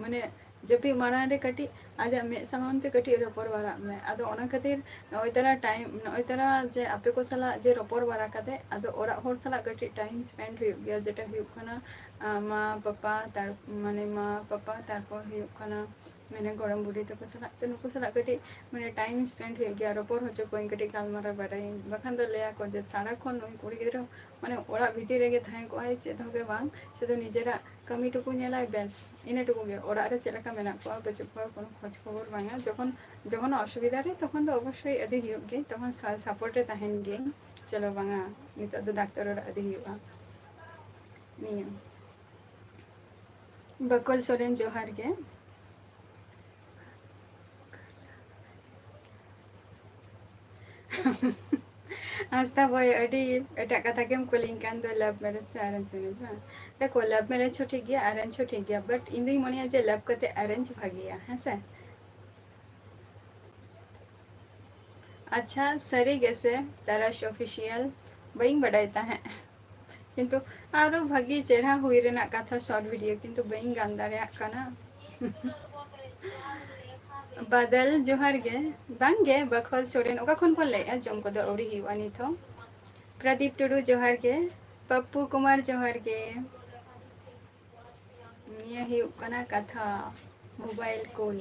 ᱢᱟᱱᱮ, ᱡᱟᱹᱯᱤᱫ ᱢᱟᱲᱟᱝ ᱨᱮ ᱠᱟᱹᱴᱤᱡ ᱟᱡᱟᱜ ᱢᱮᱫ ᱥᱟᱢᱟᱝ ᱛᱮ ᱠᱟᱹᱴᱤᱡ ᱨᱚᱯᱚᱲ ᱵᱟᱲᱟᱜ ᱢᱮ᱾ ᱟᱫᱚ ᱚᱱᱟ ᱠᱷᱟᱹᱛᱤᱨ ᱱᱚᱜᱼᱚᱭ ᱛᱟᱨᱟ time, ᱱᱚᱜᱼᱚᱭ ᱛᱟᱨᱟ ᱡᱮ ᱟᱯᱮ ᱠᱚ ᱥᱟᱞᱟᱜ ᱡᱮ ᱨᱚᱯᱚᱲ ᱵᱟᱲᱟ ᱠᱟᱛᱮ, ᱟᱫᱚ ᱚᱲᱟᱜ ᱦᱚᱲ ᱥᱟᱞᱟᱜ ᱠᱟᱹᱴᱤᱡ time spend ᱦᱩᱭᱩᱜ ᱜᱮᱭᱟ, ᱡᱮᱴᱟ ᱦᱩᱭᱩᱜ ᱠᱟᱱᱟ, ᱟᱸ, ᱢᱟ, ᱯᱟᱯᱟ, ᱛᱟᱨ-, ᱢᱟᱱᱮ, ᱢᱟ, ᱯᱟᱯᱟ, ᱛᱟᱨᱯᱚᱨ ᱦᱩᱭᱩᱜ ᱠᱟᱱᱟ, ᱢᱟᱱᱮ, ᱜᱚᱲᱚᱢ ᱵᱩᱰᱷᱤ ᱛᱟᱠᱚ ᱥᱟᱞᱟᱜ᱾ ᱛᱚ, ᱱᱩᱠᱩ ᱥᱟᱞᱟᱜ ᱠᱟᱹᱴᱤᱡ, ᱢᱟᱱᱮ, time spend ᱦᱩᱭᱩᱜ ᱜᱮᱭᱟ, ᱨᱚᱯᱚᱲ ᱦᱚᱪᱚ ᱠᱚᱣᱟᱧ, ᱠᱟᱹᱴᱤᱡ ᱜᱟᱞᱢᱟᱨᱟᱣ ᱵᱟᱲᱟᱭᱟᱹᱧ᱾ ᱵᱟᱠᱷᱟᱱ ᱫᱚ ᱞᱟᱹᱭᱟ ᱠᱚ ᱡᱮ, ᱥᱟᱨᱟᱠᱷᱚᱱ ᱱᱩᱭ ᱠᱩᱲᱤ ᱜᱤᱫᱽᱨᱟᱹ, ᱢᱟᱱᱮ, ᱚᱲᱟᱜ ᱵᱷᱤᱛᱤᱨ ᱨᱮᱜᱮ ᱛᱟᱦᱮᱸ ᱠᱚᱜᱼᱟᱭ, ᱪᱮᱫ ᱦᱚᱸ ᱜᱮ ᱵᱟᱝ, ᱥᱩᱫᱷᱩ ᱱᱤᱡᱮᱨᱟᱜ ᱠᱟᱹᱢᱤ ᱴᱩᱠᱩ ᱧᱮᱞᱟᱭ, ᱵᱮᱥ, ᱤᱱᱟᱹ ᱴᱩᱠᱩ ᱜᱮ᱾ ᱚᱲᱟᱜ ᱨᱮ ᱪᱮᱫ ᱞᱮᱠᱟ ᱢᱮᱱᱟᱜ ᱠᱚᱣᱟ, ᱵᱟᱹᱪᱩᱜ ᱠᱚᱣᱟ, ᱠᱳᱱᱳ ᱠᱷᱚᱡᱽ ᱠᱷᱚᱵᱚᱨ ᱵᱟᱝᱟ᱾ ᱡᱚᱠᱷᱚᱱ, ᱡᱚᱠᱷᱚᱱ ᱚᱥᱩᱵᱤᱫᱷᱟ ᱨᱮ, ᱛᱚᱠᱷᱚᱱ ᱫᱚ ᱚᱵᱚᱥᱥᱳᱭ ᱟᱹᱫᱤ ᱦᱩᱭᱩᱜ ᱜᱮ, ᱛᱚᱠᱷᱚᱱ ᱥᱟ-, support ᱨᱮ ᱛᱟᱦᱮᱱ ᱜᱤᱭᱟᱹᱧ᱾ ᱪᱚᱞᱚ ᱵᱟᱝᱟ, ᱱᱤᱛᱚᱜ ᱫᱚ ᱰᱟᱠᱛᱟᱨ ᱚᱲᱟᱜ ᱤᱫᱤ ᱦᱩᱭᱩᱜᱼᱟ᱾ ᱱᱤᱭᱟᱹ᱾ ᱵᱟᱠᱚᱞ ᱥᱚᱨᱮᱱ, ᱡᱚᱦᱟᱨ ᱜᱮ᱾ ᱟᱥᱛᱟ ᱵᱷᱟᱭ, ᱟᱹᱰᱤ ᱮᱴᱟᱜ ᱠᱟᱛᱷᱟ ᱜᱮᱢ ᱠᱩᱞᱤᱧ ᱠᱟᱱ ᱫᱚ, love marriage ᱥᱮ arrange marriage ᱵᱟᱝ? ᱫᱮᱠᱷᱚ, love marriage ᱦᱚᱸ ᱴᱷᱤᱠ ᱜᱮᱭᱟ, arrange ᱦᱚᱸ ᱴᱷᱤᱠ ᱜᱮᱭᱟ, but ᱤᱧ ᱫᱩᱧ ᱢᱚᱱᱮᱭᱟ ᱡᱮ love ᱠᱟᱛᱮ arrange ᱵᱷᱟᱜᱮᱭᱟ, ᱦᱮᱸ ᱥᱮ? ᱟᱪᱪᱷᱟ, ᱥᱟᱹᱨᱤ ᱜᱮᱥᱮ ᱛᱟᱨᱟᱥ Official? ᱵᱟᱹᱧ ᱵᱟᱰᱟᱭ ᱛᱟᱦᱮᱸᱫ, ᱠᱤᱱᱛᱩ ᱟᱨᱚ ᱵᱷᱟᱹᱜᱤ ᱪᱮᱦᱨᱟ ᱦᱩᱭ ᱨᱮᱱᱟᱜ ᱠᱟᱛᱷᱟ short video, ᱠᱤᱱᱛᱩ ᱵᱟᱹᱧ ᱜᱟᱱ ᱫᱟᱲᱮᱭᱟᱜ ᱠᱟᱱᱟ᱾ ᱵᱟᱫᱚᱞ, ᱡᱚᱦᱟᱨ ᱜᱮ᱾ ᱵᱟᱝ ᱜᱮ, ᱵᱟᱠᱷᱚᱞ ᱥᱚᱨᱮᱱ, ᱚᱠᱟ ᱠᱷᱚᱱ ᱵᱚᱱ ᱞᱟᱹᱭᱮᱫᱼᱟ? ᱡᱚᱢ ᱠᱚᱫᱚ ᱟᱹᱣᱨᱤ ᱦᱩᱭᱩᱜᱼᱟ ᱱᱤᱛ ᱦᱚᱸ᱾ ᱯᱨᱚᱫᱤᱯ ᱴᱩᱰᱩ, ᱡᱚᱦᱟᱨ ᱜᱮ᱾ ᱯᱟᱯᱯᱩ ᱠᱩᱢᱟᱨ, ᱡᱚᱦᱟᱨ ᱜᱮ᱾ ᱱᱤᱭᱟᱹ ᱦᱩᱭᱩᱜ ᱠᱟᱱᱟ ᱠᱟᱛᱷᱟ, mobile call᱾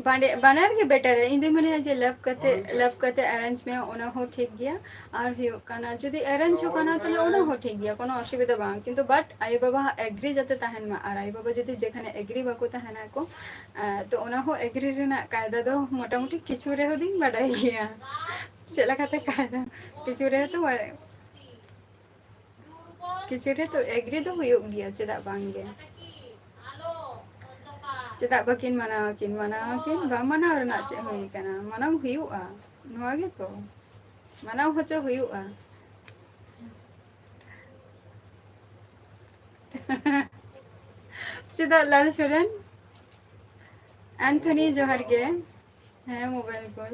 ᱵᱟᱱᱟᱨ ᱜᱮ ᱵᱮᱴᱟᱨᱟ᱾ ᱤᱧ ᱫᱚᱧ ᱢᱚᱱᱮᱭᱟ ᱡᱮ ᱞᱟᱵᱷ ᱠᱟᱛᱮ, ᱞᱟᱵᱷ ᱠᱟᱛᱮ ᱮᱨᱮᱧᱡᱽ ᱢᱮ, ᱚᱱᱟ ᱦᱚᱸ ᱴᱷᱤᱠ ᱜᱮᱭᱟ᱾ ᱟᱨ ᱦᱩᱭᱩᱜ ᱠᱟᱱᱟ, ᱡᱩᱫᱤ ᱮᱨᱮᱧᱡᱽ ᱦᱚᱸ ᱠᱟᱱᱟ, ᱛᱟᱦᱞᱮ ᱚᱱᱟ ᱦᱚᱸ ᱴᱷᱤᱠ ᱜᱮᱭᱟ, ᱠᱳᱱᱳ ᱚᱥᱩᱵᱤᱫᱷᱟ ᱵᱟᱝ᱾ ᱠᱤᱱᱛᱩ ᱵᱟᱴ ᱟᱭᱳᱼᱵᱟᱵᱟ ᱮᱜᱽᱨᱤ ᱡᱟᱛᱮ ᱛᱟᱦᱮᱱ ᱢᱟ᱾ ᱟᱨ ᱟᱭᱳᱼᱵᱟᱵᱟ ᱡᱩᱫᱤ ᱡᱮᱠᱷᱟᱱᱮ ᱮᱜᱽᱨᱤ ᱵᱟᱠᱚ ᱛᱟᱦᱮᱱᱟ ᱠᱚ, ᱛᱚ ᱚᱱᱟ ᱦᱚᱸ ᱮᱜᱽᱨᱤ ᱨᱮᱱᱟᱜ ᱠᱟᱭᱫᱟ ᱫᱚ ᱢᱚᱴᱟᱢᱩᱴᱤ ᱠᱤᱪᱷᱩ ᱨᱮᱦᱚᱸ ᱫᱚᱧ ᱵᱟᱰᱟᱭ ᱜᱮᱭᱟ᱾ ᱪᱮᱫ ᱞᱮᱠᱟᱛᱮ ᱠᱟᱭᱫᱟ, ᱠᱤᱪᱷᱩ ᱨᱮᱦᱚᱸ ᱛᱚ ᱵᱟᱲᱟᱭ᱾ ᱠᱤᱪᱷᱩ ᱨᱮ ᱛᱚ ᱮᱜᱽᱨᱤ ᱫᱚ ᱦᱩᱭᱩᱜ ᱜᱮᱭᱟ, ᱪᱮᱫᱟᱜ ᱵᱟᱝ ᱜᱮ? ᱪᱮᱫᱟᱜ ᱵᱟᱹᱠᱤᱱ ᱢᱟᱱᱟᱣᱟ ᱠᱤᱱ? ᱢᱟᱱᱟᱣᱟ ᱠᱤᱱ, ᱵᱟᱝ ᱢᱟᱱᱟᱣ ᱨᱮᱱᱟᱜ ᱪᱮᱫ ᱦᱩᱭ ᱠᱟᱱᱟ? ᱢᱟᱱᱟᱣ ᱦᱩᱭᱩᱜᱼᱟ, ᱱᱚᱣᱟ ᱜᱮᱛᱚ, ᱢᱟᱱᱟᱣ ᱦᱚᱪᱚ ᱦᱩᱭᱩᱜᱼᱟ᱾ ᱪᱮᱫᱟᱜ ᱞᱟᱞ ᱥᱚᱨᱮᱱ? ᱮᱱᱛᱷᱚᱱᱤ, ᱡᱚᱦᱟᱨ ᱜᱮ᱾ ᱦᱮᱸ, ᱢᱳᱵᱟᱭᱤᱞ ᱠᱚᱞ᱾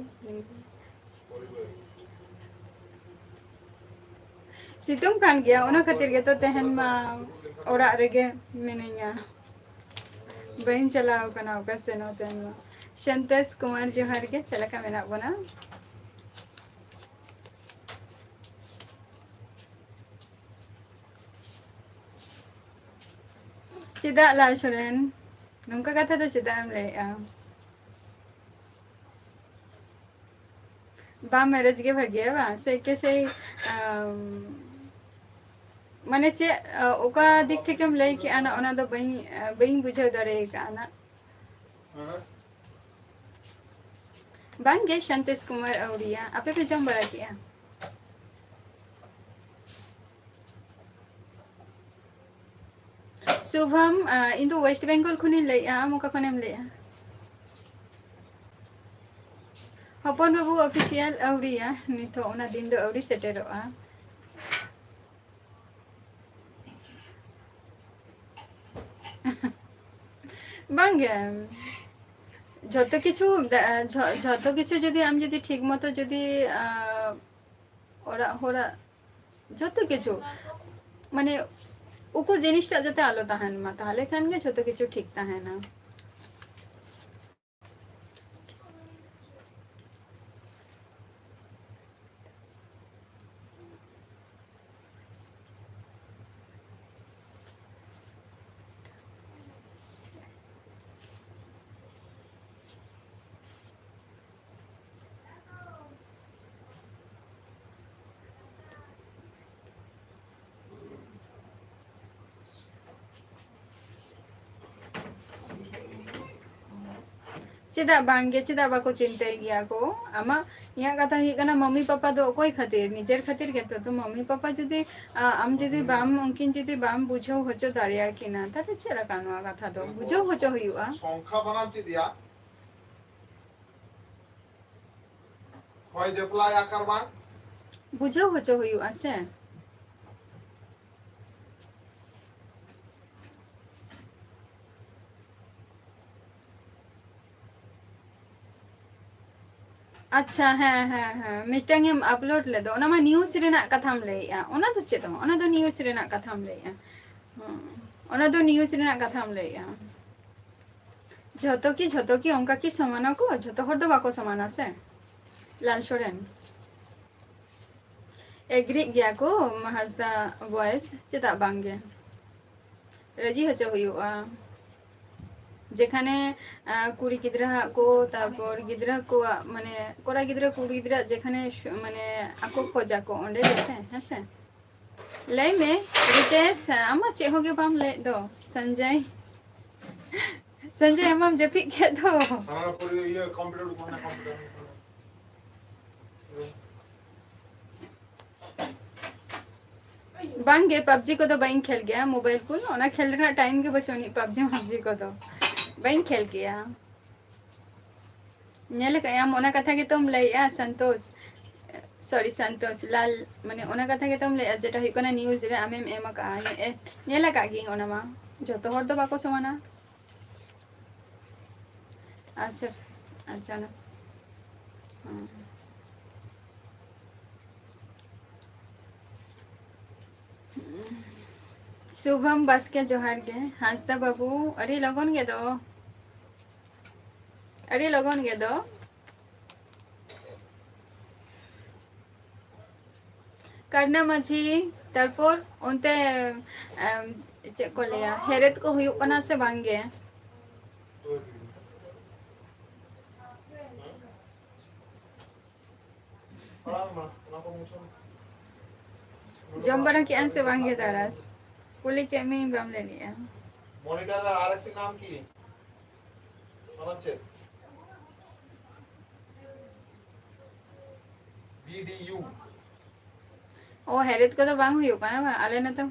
ᱥᱤᱛᱩᱝ ᱠᱟᱱ ᱜᱮᱭᱟ, ᱚᱱᱟ ᱠᱷᱟᱹᱛᱤᱨ ᱜᱮᱛᱚ ᱛᱮᱦᱮᱧ ᱢᱟ ᱚᱲᱟᱜ ᱨᱮᱜᱮ ᱢᱤᱱᱟᱹᱧᱟ, ᱵᱟᱹᱧ ᱪᱟᱞᱟᱣ ᱠᱟᱱᱟ ᱚᱠᱟ ᱥᱮᱱ ᱦᱚᱸ ᱛᱮᱦᱮᱧ ᱢᱟ᱾ ᱥᱟᱱᱛᱳᱥ ᱠᱩᱢᱟᱨ, ᱡᱚᱦᱟᱨ ᱜᱮ, ᱪᱮᱫ ᱞᱮᱠᱟ ᱢᱮᱱᱟᱜ ᱵᱚᱱᱟ? ᱪᱮᱫᱟᱜ ᱞᱟᱞ ᱥᱚᱨᱮᱱ, ᱱᱚᱝᱠᱟ ᱠᱟᱛᱷᱟ ᱫᱚ ᱪᱮᱫᱟᱜ ᱮᱢ ᱞᱟᱹᱭᱮᱜᱼᱟ? ᱵᱟᱝ, ᱢᱮᱨᱮᱡᱽ ᱜᱮ ᱵᱷᱟᱜᱮᱭᱟ ᱵᱟᱝ? ᱥᱮ ᱠᱮ ᱥᱮᱭ, ᱟᱢ, ᱢᱟᱱᱮ ᱪᱮᱫ, ᱚᱠᱟ ᱫᱤᱠ ᱛᱷᱮᱠᱮᱢ ᱞᱟᱹᱭ ᱠᱮᱜᱼᱟ ᱱᱟ, ᱚᱱᱟ ᱫᱚ ᱵᱟᱹᱧ, ᱵᱟᱹᱧ ᱵᱩᱡᱷᱟᱹᱣ ᱫᱟᱲᱮ ᱟᱠᱟᱫᱼᱟ ᱱᱟ᱾ ᱵᱟᱝ ᱜᱮ, ᱥᱟᱱᱛᱳᱥ ᱠᱩᱢᱟᱨ ᱟᱣᱲᱤᱭᱟ, ᱟᱯᱮ ᱯᱮ ᱡᱚᱢ ᱵᱟᱲᱟ ᱠᱮᱜᱼᱟ? ᱥᱩᱵᱷᱟᱢ, ᱟ, ᱤᱧ ᱫᱚ ᱳᱭᱮᱥᱴ ᱵᱮᱝᱜᱚᱞ ᱠᱷᱚᱱᱤᱧ ᱞᱟᱹᱭᱮᱜᱼᱟ᱾ ᱟᱢ ᱚᱠᱟ ᱠᱷᱚᱱᱮᱢ ᱞᱟᱹᱭᱮᱜᱼᱟ? ᱦᱚᱯᱚᱱ ᱵᱟᱹᱵᱩ ᱚᱯᱷᱤᱥᱤᱭᱟᱞ ᱟᱹᱣᱨᱤᱭᱟ, ᱱᱤᱛᱚᱜ ᱚᱱᱟ ᱫᱤᱱ ᱫᱚ ᱟᱹᱣᱨᱤ ᱥᱮᱴᱮᱨᱚᱜᱼᱟ᱾ ᱵᱟᱝᱜᱮ, ᱡᱷᱚᱛᱚ ᱠᱤᱪᱷᱩ, ᱡᱷᱚ-, ᱡᱷᱚᱛᱚ ᱠᱤᱪᱷᱩ ᱡᱩᱫᱤ ᱟᱢ ᱡᱩᱫᱤ ᱴᱷᱤᱠ ᱢᱚᱛᱚ ᱡᱩᱫᱤ, ᱟ, ᱚᱲᱟᱜ ᱦᱚᱲᱟᱜ ᱡᱷᱚᱛᱚ ᱠᱤᱪᱷᱩ, ᱢᱟᱱᱮ, ᱩᱠᱩ ᱡᱤᱱᱤᱥᱴᱟᱜ ᱡᱟᱛᱮ ᱟᱞᱚ ᱛᱟᱦᱮᱱ ᱢᱟ, ᱛᱟᱦᱚᱞᱮ ᱠᱷᱟᱱ ᱜᱮ ᱡᱷᱚᱛᱚ ᱠᱤᱪᱷᱩ ᱴᱷᱤᱠ ᱛᱟᱦᱮᱱᱟ᱾ ᱪᱮᱫᱟᱜ ᱵᱟᱝᱜᱮ, ᱪᱮᱫᱟᱜ ᱵᱟᱠᱚ ᱪᱤᱱᱛᱟᱹᱭ ᱜᱮᱭᱟ ᱠᱚ? ᱟᱢᱟᱜ, ᱤᱧᱟᱹᱜ ᱠᱟᱛᱷᱟ ᱦᱩᱭᱩᱜ ᱠᱟᱱᱟ, ᱢᱟᱢᱤ ᱯᱟᱯᱟ ᱫᱚ ᱚᱠᱚᱭ ᱠᱷᱟᱹᱛᱤᱨ? ᱱᱤᱡᱮᱨ ᱠᱷᱟᱹᱛᱤᱨ ᱜᱮᱛᱚ᱾ ᱛᱚ ᱢᱟᱢᱤ ᱯᱟᱯᱟ ᱡᱩᱫᱤ, ᱟ, ᱟᱢ ᱡᱩᱫᱤ ᱵᱟᱢ, ᱩᱱᱠᱤᱱ ᱡᱩᱫᱤ ᱵᱟᱢ ᱵᱩᱡᱷᱟᱹᱣ ᱦᱚᱪᱚ ᱫᱟᱲᱮᱭᱟᱠᱤᱱᱟ, ᱛᱟᱦᱞᱮ ᱪᱮᱫ ᱞᱮᱠᱟ ᱱᱚᱣᱟ ᱠᱟᱛᱷᱟ ᱫᱚ? ᱵᱩᱡᱷᱟᱹᱣ ᱦᱚᱪᱚ ᱦᱩᱭᱩᱜᱼᱟ᱾ ᱥᱚᱝᱠᱷᱟ ᱵᱟᱱᱟᱢ ᱪᱮᱫ ᱭᱟ? ᱦᱚᱭ ᱡᱮᱯᱞᱟᱭ ᱟᱠᱟᱨ ᱵᱟᱝ? ᱵᱩᱡᱷᱟᱹᱣ ᱦᱚᱪᱚ ᱦᱩᱭᱩᱜᱼᱟ ᱥᱮ᱾ ᱟᱪᱪᱷᱟ, ᱦᱮᱸ, ᱦᱮᱸ, ᱦᱮᱸ, ᱢᱤᱫᱴᱟᱝ ᱮᱢ upload ᱞᱮᱫ ᱫᱚ, ᱚᱱᱟ ᱢᱟ news ᱨᱮᱱᱟᱜ ᱠᱟᱛᱷᱟᱢ ᱞᱟᱹᱭᱮᱜᱼᱟ᱾ ᱚᱱᱟ ᱫᱚ ᱪᱮᱫ ᱦᱚᱸ, ᱚᱱᱟ ᱫᱚ news ᱨᱮᱱᱟᱜ ᱠᱟᱛᱷᱟᱢ ᱞᱟᱹᱭᱮᱜᱼᱟ᱾ ᱦᱩᱸ, ᱚᱱᱟ ᱫᱚ news ᱨᱮᱱᱟᱜ ᱠᱟᱛᱷᱟᱢ ᱞᱟᱹᱭᱮᱜᱼᱟ᱾ ᱡᱷᱚᱛᱚ ᱠᱤ, ᱡᱷᱚᱛᱚ ᱠᱤ ᱚᱱᱠᱟ ᱠᱤ ᱥᱚᱢᱟᱱᱟ ᱠᱚ? ᱡᱷᱚᱛᱚ ᱦᱚᱲ ᱫᱚ ᱵᱟᱠᱚ ᱥᱚᱢᱟᱱᱟ ᱥᱮ᱾ ᱞᱟᱞ ᱥᱚᱨᱮᱱ, ᱮᱜᱽᱨᱤᱜ ᱜᱮᱭᱟ ᱠᱚ ᱦᱟᱸᱥᱫᱟ boys, ᱪᱮᱫᱟᱜ ᱵᱟᱝ ᱜᱮ? ᱨᱟᱹᱡᱤ ᱦᱚᱪᱚ ᱦᱩᱭᱩᱜᱼᱟ᱾ ᱡᱮᱠᱷᱟᱱᱮ, ᱟ, ᱠᱩᱲᱤ ᱜᱤᱫᱽᱨᱟᱹ ᱦᱟᱜ ᱠᱚ, ᱛᱟᱨᱯᱚᱨ ᱜᱤᱫᱽᱨᱟᱹ ᱠᱚᱣᱟᱜ, ᱢᱟᱱᱮ, ᱠᱚᱲᱟ ᱜᱤᱫᱽᱨᱟᱹ, ᱠᱩᱲᱤ ᱜᱤᱫᱽᱨᱟᱹ ᱡᱮᱠᱷᱟᱱᱮ ᱥᱩ-, ᱢᱟᱱᱮ, ᱟᱠᱚ ᱠᱷᱚᱡᱟ ᱠᱚ ᱚᱸᱰᱮ ᱜᱮᱥᱮ, ᱦᱮᱸ ᱥᱮ? ᱞᱟᱹᱭ ᱢᱮ, ᱨᱤᱛᱮᱥ, ᱟᱢ ᱢᱟ ᱪᱮᱫ ᱦᱚᱸ ᱜᱮ ᱵᱟᱢ ᱞᱟᱹᱭᱮᱫ ᱫᱚ, ᱥᱚᱧᱡᱚᱭ᱾ ᱥᱚᱧᱡᱚᱭ, ᱟᱢ ᱢᱟᱢ ᱡᱟᱹᱯᱤᱫ ᱠᱮᱫ ᱫᱚ᱾ ᱦᱟᱱᱟ ᱯᱚᱨᱮ ᱤᱭᱟᱹ computer ᱠᱚ ᱢᱮᱱᱟᱜᱼᱟ, computer᱾ ᱵᱟᱝ ᱜᱮ, PUBG ᱠᱚᱫᱚ ᱵᱟᱹᱧ ᱠᱷᱮᱞ ᱜᱮᱭᱟ, mobile ᱠᱚ, ᱚᱱᱟ ᱠᱷᱮᱞ ᱨᱮᱱᱟᱜ time ᱜᱮ ᱵᱟᱹᱪᱩᱜ ᱟᱹᱱᱤᱡ, PUBG, PUBG ᱠᱚᱫᱚ ᱵᱟᱹᱧ ᱠᱷᱮᱞ ᱜᱮᱭᱟ᱾ ᱧᱮᱞ ᱟᱠᱟᱫ ᱟᱢ, ᱚᱱᱟ ᱠᱟᱛᱷᱟ ᱜᱮᱛᱚᱢ ᱞᱟᱹᱭᱮᱜᱼᱟ, ᱥᱚᱱᱛᱳᱥ, sorry, ᱥᱚᱱᱛᱳᱥ ᱞᱟᱞ, ᱢᱟᱱᱮ, ᱚᱱᱟ ᱠᱟᱛᱷᱟ ᱜᱮᱛᱚᱢ ᱞᱟᱹᱭᱮᱜᱼᱟ, ᱡᱮᱴᱟ ᱦᱩᱭᱩᱜ ᱠᱟᱱᱟ news ᱨᱮ ᱟᱢᱮᱢ ᱮᱢ ᱟᱠᱟᱜᱼᱟ᱾ ᱧᱮ-, ᱧᱮᱞ ᱟᱠᱟᱫ ᱜᱤᱭᱟᱹᱧ, ᱚᱱᱟ ᱢᱟ ᱡᱷᱚᱛᱚ ᱦᱚᱲ ᱫᱚ ᱵᱟᱠᱚ ᱥᱚᱢᱟᱱᱟ᱾ ᱟᱪᱪᱷᱟ, ᱟᱪᱪᱷᱟ, ᱚᱱᱟ, ᱦᱮᱸ᱾ ᱥᱩᱵᱷᱚᱢ ᱵᱟᱥᱠᱮ, ᱡᱚᱦᱟᱨ ᱜᱮ᱾ ᱦᱟᱸᱥᱫᱟ ᱵᱟᱹᱵᱩ, ᱟᱹᱰᱤ ᱞᱚᱜᱚᱱ ᱜᱮ ᱫᱚ, ᱟᱹᱰᱤ ᱞᱚᱜᱚᱱ ᱜᱮ ᱫᱚ᱾ ᱠᱟᱨᱱᱟ ᱢᱟᱹᱡᱷᱤ, ᱛᱟᱨᱯᱚᱨ ᱚᱱᱛᱮ, ᱮᱢ, ᱪᱮᱫ ᱠᱚ ᱞᱟᱹᱭᱟ, ᱦᱮᱨᱮᱫ ᱠᱚ ᱦᱩᱭᱩᱜ ᱠᱟᱱᱟ ᱥᱮ ᱵᱟᱝ ᱜᱮ? ᱡᱚᱢ ᱵᱟᱲᱟ ᱠᱮᱜᱼᱟᱢ ᱥᱮ ᱵᱟᱝ ᱜᱮ ᱛᱟᱨᱟᱥ? ᱠᱩᱞᱤ ᱠᱮᱫ ᱢᱤᱭᱟᱹᱧ, ᱵᱟᱢ ᱞᱟᱹᱭ ᱞᱮᱜᱼᱟ᱾ ᱢᱚᱱᱤᱴᱟᱨ ᱨᱮ ᱟᱨᱮᱠᱴᱤ ᱱᱟᱢ ᱠᱤ? ᱚᱱᱟ ᱪᱮᱫ? ᱤ ᱰᱤ ᱭᱩ᱾ ᱚ, ᱦᱮᱨᱮᱫ ᱠᱚᱫᱚ ᱵᱟᱝ ᱦᱩᱭᱩᱜ ᱠᱟᱱᱟ ᱵᱟᱝ? ᱟᱞᱮ ᱱᱚᱛᱮ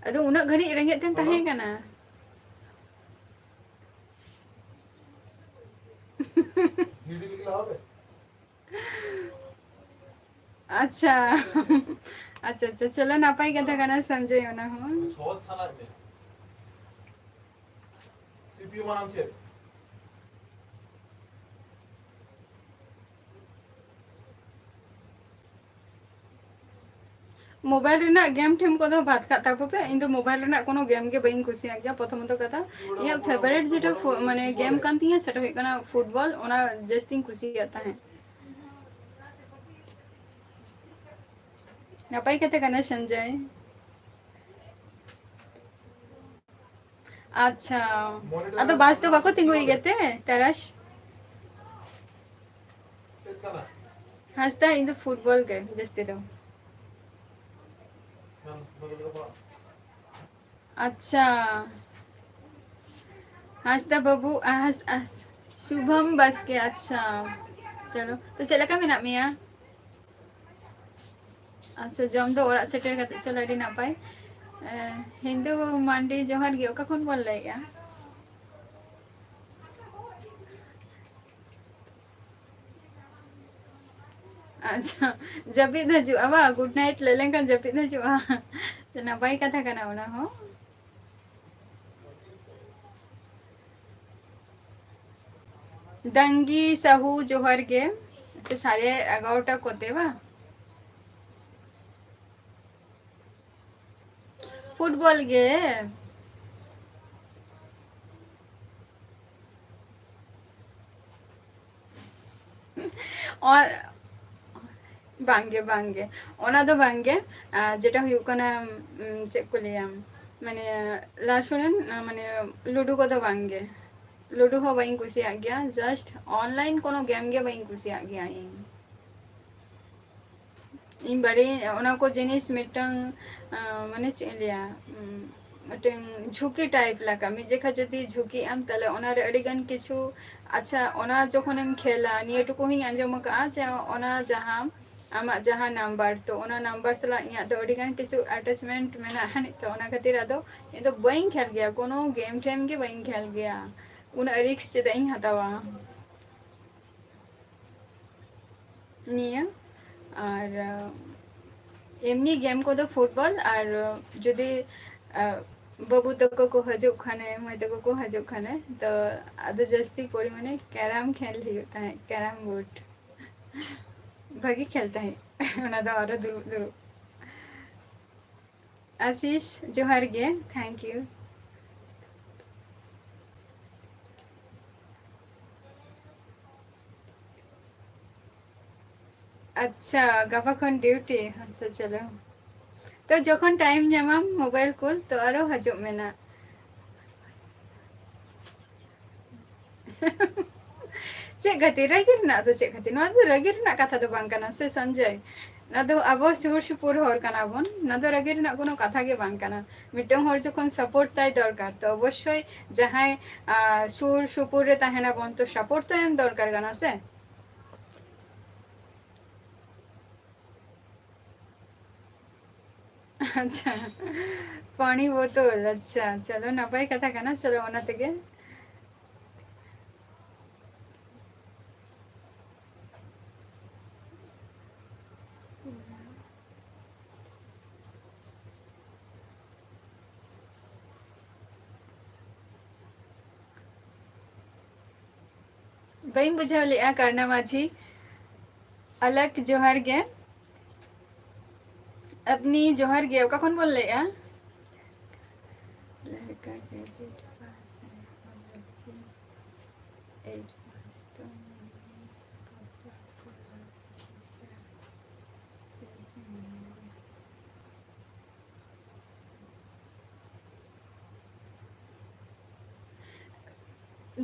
ᱟᱫᱚ ᱩᱱᱟᱹᱜ ᱜᱷᱟᱹᱲᱤᱡ ᱨᱮᱸᱜᱮᱡ ᱛᱮᱢ ᱛᱟᱦᱮᱸ ᱠᱟᱱᱟ? ᱟᱪᱪᱷᱟ᱾ ᱟᱪᱪᱷᱟ, ᱟᱪᱪᱷᱟ, ᱪᱚᱞᱚ, ᱱᱟᱯᱟᱭ ᱠᱟᱛᱷᱟ ᱠᱟᱱᱟ ᱥᱚᱧᱡᱚᱭ, ᱚᱱᱟ ᱦᱚᱸ᱾ ᱥᱤ ᱯᱤ ᱭᱩ ᱢᱟᱱᱟᱢ ᱪᱮᱫ? ᱢᱳᱵᱟᱭᱤᱞ ᱨᱮᱱᱟᱜ ᱜᱮᱢ ᱴᱷᱮᱢ ᱠᱚᱫᱚ ᱵᱟᱫ ᱠᱟᱜ ᱛᱟᱠᱚ ᱯᱮ᱾ ᱤᱧ ᱫᱚ ᱢᱳᱵᱟᱭᱤᱞ ᱨᱮᱱᱟᱜ ᱠᱳᱱᱳ ᱜᱮᱢ ᱜᱮ ᱵᱟᱹᱧ ᱠᱩᱥᱤᱭᱟᱜ ᱜᱮᱭᱟ, ᱯᱨᱚᱛᱷᱚᱢᱚᱛᱚ ᱠᱟᱛᱷᱟ᱾ ᱤᱧᱟᱹᱜ ᱯᱷᱮᱵᱟᱨᱤᱴ ᱡᱮᱴᱟ ᱯᱷᱩ-, ᱢᱟᱱᱮ ᱜᱮᱢ ᱠᱟᱱ ᱛᱤᱧᱟᱹ, ᱥᱮᱴᱟ ᱦᱩᱭᱩᱜ ᱠᱟᱱᱟ ᱯᱷᱩᱴᱵᱚᱞ, ᱚᱱᱟ ᱡᱟᱹᱥᱛᱤᱧ ᱠᱩᱥᱤᱭᱟᱜ ᱛᱟᱦᱮᱸᱫ᱾ ᱱᱟᱯᱟᱭ ᱠᱟᱛᱷᱟ ᱠᱟᱱᱟ ᱥᱚᱧᱡᱚᱭ᱾ ᱟᱪᱪᱷᱟ, ᱟᱫᱚ ᱵᱟᱥ ᱫᱚ ᱵᱟᱠᱚ ᱛᱤᱸᱜᱩᱭ ᱜᱮᱛᱮ ᱛᱟᱨᱟᱥ? ᱦᱟᱸᱥᱫᱟ, ᱤᱧ ᱫᱚ ᱯᱷᱩᱴᱵᱚᱞ ᱜᱮ ᱡᱟᱹᱥᱛᱤ ᱫᱚ᱾ ᱟᱪᱪᱷᱟ, ᱦᱟᱸᱥᱫᱟ ᱵᱟᱹᱵᱩ, ᱟ, ᱦᱟᱸᱥ-, ᱟ, ᱥᱩᱵᱷᱚᱢ ᱵᱟᱥᱠᱮ, ᱟᱪᱪᱷᱟ᱾ ᱪᱚᱞᱚ, ᱛᱚ ᱪᱮᱫ ᱞᱮᱠᱟ ᱢᱮᱱᱟᱜ ᱢᱮᱭᱟ? ᱟᱪᱪᱷᱟ, ᱡᱚᱢ ᱫᱚ ᱚᱲᱟᱜ ᱥᱮᱴᱮᱨ ᱠᱟᱛᱮ, ᱪᱚᱞᱚ, ᱟᱹᱰᱤ ᱱᱟᱯᱟᱭ᱾ ᱮ, ᱦᱤᱱᱫᱩ ᱢᱟᱱᱰᱤ, ᱡᱚᱦᱟᱨ ᱜᱮ, ᱚᱠᱟ ᱠᱷᱚᱱ ᱵᱚᱱ ᱞᱟᱹᱭᱮᱜᱼᱟ? ᱟᱪᱪᱷᱟ, ᱡᱟᱹᱯᱤᱫ ᱦᱤᱡᱩᱜᱼᱟ ᱵᱟᱝ? ᱜᱩᱰ ᱱᱟᱭᱤᱴ ᱞᱟᱹᱭ ᱞᱮᱱᱠᱷᱟᱱ ᱡᱟᱹᱯᱤᱫ ᱦᱤᱡᱩᱜᱼᱟ᱾ ᱱᱟᱯᱟᱭ ᱠᱟᱛᱷᱟ ᱠᱟᱱᱟ ᱚᱱᱟ ᱦᱚᱸ᱾ ᱰᱟᱝᱜᱤ ᱥᱟᱦᱩ, ᱡᱚᱦᱟᱨ ᱜᱮ᱾ ᱟᱪᱪᱷᱟ, ᱥᱟᱲᱮ ᱮᱜᱟᱨᱚᱴᱟ ᱠᱚᱛᱮ ᱵᱟᱝ? ᱯᱷᱩᱴᱵᱚᱞ ᱜᱮ᱾ ᱚ-, ᱵᱟᱝᱜᱮ, ᱵᱟᱝᱜᱮ, ᱚᱱᱟ ᱫᱚ ᱵᱟᱝᱜᱮ᱾ ᱟᱨ ᱡᱮᱴᱟ ᱦᱩᱭᱩᱜ ᱠᱟᱱᱟ, ᱩᱢ, ᱪᱮᱫ ᱠᱚ ᱞᱟᱹᱭᱟ, ᱢᱟᱱᱮ, ᱞᱟᱥᱚᱨᱮᱱ, ᱢᱟᱱᱮ, ᱞᱩᱰᱩ ᱠᱚᱫᱚ ᱵᱟᱝᱜᱮ᱾ ᱞᱩᱰᱩ ᱦᱚᱸ ᱵᱟᱹᱧ ᱠᱩᱥᱤᱭᱟᱜ ᱜᱮᱭᱟ, just online ᱠᱳᱱᱳ ᱜᱮᱢ ᱜᱮ ᱵᱟᱹᱧ ᱠᱩᱥᱤᱭᱟᱜ ᱜᱮᱭᱟ ᱤᱧ᱾ ᱤᱧ ᱵᱟᱲᱟᱭᱟᱹᱧ, ᱚᱱᱟ ᱠᱚ ᱡᱤᱱᱤᱥ ᱢᱤᱫᱴᱟᱝ, ᱟᱸ, ᱢᱟᱱᱮ, ᱪᱮᱫ ᱤᱧ ᱞᱟᱹᱭᱟ, ᱩᱸ, ᱢᱤᱫᱴᱮᱱ ᱡᱷᱩᱸᱠᱤ type ᱞᱮᱠᱟ᱾ ᱢᱤᱫ ᱡᱚᱠᱷᱟ ᱡᱩᱫᱤ ᱡᱷᱩᱸᱠᱤᱜ ᱟᱢ, ᱛᱟᱦᱞᱮ ᱚᱱᱟᱨᱮ ᱟᱹᱰᱤ ᱜᱟᱱ ᱠᱤᱪᱷᱩ, ᱟᱪᱪᱷᱟ, ᱚᱱᱟ ᱡᱚᱠᱷᱚᱱᱮᱢ ᱠᱷᱮᱞᱟ, ᱱᱤᱭᱟᱹ ᱴᱩᱠᱩ ᱦᱚᱸᱧ ᱟᱸᱡᱚᱢ ᱟᱠᱟᱫᱼᱟ ᱡᱮ ᱚᱱᱟ ᱡᱟᱦᱟᱸ ᱟᱢᱟᱜ ᱡᱟᱦᱟᱸ number, ᱛᱚ ᱚᱱᱟ number ᱥᱟᱞᱟᱜ ᱤᱧᱟᱹᱜ ᱫᱚ ᱟᱹᱰᱤ ᱜᱟᱱ ᱠᱤᱪᱷᱩ attachment ᱢᱮᱱᱟᱜᱼᱟ ᱟᱹᱱᱤᱡ, ᱛᱚ ᱚᱱᱟ ᱠᱷᱟᱹᱛᱤᱨ ᱟᱫᱚ ᱤᱧ ᱫᱚ ᱵᱟᱹᱧ ᱠᱷᱮᱞ ᱜᱮᱭᱟ, ᱠᱳᱱᱳ game ᱴᱷᱮᱢ ᱜᱮ ᱵᱟᱹᱧ ᱠᱷᱮᱞ ᱜᱮᱭᱟ, ᱩᱱᱟᱹᱜ risk ᱪᱮᱫᱟᱜ ᱤᱧ ᱦᱟᱛᱟᱣᱟ᱾ ᱱᱤᱭᱟᱹ ᱟᱨ, ᱟᱸ, ᱮᱢᱱᱤ game ᱠᱚᱫᱚ football ᱟᱨ, ᱟᱸ, ᱡᱩᱫᱤ, ᱟᱸ, ᱵᱟᱹᱵᱩ ᱛᱟᱠᱚ ᱠᱚ ᱦᱤᱡᱩᱜ ᱠᱷᱟᱱᱮ, ᱢᱟᱹᱭ ᱛᱟᱠᱚ ᱠᱚ ᱦᱤᱡᱩᱜ ᱠᱷᱟᱱᱮ, ᱛᱚ ᱟᱫᱚ ᱡᱟᱹᱥᱛᱤ ᱯᱚᱨᱤᱢᱟᱱᱮ carrom ᱠᱷᱮᱞ ᱦᱩᱭᱩᱜ ᱛᱟᱦᱮᱸᱫ, carrom board᱾ ᱵᱷᱟᱹᱜᱤ ᱠᱷᱮᱞ ᱛᱟᱦᱮᱸᱫ᱾ ᱚᱱᱟ ᱫᱚ ᱟᱨᱚ ᱫᱩᱲᱩᱵ ᱫᱩᱲᱩᱵ᱾ ᱟᱥᱤᱥ, ᱡᱚᱦᱟᱨ ᱜᱮ, thank you᱾ ᱟᱪᱪᱷᱟ, ᱜᱟᱯᱟ ᱠᱷᱚᱱ duty᱾ ᱟᱪᱪᱷᱟ, ᱪᱚᱞᱚ᱾ ᱛᱚ, ᱡᱚᱠᱷᱚᱱ time ᱧᱟᱢᱟᱢ mobile ᱠᱚᱞ, ᱛᱚ ᱟᱨᱚ ᱦᱤᱡᱩᱜ ᱢᱮ ᱱᱟᱜ᱾ ᱪᱮᱫ ᱠᱷᱟᱹᱛᱤᱨ? ᱨᱟᱹᱜᱤ ᱨᱮᱱᱟᱜ ᱫᱚ ᱪᱮᱫ ᱠᱷᱟᱹᱛᱤᱨ? ᱱᱚᱣᱟ ᱫᱚ ᱨᱟᱹᱜᱤ ᱨᱮᱱᱟᱜ ᱠᱟᱛᱷᱟ ᱫᱚ ᱵᱟᱝ ᱠᱟᱱᱟ ᱥᱮ, ᱥᱚᱧᱡᱚᱭ᱾ ᱱᱚᱣᱟ ᱫᱚ ᱟᱵᱚ ᱥᱩᱨ ᱥᱩᱯᱩᱨ ᱦᱚᱲ ᱠᱟᱱᱟ ᱵᱚᱱ, ᱱᱚᱣᱟ ᱫᱚ ᱨᱟᱹᱜᱤ ᱨᱮᱱᱟᱜ ᱠᱳᱱᱳ ᱠᱟᱛᱷᱟ ᱜᱮ ᱵᱟᱝ ᱠᱟᱱᱟ᱾ ᱢᱤᱫᱴᱟᱝ ᱦᱚᱲ ᱡᱚᱠᱷᱚᱱ support ᱛᱟᱭ ᱫᱚᱨᱠᱟᱨ, ᱛᱚ ᱚᱵᱚᱥᱥᱳᱭ ᱡᱟᱦᱟᱸᱭ, ᱟᱸ, ᱥᱩᱨ ᱥᱩᱯᱩᱨ ᱨᱮ ᱛᱟᱦᱮᱱᱟᱵᱚᱱ, ᱛᱚ support ᱛᱚ ᱮᱢ ᱫᱚᱨᱠᱟᱨ ᱠᱟᱱᱟ ᱥᱮ᱾ ᱟᱪᱪᱷᱟ, ᱯᱟᱱᱤ ᱵᱳᱛᱚᱞ, ᱟᱪᱪᱷᱟ, ᱪᱚᱞᱚ, ᱱᱟᱯᱟᱭ ᱠᱟᱛᱷᱟ ᱠᱟᱱᱟ, ᱪᱚᱞᱚ, ᱚᱱᱟ ᱛᱮᱜᱮ᱾ ᱵᱟᱹᱧ ᱵᱩᱡᱷᱟᱹᱣ ᱞᱮᱜᱼᱟ, ᱠᱟᱨᱱᱟ ᱢᱟᱹᱡᱷᱤ᱾ ᱟᱞᱟᱠ, ᱡᱚᱦᱟᱨ ᱜᱮ᱾ ᱟᱯᱱᱤ, ᱡᱚᱦᱟᱨ ᱜᱮ᱾ ᱚᱠᱟ ᱠᱷᱚᱱ ᱵᱚᱱ ᱞᱟᱹᱭᱮᱜᱼᱟ?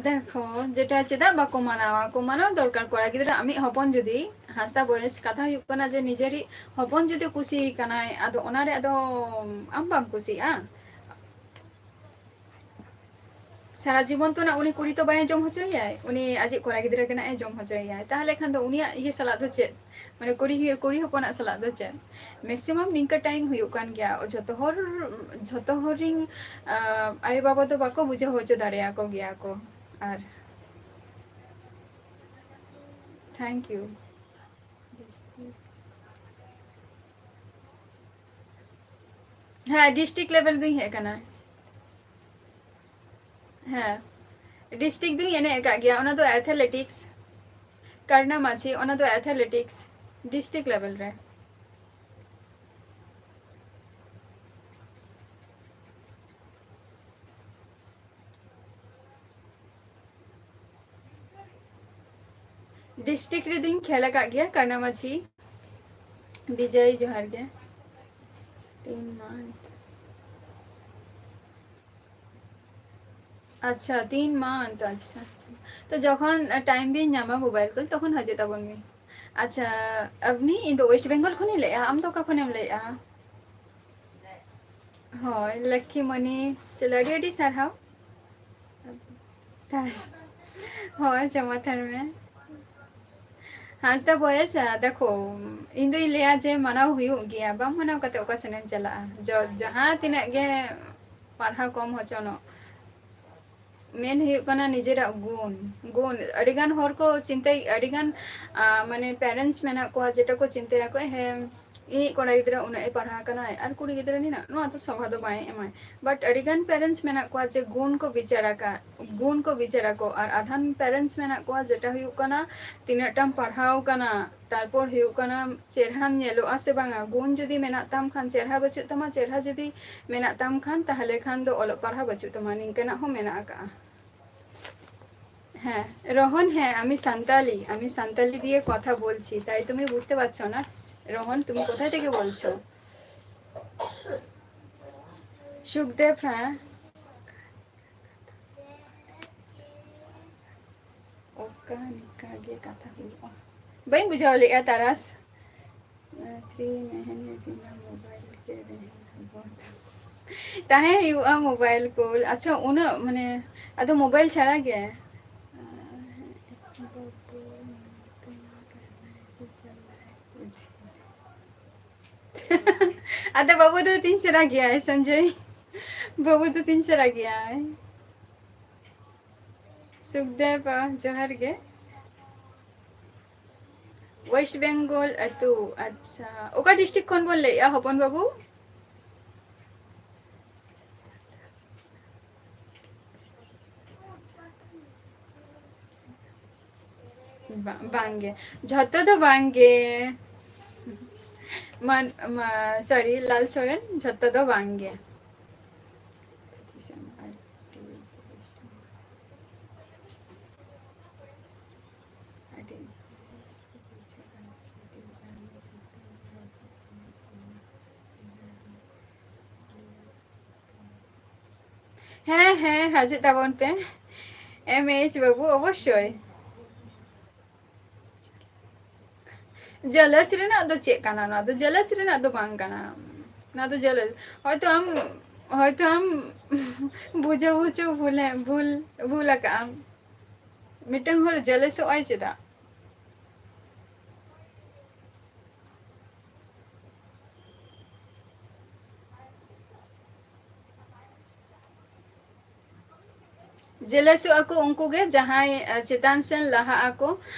ᱫᱮᱠᱷᱚ, ᱡᱮᱴᱟ ᱪᱮᱫᱟᱜ ᱵᱟᱠᱚ ᱢᱟᱱᱟᱣᱟ? ᱠᱚ ᱢᱟᱱᱟᱣ ᱫᱚᱨᱠᱟᱨ᱾ ᱠᱚᱲᱟ ᱜᱤᱫᱽᱨᱟᱹ ᱟᱢᱤᱡ ᱦᱚᱯᱚᱱ ᱡᱩᱫᱤ, ᱦᱟᱸᱥᱫᱟ ᱵᱚᱭᱮᱥ, ᱠᱟᱛᱷᱟ ᱦᱩᱭᱩᱜ ᱠᱟᱱᱟ ᱡᱮ ᱱᱤᱡᱮᱨᱤᱡ ᱦᱚᱯᱚᱱ ᱡᱩᱫᱤ ᱠᱩᱥᱤ ᱠᱟᱱᱟᱭ, ᱟᱫᱚ ᱚᱱᱟ ᱨᱮ ᱟᱫᱚ ᱟᱢ ᱵᱟᱢ ᱠᱩᱥᱤᱜᱼᱟ? ᱥᱟᱨᱟ ᱡᱤᱵᱚᱱ ᱛᱚ ᱱᱟᱜ ᱩᱱᱤ ᱠᱩᱲᱤ ᱛᱚ ᱵᱟᱭ ᱡᱚᱢ ᱦᱚᱪᱚᱭᱮᱭᱟᱭ, ᱩᱱᱤ ᱟᱡᱤᱡ ᱠᱚᱲᱟ ᱜᱤᱫᱽᱨᱟᱹ ᱜᱮ ᱱᱟᱜ ᱮ ᱡᱚᱢ ᱦᱚᱪᱚᱭᱮᱭᱟᱭ᱾ ᱛᱟᱦᱚᱞᱮ ᱠᱷᱟᱱ ᱫᱚ ᱩᱱᱤᱭᱟᱜ ᱤᱭᱟᱹ ᱥᱟᱞᱟᱜ ᱫᱚ ᱪᱮᱫ? ᱢᱟᱱᱮ ᱠᱩᱲᱤ, ᱠᱩᱲᱤ ᱦᱚᱯᱚᱱᱟᱜ ᱥᱟᱞᱟᱜ ᱫᱚ ᱪᱮᱫ? ᱢᱮᱠᱥᱤᱢᱟᱢ ᱱᱤᱝᱠᱟᱹ ᱴᱟᱭᱤᱢ ᱦᱩᱭᱩᱜ ᱠᱟᱱ ᱜᱮᱭᱟ᱾ ᱡᱷᱚᱛᱚ ᱦᱚᱲ, ᱡᱷᱚᱛᱚ ᱦᱚᱲ ᱨᱤᱱ, ᱟᱸ, ᱟᱭᱳᱼᱵᱟᱵᱟ ᱫᱚ ᱵᱟᱠᱚ ᱵᱩᱡᱷᱟᱹᱣ ᱦᱚᱪᱚ ᱫᱟᱲᱮᱭᱟᱠᱚ ᱜᱮᱭᱟ ᱠᱚ᱾ ᱟᱨ thank you. ᱦᱮᱸ, ᱰᱤᱥᱴᱨᱤᱠᱴ ᱞᱮᱵᱮᱞ ᱫᱚᱧ ᱦᱮᱡ ᱟᱠᱟᱱᱟ᱾ ᱦᱮᱸ, ᱰᱤᱥᱴᱨᱤᱠᱴ ᱫᱚᱧ ᱮᱱᱮᱡ ᱟᱠᱟᱫ ᱜᱮᱭᱟ, ᱚᱱᱟ ᱫᱚ ᱮᱛᱷᱞᱮᱴᱤᱠᱥ᱾ ᱠᱟᱨᱱᱟ ᱢᱟᱹᱡᱷᱤ, ᱚᱱᱟ ᱫᱚ ᱮᱛᱷᱞᱮᱴᱤᱠᱥ, ᱰᱤᱥᱴᱨᱤᱠᱴ ᱞᱮᱵᱮᱞ ᱨᱮ᱾ ᱰᱤᱥᱴᱨᱤᱠᱴ ᱨᱮᱫᱚᱧ ᱠᱷᱮᱞ ᱟᱠᱟᱫ ᱜᱮᱭᱟ, ᱠᱟᱨᱱᱟ ᱢᱟᱹᱡᱷᱤ᱾ ᱵᱤᱡᱚᱭ, ᱡᱚᱦᱟᱨ ᱜᱮ᱾ ᱛᱤᱱ ᱢᱟᱱᱛᱷ᱾ ᱟᱪᱪᱷᱟ, ᱛᱤᱱ ᱢᱟᱱᱛᱷ, ᱟᱪᱪᱷᱟ, ᱟᱪᱪᱷᱟ᱾ ᱛᱚ ᱡᱚᱠᱷᱚᱱ, ᱟ, ᱴᱟᱭᱤᱢ ᱵᱤᱱ ᱧᱟᱢᱟ ᱢᱳᱵᱟᱭᱤᱞ ᱠᱚᱞ, ᱛᱚᱠᱷᱚᱱ ᱦᱤᱡᱩᱜ ᱛᱟᱵᱚᱱ ᱵᱤᱱ᱾ ᱟᱪᱪᱷᱟ, ᱟᱵᱱᱤ, ᱤᱧ ᱫᱚ ᱳᱭᱮᱥᱴ ᱵᱮᱝᱜᱚᱞ ᱠᱷᱚᱱᱤᱧ ᱞᱟᱹᱭᱮᱜᱼᱟ, ᱟᱢ ᱫᱚ ᱚᱠᱟ ᱠᱷᱚᱱᱮᱢ ᱞᱟᱹᱭᱮᱜᱼᱟ? ᱦᱳᱭ, ᱞᱚᱠᱠᱷᱤᱢᱚᱱᱤ, ᱪᱚᱞᱚ, ᱟᱹᱰᱤ ᱟᱹᱰᱤ ᱥᱟᱨᱦᱟᱣ᱾ ᱦᱳᱭ, ᱡᱚᱢᱟ ᱛᱷᱟᱨ ᱢᱮ᱾ ᱦᱟᱸᱥᱫᱟ ᱵᱚᱭᱮᱥ, ᱟ, ᱫᱮᱠᱷᱳ, ᱤᱧ ᱫᱩᱧ ᱞᱟᱹᱭᱟ ᱡᱮ ᱢᱟᱱᱟᱣ ᱦᱩᱭᱩᱜ ᱜᱮᱭᱟ, ᱵᱟᱢ ᱢᱟᱱᱟᱣ ᱠᱟᱛᱮ ᱚᱠᱟ ᱥᱮᱱ ᱮᱢ ᱪᱟᱞᱟᱜᱼᱟ? ᱡᱚ-, ᱡᱟᱦᱟᱸ ᱛᱤᱱᱟᱹᱜ ᱜᱮ ᱯᱟᱲᱦᱟᱣ ᱠᱚᱢ ᱦᱚᱪᱚᱱᱚᱜ, ᱢᱮᱱ ᱦᱩᱭᱩᱜ ᱠᱟᱱᱟ ᱱᱤᱡᱮᱨᱟᱜ ᱜᱩᱱ, ᱜᱩᱱ᱾ ᱟᱹᱰᱤᱜᱟᱱ ᱦᱚᱲ ᱠᱚ ᱪᱤᱱᱛᱟᱹᱭ, ᱟᱹᱰᱤᱜᱟᱱ, ᱟ, ᱢᱟᱱᱮ parents ᱢᱮᱱᱟᱜ ᱠᱚᱣᱟ ᱡᱮᱴᱟ ᱠᱚ ᱪᱤᱱᱛᱟᱹᱭᱟᱠᱚ, ᱦᱮᱸ, ᱤᱧᱤᱡ ᱠᱚᱲᱟ ᱜᱤᱫᱽᱨᱟᱹ ᱩᱱᱟᱹᱜ ᱮ ᱯᱟᱲᱦᱟᱣ ᱟᱠᱟᱱᱟᱭ ᱟᱨ ᱠᱩᱲᱤ ᱜᱤᱫᱽᱨᱟᱹ ᱱᱤᱱᱟᱹᱜ, ᱱᱚᱣᱟ ᱫᱚ ᱥᱚᱵᱷᱟ ᱫᱚ ᱵᱟᱭ ᱮᱢᱟᱭ᱾ But ᱟᱹᱰᱤᱜᱟᱱ parents ᱢᱮᱱᱟᱜ ᱠᱚᱣᱟ ᱡᱮ ᱜᱩᱱ ᱠᱚ ᱵᱤᱪᱟᱹᱨ ᱟᱠᱟᱫ, ᱜᱩᱱ ᱠᱚ ᱵᱤᱪᱟᱹᱨᱟᱠᱚ, ᱟᱨ ᱟᱫᱷᱟᱱ parents ᱢᱮᱱᱟᱜ ᱠᱚᱣᱟ ᱡᱮᱴᱟ ᱦᱩᱭᱩᱜ ᱠᱟᱱᱟ ᱛᱤᱱᱟᱹᱜ ᱴᱟᱢ ᱯᱟᱲᱦᱟᱣ ᱠᱟᱱᱟ, ᱛᱟᱨᱯᱚᱨ ᱦᱩᱭᱩᱜ ᱠᱟᱱᱟ ᱪᱮᱨᱦᱟᱢ ᱧᱮᱞᱚᱜᱼᱟ ᱥᱮ ᱵᱟᱝᱟ᱾ ᱜᱩᱱ ᱡᱩᱫᱤ ᱢᱮᱱᱟᱜ ᱛᱟᱢ ᱠᱷᱟᱱ ᱪᱮᱨᱦᱟ ᱵᱟᱹᱪᱩᱜ ᱛᱟᱢᱟ, ᱪᱮᱨᱦᱟ ᱡᱩᱫᱤ ᱢᱮᱱᱟᱜ ᱛᱟᱢ ᱠᱷᱟᱱ ᱛᱟᱦᱞᱮ ᱠᱷᱟᱱ ᱫᱚ ᱚᱞᱚᱜ ᱯᱟᱲᱦᱟᱣ ᱵᱟᱹᱪᱩᱜ ᱛᱟᱢᱟ, ᱱᱤᱝᱠᱟᱹᱱᱟᱜ ᱦᱚᱸ ᱢᱮᱱᱟᱜ ᱟᱠᱟᱜᱼᱟ᱾ হ্যাঁ, রোহন, হ্যাঁ, আমি সান্তালি, আমি সান্তালি দিয়ে কথা বলছি, তাই তুমি বুঝতে পারছো না? রোহন, তুমি কোথায় থেকে বলছো? সুখদেব, হ্যাঁ। ᱚᱠᱟ ᱱᱤᱠᱟ ᱜᱮ ᱠᱟᱛᱷᱟ ᱦᱩᱭᱩᱜᱼᱟ᱾ ᱵᱟᱹᱧ ᱵᱩᱡᱷᱟᱹᱣ ᱞᱮᱜᱼᱟ, ᱛᱟᱨᱟᱥ᱾ ᱛᱷᱨᱤ ᱢᱮᱦᱮᱱᱮ ᱵᱤᱱᱟ ᱢᱳᱵᱟᱭᱤᱞ ᱠᱮ ᱨᱮᱦᱮ ᱵᱚᱱᱫ᱾ ᱛᱟᱦᱮᱸ ᱦᱩᱭᱩᱜᱼᱟ ᱢᱳᱵᱟᱭᱤᱞ ᱠᱚ᱾ ᱟᱪᱪᱷᱟ, ᱩᱱᱟᱹᱜ ᱢᱟᱱᱮ, ᱟᱫᱚ ᱢᱳᱵᱟᱭᱤᱞ ᱪᱷᱟᱲᱟ ᱜᱮ᱾ ᱟᱫᱚ ᱵᱟᱹᱵᱩ ᱫᱚ ᱛᱤᱱ ᱥᱮᱬᱟ ᱜᱮᱭᱟᱭ, ᱥᱚᱧᱡᱚᱭ? ᱵᱟᱹᱵᱩ ᱫᱚ ᱛᱤᱱ ᱥᱮᱬᱟ ᱜᱮᱭᱟᱭ? ᱥᱩᱠᱫᱮᱵ, ᱡᱚᱦᱟᱨ ᱜᱮ᱾ ᱳᱭᱮᱥᱴ ᱵᱮᱝᱜᱚᱞ ᱟᱹᱛᱩ᱾ ᱟᱪᱪᱷᱟ, ᱚᱠᱟ ᱰᱤᱥᱴᱨᱤᱠᱴ ᱠᱷᱚᱱ ᱵᱚᱱ ᱞᱟᱹᱭᱮᱜᱼᱟ, ᱦᱚᱯᱚᱱ ᱵᱟᱹᱵᱩ? ᱵᱟ-, ᱵᱟᱝᱜᱮ, ᱡᱷᱚᱛᱚ ᱫᱚ ᱵᱟᱝᱜᱮ᱾ ᱢᱟᱱ-, ᱢᱟ-, ᱥᱚᱨᱤ, ᱞᱟᱞ ᱥᱚᱨᱮᱱ, ᱡᱷᱚᱛᱚ ᱫᱚ ᱵᱟᱝᱜᱮ᱾ ᱦᱮᱸ, ᱦᱮᱸ, ᱦᱤᱡᱩᱜ ᱛᱟᱵᱚᱱ ᱯᱮ᱾ ᱮᱢ ᱮᱭᱤᱪ ᱵᱟᱹᱵᱩ, ᱚᱵᱚᱥᱥᱳᱭ᱾ ᱡᱟᱞᱟᱥ ᱨᱮᱱᱟᱜ ᱫᱚ ᱪᱮᱫ ᱠᱟᱱᱟ? ᱱᱚᱣᱟ ᱫᱚ ᱡᱟᱞᱟᱥ ᱨᱮᱱᱟᱜ ᱫᱚ ᱵᱟᱝ ᱠᱟᱱᱟ᱾ ᱱᱚᱣᱟ ᱫᱚ ᱡᱟᱞᱟᱥ, ᱦᱚᱭᱛᱳ ᱟᱢ, ᱦᱚᱭᱛᱳ ᱟᱢ ᱵᱩᱡᱷᱟᱹᱣ ᱦᱚᱪᱚ ᱵᱷᱩᱞ, ᱵᱷᱩᱞ, ᱵᱷᱩᱞ ᱟᱠᱟᱜ ᱟᱢ᱾ ᱢᱤᱫᱴᱟᱝ ᱦᱚᱲ ᱡᱟᱞᱟᱥᱚᱜ ᱟᱭ ᱪᱮᱫᱟᱜ? ᱡᱮᱞᱮᱥᱚᱜ ᱟᱠᱚ ᱩᱱᱠᱩ ᱜᱮ ᱡᱟᱦᱟᱸᱭ, ᱟ, ᱪᱮᱛᱟᱱ ᱥᱮᱱ ᱞᱟᱦᱟᱜ ᱟᱠᱚ,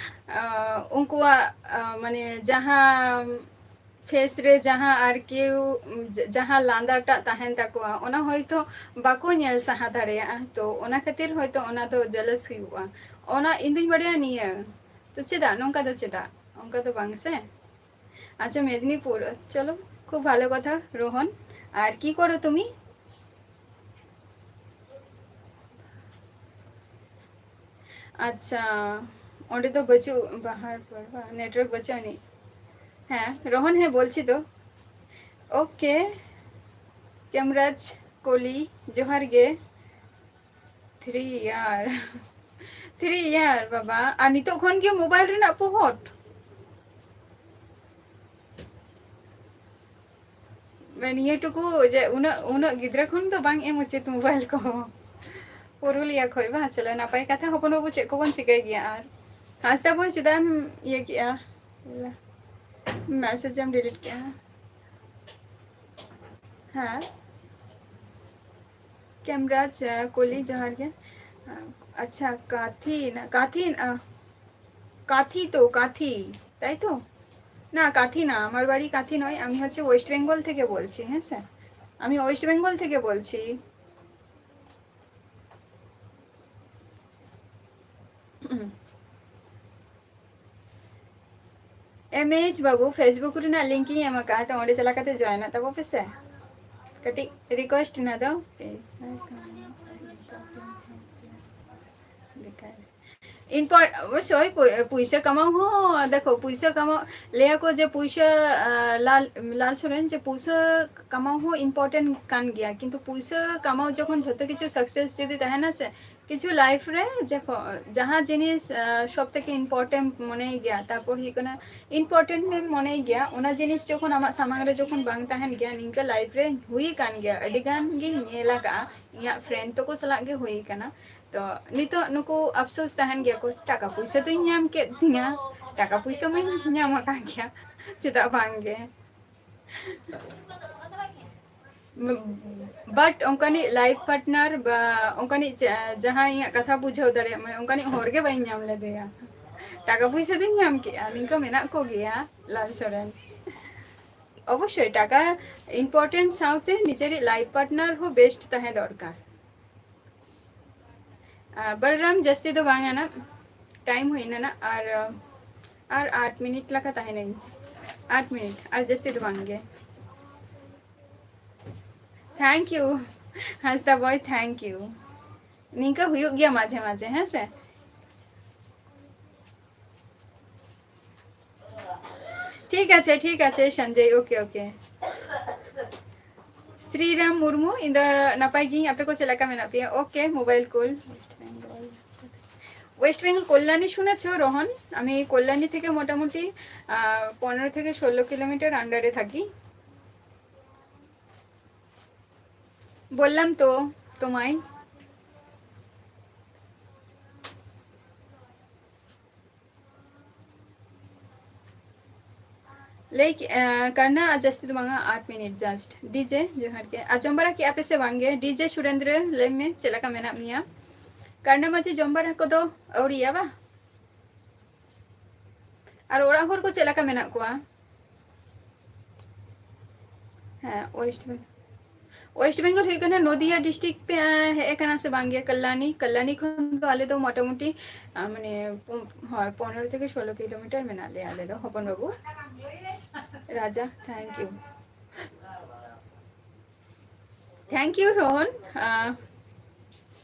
ᱟ, ᱩᱱᱠᱩᱣᱟᱜ, ᱟ, ᱢᱟᱱᱮ ᱡᱟᱦᱟᱸ ᱯᱷᱮᱥ ᱨᱮ ᱡᱟᱦᱟᱸ ᱟᱨᱠᱤ ᱡᱟᱦᱟᱸ ᱞᱟᱸᱫᱟᱴᱟᱜ ᱛᱟᱦᱮᱱ ᱛᱟᱠᱚᱣᱟ, ᱚᱱᱟ ᱦᱚᱭᱛᱳ ᱵᱟᱠᱚ ᱧᱮᱞ ᱥᱟᱦᱟ ᱫᱟᱲᱮᱭᱟᱜᱼᱟ᱾ ᱛᱚ ᱚᱱᱟ ᱠᱷᱟᱹᱛᱤᱨ ᱦᱚᱭᱛᱳ ᱚᱱᱟ ᱫᱚ ᱡᱮᱞᱮᱥ ᱦᱩᱭᱩᱜᱼᱟ᱾ ᱚᱱᱟ ᱤᱧ ᱫᱩᱧ ᱵᱟᱲᱟᱭᱟ ᱱᱤᱭᱟᱹ᱾ ᱛᱚ ᱪᱮᱫᱟᱜ ᱱᱚᱝᱠᱟ ᱫᱚ, ᱪᱮᱫᱟᱜ? ᱚᱱᱠᱟ ᱫᱚ ᱵᱟᱝ ᱥᱮ᱾ আচ্ছা, মেদিনীপুর, চলো, খুব ভালো কথা, রোহন। আর কি করো তুমি? ᱟᱪᱪᱷᱟ, ᱚᱸᱰᱮ ᱫᱚ ᱵᱟᱹᱪᱩᱜ, ᱵᱟᱦᱟᱨ ᱯᱚᱨ ᱵᱟ, network ᱵᱟᱹᱪᱩᱜ ᱟᱹᱱᱤᱡ᱾ ᱦᱮᱸ, ᱨᱳᱦᱚᱱ, ᱦᱮᱸ, ᱵᱚᱞᱪᱷᱤ ᱛᱚ᱾ OK, ᱠᱮᱢᱨᱟᱡᱽ ᱠᱚᱞᱤ, ᱡᱚᱦᱟᱨ ᱜᱮ᱾ Three year, three year ᱵᱟᱵᱟ, ᱟᱨ ᱱᱤᱛᱚᱜ ᱠᱷᱚᱱ ᱜᱮ ᱢᱳᱵᱟᱭᱤᱞ ᱨᱮᱱᱟᱜ ᱯᱚᱦᱚᱴ? ᱱᱤᱭᱟᱹ ᱴᱩᱠᱩ ᱡᱮ ᱩᱱᱟᱹᱜ, ᱩᱱᱟᱹᱜ ᱜᱤᱫᱽᱨᱟᱹ ᱠᱷᱚᱱ ᱫᱚ ᱵᱟᱝ ᱮᱢ ᱩᱪᱤᱛ mobile ᱠᱚ᱾ ᱯᱩᱨᱩᱞᱤᱭᱟᱹ ᱠᱷᱚᱡ ᱵᱟᱝ? ᱪᱚᱞᱚ, ᱱᱟᱯᱟᱭ ᱠᱟᱛᱷᱟ᱾ ᱦᱚᱯᱚᱱ ᱵᱟᱹᱵᱩ, ᱪᱮᱫ ᱠᱚᱵᱚᱱ ᱪᱤᱠᱟᱹᱭ ᱜᱮᱭᱟ? ᱟᱨ ᱦᱟᱸᱥᱫᱟ ᱵᱚᱭ, ᱪᱮᱫᱟᱜ ᱮᱢ ᱤᱭᱟᱹ ᱠᱮᱜᱼᱟ? Message ᱮᱢ delete ᱠᱮᱜᱼᱟ? ᱦᱮᱸ, ᱠᱮᱢᱨᱟ ᱪᱮ-, ᱠᱚᱞᱤ, ᱡᱚᱦᱟᱨ ᱜᱮ᱾ ᱟᱪᱪᱷᱟ, ᱠᱟᱛᱷᱤ ᱱᱟ-, ᱠᱟᱛᱷᱤ ᱱᱟ-, ᱠᱟᱛᱷᱤ ᱛᱚ, ᱠᱟᱛᱷᱤ, ᱛᱟᱭ ᱛᱚ? না, কাথি না, আমার বাড়ি কাথি নয়, আমি হচ্ছে ওয়েস্ট বেঙ্গল থেকে বলছি। হ্যাঁ স্যার, আমি ওয়েস্ট বেঙ্গল থেকে বলছি। ᱮᱢ ᱮᱭᱤᱪ ᱵᱟᱹᱵᱩ, Facebook ᱨᱮᱱᱟᱜ link ᱤᱧ ᱮᱢ ᱟᱠᱟᱫᱼᱟ, ᱛᱚ ᱚᱸᱰᱮ ᱪᱟᱞᱟᱣ ᱠᱟᱛᱮ join ᱟᱜ ᱛᱟᱵᱚ ᱯᱮᱥᱮ᱾ ᱠᱟᱹᱴᱤᱡ request ᱚᱱᱟ ᱫᱚ᱾ ᱵᱮᱠᱟᱨ᱾ ᱤᱱᱯᱚᱨ-, ᱚᱵᱚᱥᱥᱳᱭ ᱯᱩᱭ-, ᱯᱩᱭᱥᱟᱹ ᱠᱟᱢᱟᱣ ᱦᱚᱸ, ᱫᱮᱠᱷᱳ, ᱯᱩᱭᱥᱟᱹ ᱠᱟᱢᱟᱣ, ᱞᱟᱹᱭᱟᱠᱚ ᱡᱮ ᱯᱩᱭᱥᱟᱹ, ᱟᱸ, ᱞᱟᱞ, ᱞᱟᱞ ᱥᱚᱨᱮᱱ, ᱡᱮ ᱯᱩᱭᱥᱟᱹ ᱠᱟᱢᱟᱣ ᱦᱚᱸ important ᱠᱟᱱ ᱜᱮᱭᱟ, ᱠᱤᱱᱛᱩ ᱯᱩᱭᱥᱟᱹ ᱠᱟᱢᱟᱣ ᱡᱚᱠᱷᱚᱱ ᱡᱷᱚᱛᱚ ᱠᱤᱪᱷᱩ success ᱡᱩᱫᱤ ᱛᱟᱦᱮᱱᱟ ᱥᱮ, ᱠᱤᱪᱷᱩ life ᱨᱮ ᱡᱚᱠᱷᱚ-, ᱡᱟᱦᱟᱸ ᱡᱤᱱᱤᱥ, ᱟᱸ, ᱥᱚᱵ ᱛᱷᱮᱠᱮ important ᱢᱚᱱᱮᱭ ᱜᱮᱭᱟ, ᱛᱟᱨᱯᱚᱨ ᱦᱩᱭᱩᱜ ᱠᱟᱱᱟ important ᱮᱢ ᱢᱚᱱᱮᱭ ᱜᱮᱭᱟ, ᱚᱱᱟ ᱡᱤᱱᱤᱥ ᱡᱚᱠᱷᱚᱱ ᱟᱢᱟᱜ ᱥᱟᱢᱟᱝ ᱨᱮ ᱡᱚᱠᱷᱚᱱ ᱵᱟᱝ ᱛᱟᱦᱮᱱ ᱜᱮᱭᱟ, ᱱᱤᱝᱠᱟᱹ life ᱨᱮ ᱦᱩᱭ ᱟᱠᱟᱱ ᱜᱮᱭᱟ, ᱟᱹᱰᱤ ᱜᱟᱱ ᱜᱤᱧ ᱧᱮᱞ ᱟᱠᱟᱫᱼᱟ, ᱤᱧᱟᱹᱜ friend ᱛᱟᱠᱚ ᱥᱟᱞᱟᱜ ᱜᱮ ᱦᱩᱭ ᱟᱠᱟᱱᱟ᱾ ᱛᱚ ᱱᱤᱛᱚᱜ ᱱᱩᱠᱩ ᱟᱯᱥᱳᱥ ᱛᱟᱦᱮᱱ ᱜᱮᱭᱟ ᱠᱚ, ᱴᱟᱠᱟ ᱯᱩᱭᱥᱟᱹ ᱫᱚᱧ ᱧᱟᱢ ᱠᱮᱫ ᱛᱤᱧᱟ, ᱴᱟᱠᱟ ᱯᱩᱭᱥᱟᱹ ᱢᱟᱧ ᱧᱟᱢ ᱟᱠᱟᱫ ᱜᱮᱭᱟ, ᱪᱮᱫᱟᱜ ᱵᱟᱝ ᱜᱮ? But ᱚᱱᱠᱟᱱᱤᱡ life partner ᱵᱟ ᱚᱱᱠᱟᱱᱤᱡ ᱡᱟ-, ᱡᱟᱦᱟᱸᱭ ᱤᱧᱟᱹᱜ ᱠᱟᱛᱷᱟ ᱵᱩᱡᱷᱟᱹᱣ ᱫᱟᱲᱮᱭᱟᱜ ᱢᱟᱭ, ᱚᱱᱠᱟᱱᱤᱡ ᱦᱚᱲ ᱜᱮ ᱵᱟᱹᱧ ᱧᱟᱢ ᱞᱮᱫᱮᱭᱟ᱾ ᱴᱟᱠᱟ ᱯᱩᱭᱥᱟᱹ ᱫᱚᱧ ᱧᱟᱢ ᱠᱮᱜᱼᱟ, ᱱᱤᱝᱠᱟᱹ ᱢᱮᱱᱟᱜ ᱠᱚᱜᱮᱭᱟ ᱞᱟᱞ ᱥᱚᱨᱮᱱ᱾ ᱚᱵᱚᱥᱥᱳᱭ ᱴᱟᱠᱟ important ᱥᱟᱶᱛᱮ ᱱᱤᱡᱮᱨᱤᱡ life partner ᱦᱚᱸ best ᱛᱟᱦᱮᱸ ᱫᱚᱨᱠᱟᱨ᱾ ᱟᱨ ᱵᱚᱞᱨᱟᱢ, ᱡᱟᱹᱥᱛᱤ ᱫᱚ ᱵᱟᱝ ᱟᱱᱟ, time ᱦᱩᱭ ᱮᱱᱟ ᱱᱟ, ᱟᱨ, ᱟᱨ ᱟᱴ ᱢᱤᱱᱤᱴ ᱞᱮᱠᱟ ᱛᱟᱦᱮᱱᱟᱹᱧ, ᱟᱴ ᱢᱤᱱᱤᱴ, ᱟᱨ ᱡᱟᱹᱥᱛᱤ ᱫᱚ ᱵᱟᱝ ᱜᱮ᱾ Thank you Hansda boy, thank you᱾ ᱱᱤᱝᱠᱟᱹ ᱦᱩᱭᱩᱜ ᱜᱮᱭᱟ ᱢᱟᱡᱷᱮ ᱢᱟᱡᱷᱮ, ᱦᱮᱸ ᱥᱮ? ᱴᱷᱤᱠ ᱟᱪᱷᱮ, ᱴᱷᱤᱠ ᱟᱪᱷᱮ ᱥᱚᱧᱡᱚᱭ, okay, okay᱾ ᱥᱨᱤᱨᱟᱢ ᱢᱩᱨᱢᱩ, ᱤᱧ ᱫᱚ ᱱᱟᱯᱟᱭ ᱜᱤᱭᱟᱹᱧ, ᱟᱯᱮ ᱠᱚ ᱪᱮᱫ ᱞᱮᱠᱟ ᱢᱮᱱᱟᱜ ᱯᱮᱭᱟ? Okay, mobile call। West Bengal Kalyani শুনেছো রোহন? আমি কল্যাণী থেকে মোটামুটি, আহ, পনেরো থেকে ষোলো কিলোমিটার under-এ থাকি। বললাম তো তোমায়। ᱞᱟᱹᱭ ᱠᱮ-, ᱮᱸ, ᱠᱟᱨᱱᱟ ᱟᱨ ᱡᱟᱹᱥᱛᱤ ᱫᱚ ᱵᱟᱝᱟ, ᱟᱴ ᱢᱤᱱᱤᱴ just᱾ ᱰᱤᱡᱮ ᱡᱚᱦᱟᱨ ᱜᱮ᱾ ᱟᱨ ᱡᱚᱢ ᱵᱟᱲᱟ ᱠᱮᱜᱼᱟ ᱯᱮ ᱥᱮ ᱵᱟᱝ ᱜᱮ? ᱰᱤᱡᱮ ᱥᱩᱨᱮᱱᱫᱨᱚ, ᱞᱟᱹᱭ ᱢᱮ ᱪᱮᱫ ᱞᱮᱠᱟ ᱢᱮᱱᱟᱜ ᱢᱮᱭᱟ? ᱠᱟᱨᱱᱟ ᱢᱟᱹᱡᱷᱤ, ᱡᱚᱢ ᱵᱟᱲᱟ ᱠᱚᱫᱚ ᱟᱹᱣᱨᱤᱭᱟ ᱵᱟ? ᱟᱨ ᱚᱲᱟᱜ ᱦᱚᱲ ᱠᱚ ᱪᱮᱫ ᱞᱮᱠᱟ ᱢᱮᱱᱟᱜ ᱠᱚᱣᱟ? ᱦᱮᱸ, ᱳᱭᱮᱥᱴ ᱵᱮᱝᱜᱚᱞ᱾ ᱳᱭᱮᱥᱴ ᱵᱮᱝᱜᱚᱞ ᱦᱩᱭᱩᱜ ᱠᱟᱱᱟ, ᱱᱚᱫᱤᱭᱟ ᱰᱤᱥᱴᱨᱤᱠᱴ ᱯᱮ, ᱮᱸ, ᱦᱮᱡ ᱟᱠᱟᱱᱟ ᱥᱮ ᱵᱟᱝ ᱜᱮ? ᱠᱟᱞᱞᱟᱱᱤ, ᱠᱟᱞᱞᱟᱱᱤ ᱠᱷᱚᱱ ᱫᱚ ᱟᱞᱮ ᱫᱚ ᱢᱚᱴᱟᱢᱩᱴᱤ, ᱟᱸ, ᱢᱟᱱᱮ, ᱯᱚ-, ᱦᱳᱭ, ᱯᱚᱱᱨᱚ ᱛᱷᱮᱠᱮ ᱥᱳᱞᱳ ᱠᱤᱞᱳᱢᱤᱴᱟᱨ ᱢᱮᱱᱟᱜ ᱞᱮᱭᱟ ᱟᱞᱮ ᱫᱚ, ᱦᱚᱯᱚᱱ ᱵᱟᱹᱵᱩ᱾ রাজা, thank you। Thank you, Rohan. আহ,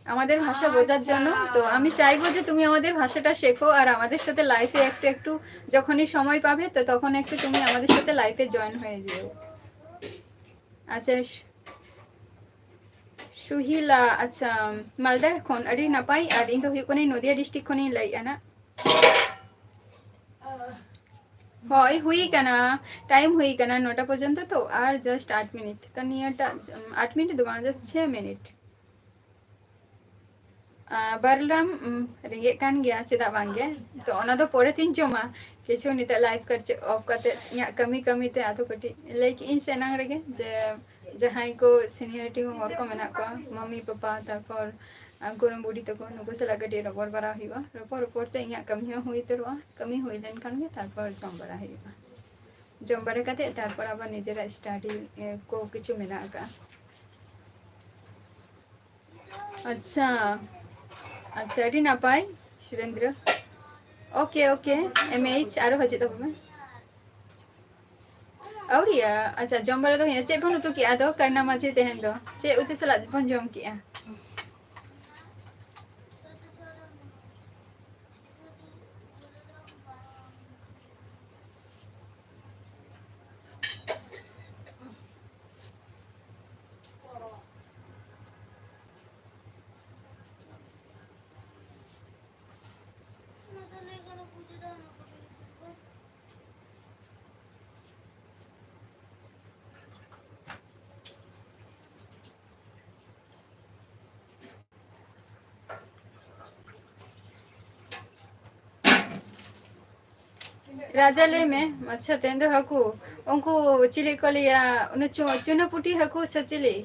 আমাদের ভাষা বোঝার জন্য। তো আমি চাইবো যে তুমি আমাদের ভাষাটা শেখো আর আমাদের সাথে লাইফে একটু একটু যখনই সময় পাবে, তো তখন একটু তুমি আমাদের সাথে লাইফে জয়েন হয়ে যেও। আচ্ছা, সু-, সুহিলা, আচ্ছা, মালদা ᱠᱷᱚᱱ, ᱟᱹᱰᱤ ᱱᱟᱯᱟᱭ᱾ ᱟᱨ ᱤᱧ ᱫᱚ ᱦᱩᱭᱩᱜ ᱠᱟᱹᱱᱟᱹᱧ ᱱᱚᱫᱤᱭᱟ ᱰᱤᱥᱴᱨᱤᱠᱴ ᱠᱷᱚᱱᱤᱧ ᱞᱟᱹᱭᱮᱫᱼᱟ ᱱᱟᱜ᱾ ᱦᱳᱭ, ᱦᱩᱭ ᱠᱟᱱᱟ, ᱴᱟᱭᱤᱢ ᱦᱩᱭ ᱠᱟᱱᱟ ᱱᱚᱴᱟ ᱯᱚᱨᱡᱚᱱᱛᱚ ᱛᱚ, ᱟᱨ just ᱟᱴ ᱢᱤᱱᱤᱴ᱾ ᱛᱚ ᱱᱤᱭᱟᱹᱴᱟᱜ, ᱟᱴ ᱢᱤᱱᱤᱴ ᱫᱚ ᱵᱟᱝ, just ᱪᱷᱚᱭ ᱢᱤᱱᱤᱴ᱾ ᱟᱨ ᱵᱟᱨᱞᱟᱢ, ᱩᱢ, ᱨᱮᱸᱜᱮᱡ ᱠᱟᱱ ᱜᱮᱭᱟ, ᱪᱮᱫᱟᱜ ᱵᱟᱝ ᱜᱮ? ᱛᱚ ᱚᱱᱟ ᱫᱚ ᱯᱚᱨᱮ ᱛᱤᱧ ᱡᱚᱢᱟ᱾ ᱠᱤᱪᱷᱩ ᱱᱤᱛᱚᱜ ᱞᱟᱭᱤᱵᱷ ᱠᱟᱨᱪᱮ ᱚᱯᱷ ᱠᱟᱛᱮ ᱤᱧᱟᱹᱜ ᱠᱟᱹᱢᱤ ᱠᱟᱹᱢᱤ ᱛᱮ ᱟᱫᱚ ᱠᱟᱹᱴᱤᱡ ᱞᱟᱹᱭ ᱠᱮᱜ ᱤᱧ ᱥᱮ ᱮᱱᱟᱝ ᱨᱮᱜᱮ ᱡᱮ ᱡᱟᱦᱟᱸᱭ ᱠᱚ ᱥᱤᱱᱤᱭᱚᱨᱤᱴᱤ ᱦᱚᱲ ᱠᱚ ᱢᱮᱱᱟᱜ ᱠᱚᱣᱟ, ᱢᱟᱢᱤ ᱯᱟᱯᱟ, ᱛᱟᱨᱯᱚᱨ, ᱟᱨ ᱜᱚᱲᱚᱢ ᱵᱩᱰᱷᱤ ᱛᱟᱠᱚ, ᱱᱩᱠᱩ ᱥᱟᱞᱟᱜ ᱠᱟᱹᱴᱤᱡ ᱨᱚᱯᱚᱲ ᱵᱟᱲᱟ ᱦᱩᱭᱩᱜᱼᱟ᱾ ᱨᱚᱯᱚᱲ ᱨᱚᱯᱚᱲ ᱛᱮ ᱤᱧᱟᱹᱜ ᱠᱟᱹᱢᱤ ᱦᱚᱸ ᱦᱩᱭ ᱩᱛᱟᱹᱨᱚᱜᱼᱟ᱾ ᱠᱟᱹᱢᱤ ᱦᱩᱭ ᱞᱮᱱᱠᱷᱟᱱ ᱜᱮ ᱛᱟᱨᱯᱚᱨ ᱡᱚᱢ ᱵᱟᱲᱟ ᱦᱩᱭᱩᱜᱼᱟ᱾ ᱡᱚᱢ ᱵᱟᱲᱟ ᱠᱟᱛᱮ ᱛᱟᱨᱯᱚᱨ ᱟᱵᱟᱨ ᱱᱤᱡᱮᱨᱟᱜ ᱥᱴᱟᱰᱤ, ᱮ, ᱠᱚ ᱠᱤᱪᱷᱩ ᱢᱮᱱᱟᱜ ᱟᱠᱟᱫᱼᱟ᱾ ᱟᱪᱪᱷᱟ, ᱟᱪᱪᱷᱟ, ᱟᱹᱰᱤ ᱱᱟᱯᱟᱭ Surendra. Okay, okay, M H, ᱟᱨᱚ ᱦᱤᱡᱩᱜ ᱛᱟᱵᱚᱱ ᱢᱮ᱾ ᱟᱹᱣᱨᱤᱭᱟ? ᱟᱪᱪᱷᱟ, ᱡᱚᱢ ᱵᱟᱲᱟ ᱫᱚ ᱦᱩᱭᱱᱟ᱾ ᱪᱮᱫ ᱵᱚᱱ ᱩᱛᱩ ᱠᱮᱜᱼᱟ ᱟᱫᱚ ᱠᱟᱨᱱᱟ ᱢᱟᱹᱡᱷᱤ ᱛᱮᱦᱮᱧ ᱫᱚ? ᱪᱮᱫ ᱩᱛᱩ ᱥᱟᱞᱟᱜ ᱵᱚᱱ ᱡᱚᱢ ᱠᱮᱜᱼᱟ? ᱨᱟᱡᱟ, ᱞᱟᱹᱭ ᱢᱮ᱾ ᱟᱪᱪᱷᱟ, ᱛᱮᱦᱮᱧ ᱫᱚ ᱦᱟᱹᱠᱩ, ᱩᱱᱠᱩ ᱪᱤᱞᱤ ᱠᱚ ᱞᱟᱹᱭᱟ, ᱩᱱᱤ ᱪᱩ-, ᱪᱩᱱᱟᱹᱯᱩᱴᱤ ᱦᱟᱹᱠᱩ ᱥᱮ ᱪᱤᱞᱤ?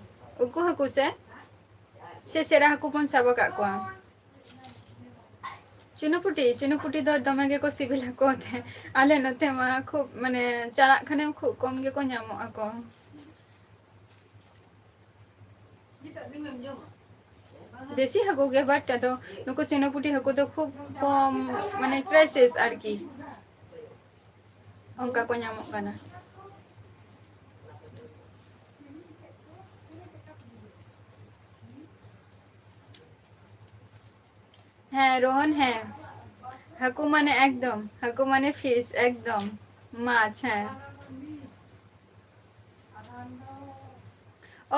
ᱩᱱᱠᱩ ᱦᱟᱹᱠᱩ ᱥᱮ, ᱥᱮ ᱥᱮᱬᱟ ᱦᱟᱹᱠᱩ ᱵᱚᱱ ᱥᱟᱵ ᱟᱠᱟᱫ ᱠᱚᱣᱟ? ᱪᱩᱱᱩᱯᱩᱴᱤ, ᱪᱩᱱᱩᱯᱩᱴᱤ ᱫᱚ ᱫᱚᱢᱮ ᱜᱮᱠᱚ ᱥᱤᱵᱤᱞᱟ ᱠᱚ ᱛᱮ, ᱟᱞᱮ ᱱᱚᱛᱮ ᱢᱟ ᱠᱷᱩᱵ, ᱢᱟᱱᱮ, ᱪᱟᱞᱟᱜ ᱠᱷᱟᱱᱮᱢ ᱠᱷᱩᱵ ᱠᱚᱢ ᱜᱮᱠᱚ ᱧᱟᱢᱚᱜ ᱟᱠᱚ᱾ ᱫᱮᱥᱤ ᱦᱟᱹᱠᱩ ᱜᱮ, but ᱟᱫᱚ ᱱᱩᱠᱩ ᱪᱩᱱᱩᱯᱩᱴᱤ ᱦᱟᱹᱠᱩ ᱫᱚ ᱠᱷᱩᱵ ᱠᱚᱢ, ᱢᱟᱱᱮ, ᱯᱨᱟᱭᱥᱮᱥ ᱟᱨᱠᱤ, ᱚᱱᱠᱟ ᱠᱚ ᱧᱟᱢᱚᱜ ᱠᱟᱱᱟ᱾ ᱦᱮᱸ, ᱨᱳᱦᱚᱱ, ᱦᱮᱸ᱾ ᱦᱟᱹᱠᱩ ᱢᱟᱱᱮ ᱮᱠᱫᱚᱢ, ᱦᱟᱹᱠᱩ ᱢᱟᱱᱮ ᱯᱷᱤᱥ, ᱮᱠᱫᱚᱢ᱾ ᱢᱟᱪᱷ, ᱦᱮᱸ᱾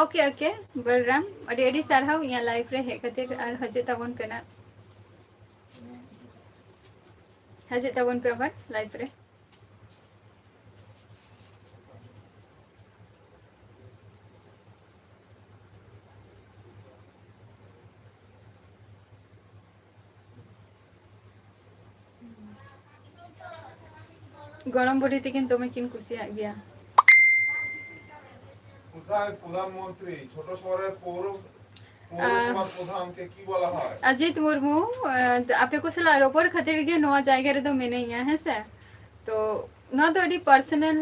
OK, OK, ᱵᱚᱞᱨᱟᱢ, ᱟᱹᱰᱤ ᱟᱹᱰᱤ ᱥᱟᱨᱦᱟᱣ ᱤᱧᱟᱹᱜ ᱞᱟᱭᱤᱯᱷ ᱨᱮ ᱦᱮᱡ ᱠᱷᱟᱹᱛᱤᱨ, ᱟᱨ ᱦᱤᱡᱩᱜ ᱛᱟᱵᱚᱱ ᱯᱮ ᱱᱟᱜ᱾ ᱦᱤᱡᱩᱜ ᱛᱟᱵᱚᱱ ᱯᱮ ᱟᱵᱟᱨ ᱞᱟᱭᱤᱯᱷ ᱨᱮ᱾ ᱜᱚᱲᱚᱢ ᱵᱩᱰᱷᱤ ᱛᱤᱠᱤᱱ ᱫᱚᱢᱮ ᱠᱤᱱ ᱠᱩᱥᱤᱭᱟᱜ ᱜᱮᱭᱟ᱾ কোথায় প্রধানমন্ত্রী? ছোট শহরের পৌর, আহ, পৌরসভার প্রধানকে কি বলা হয়? অজিত মুর্মু, আহ, ᱟᱯᱮ ᱠᱚ ᱥᱟᱞᱟᱜ ᱨᱚᱯᱚᱲ ᱠᱷᱟᱹᱛᱤᱨ ᱜᱮ ᱱᱚᱣᱟ ᱡᱟᱭᱜᱟ ᱨᱮᱫᱚ ᱢᱤᱱᱟᱹᱧᱟ, ᱦᱮᱸ ᱥᱮ? ᱛᱚ, ᱱᱚᱣᱟ ᱫᱚ ᱟᱹᱰᱤ ᱯᱟᱨᱥᱚᱱᱟᱞ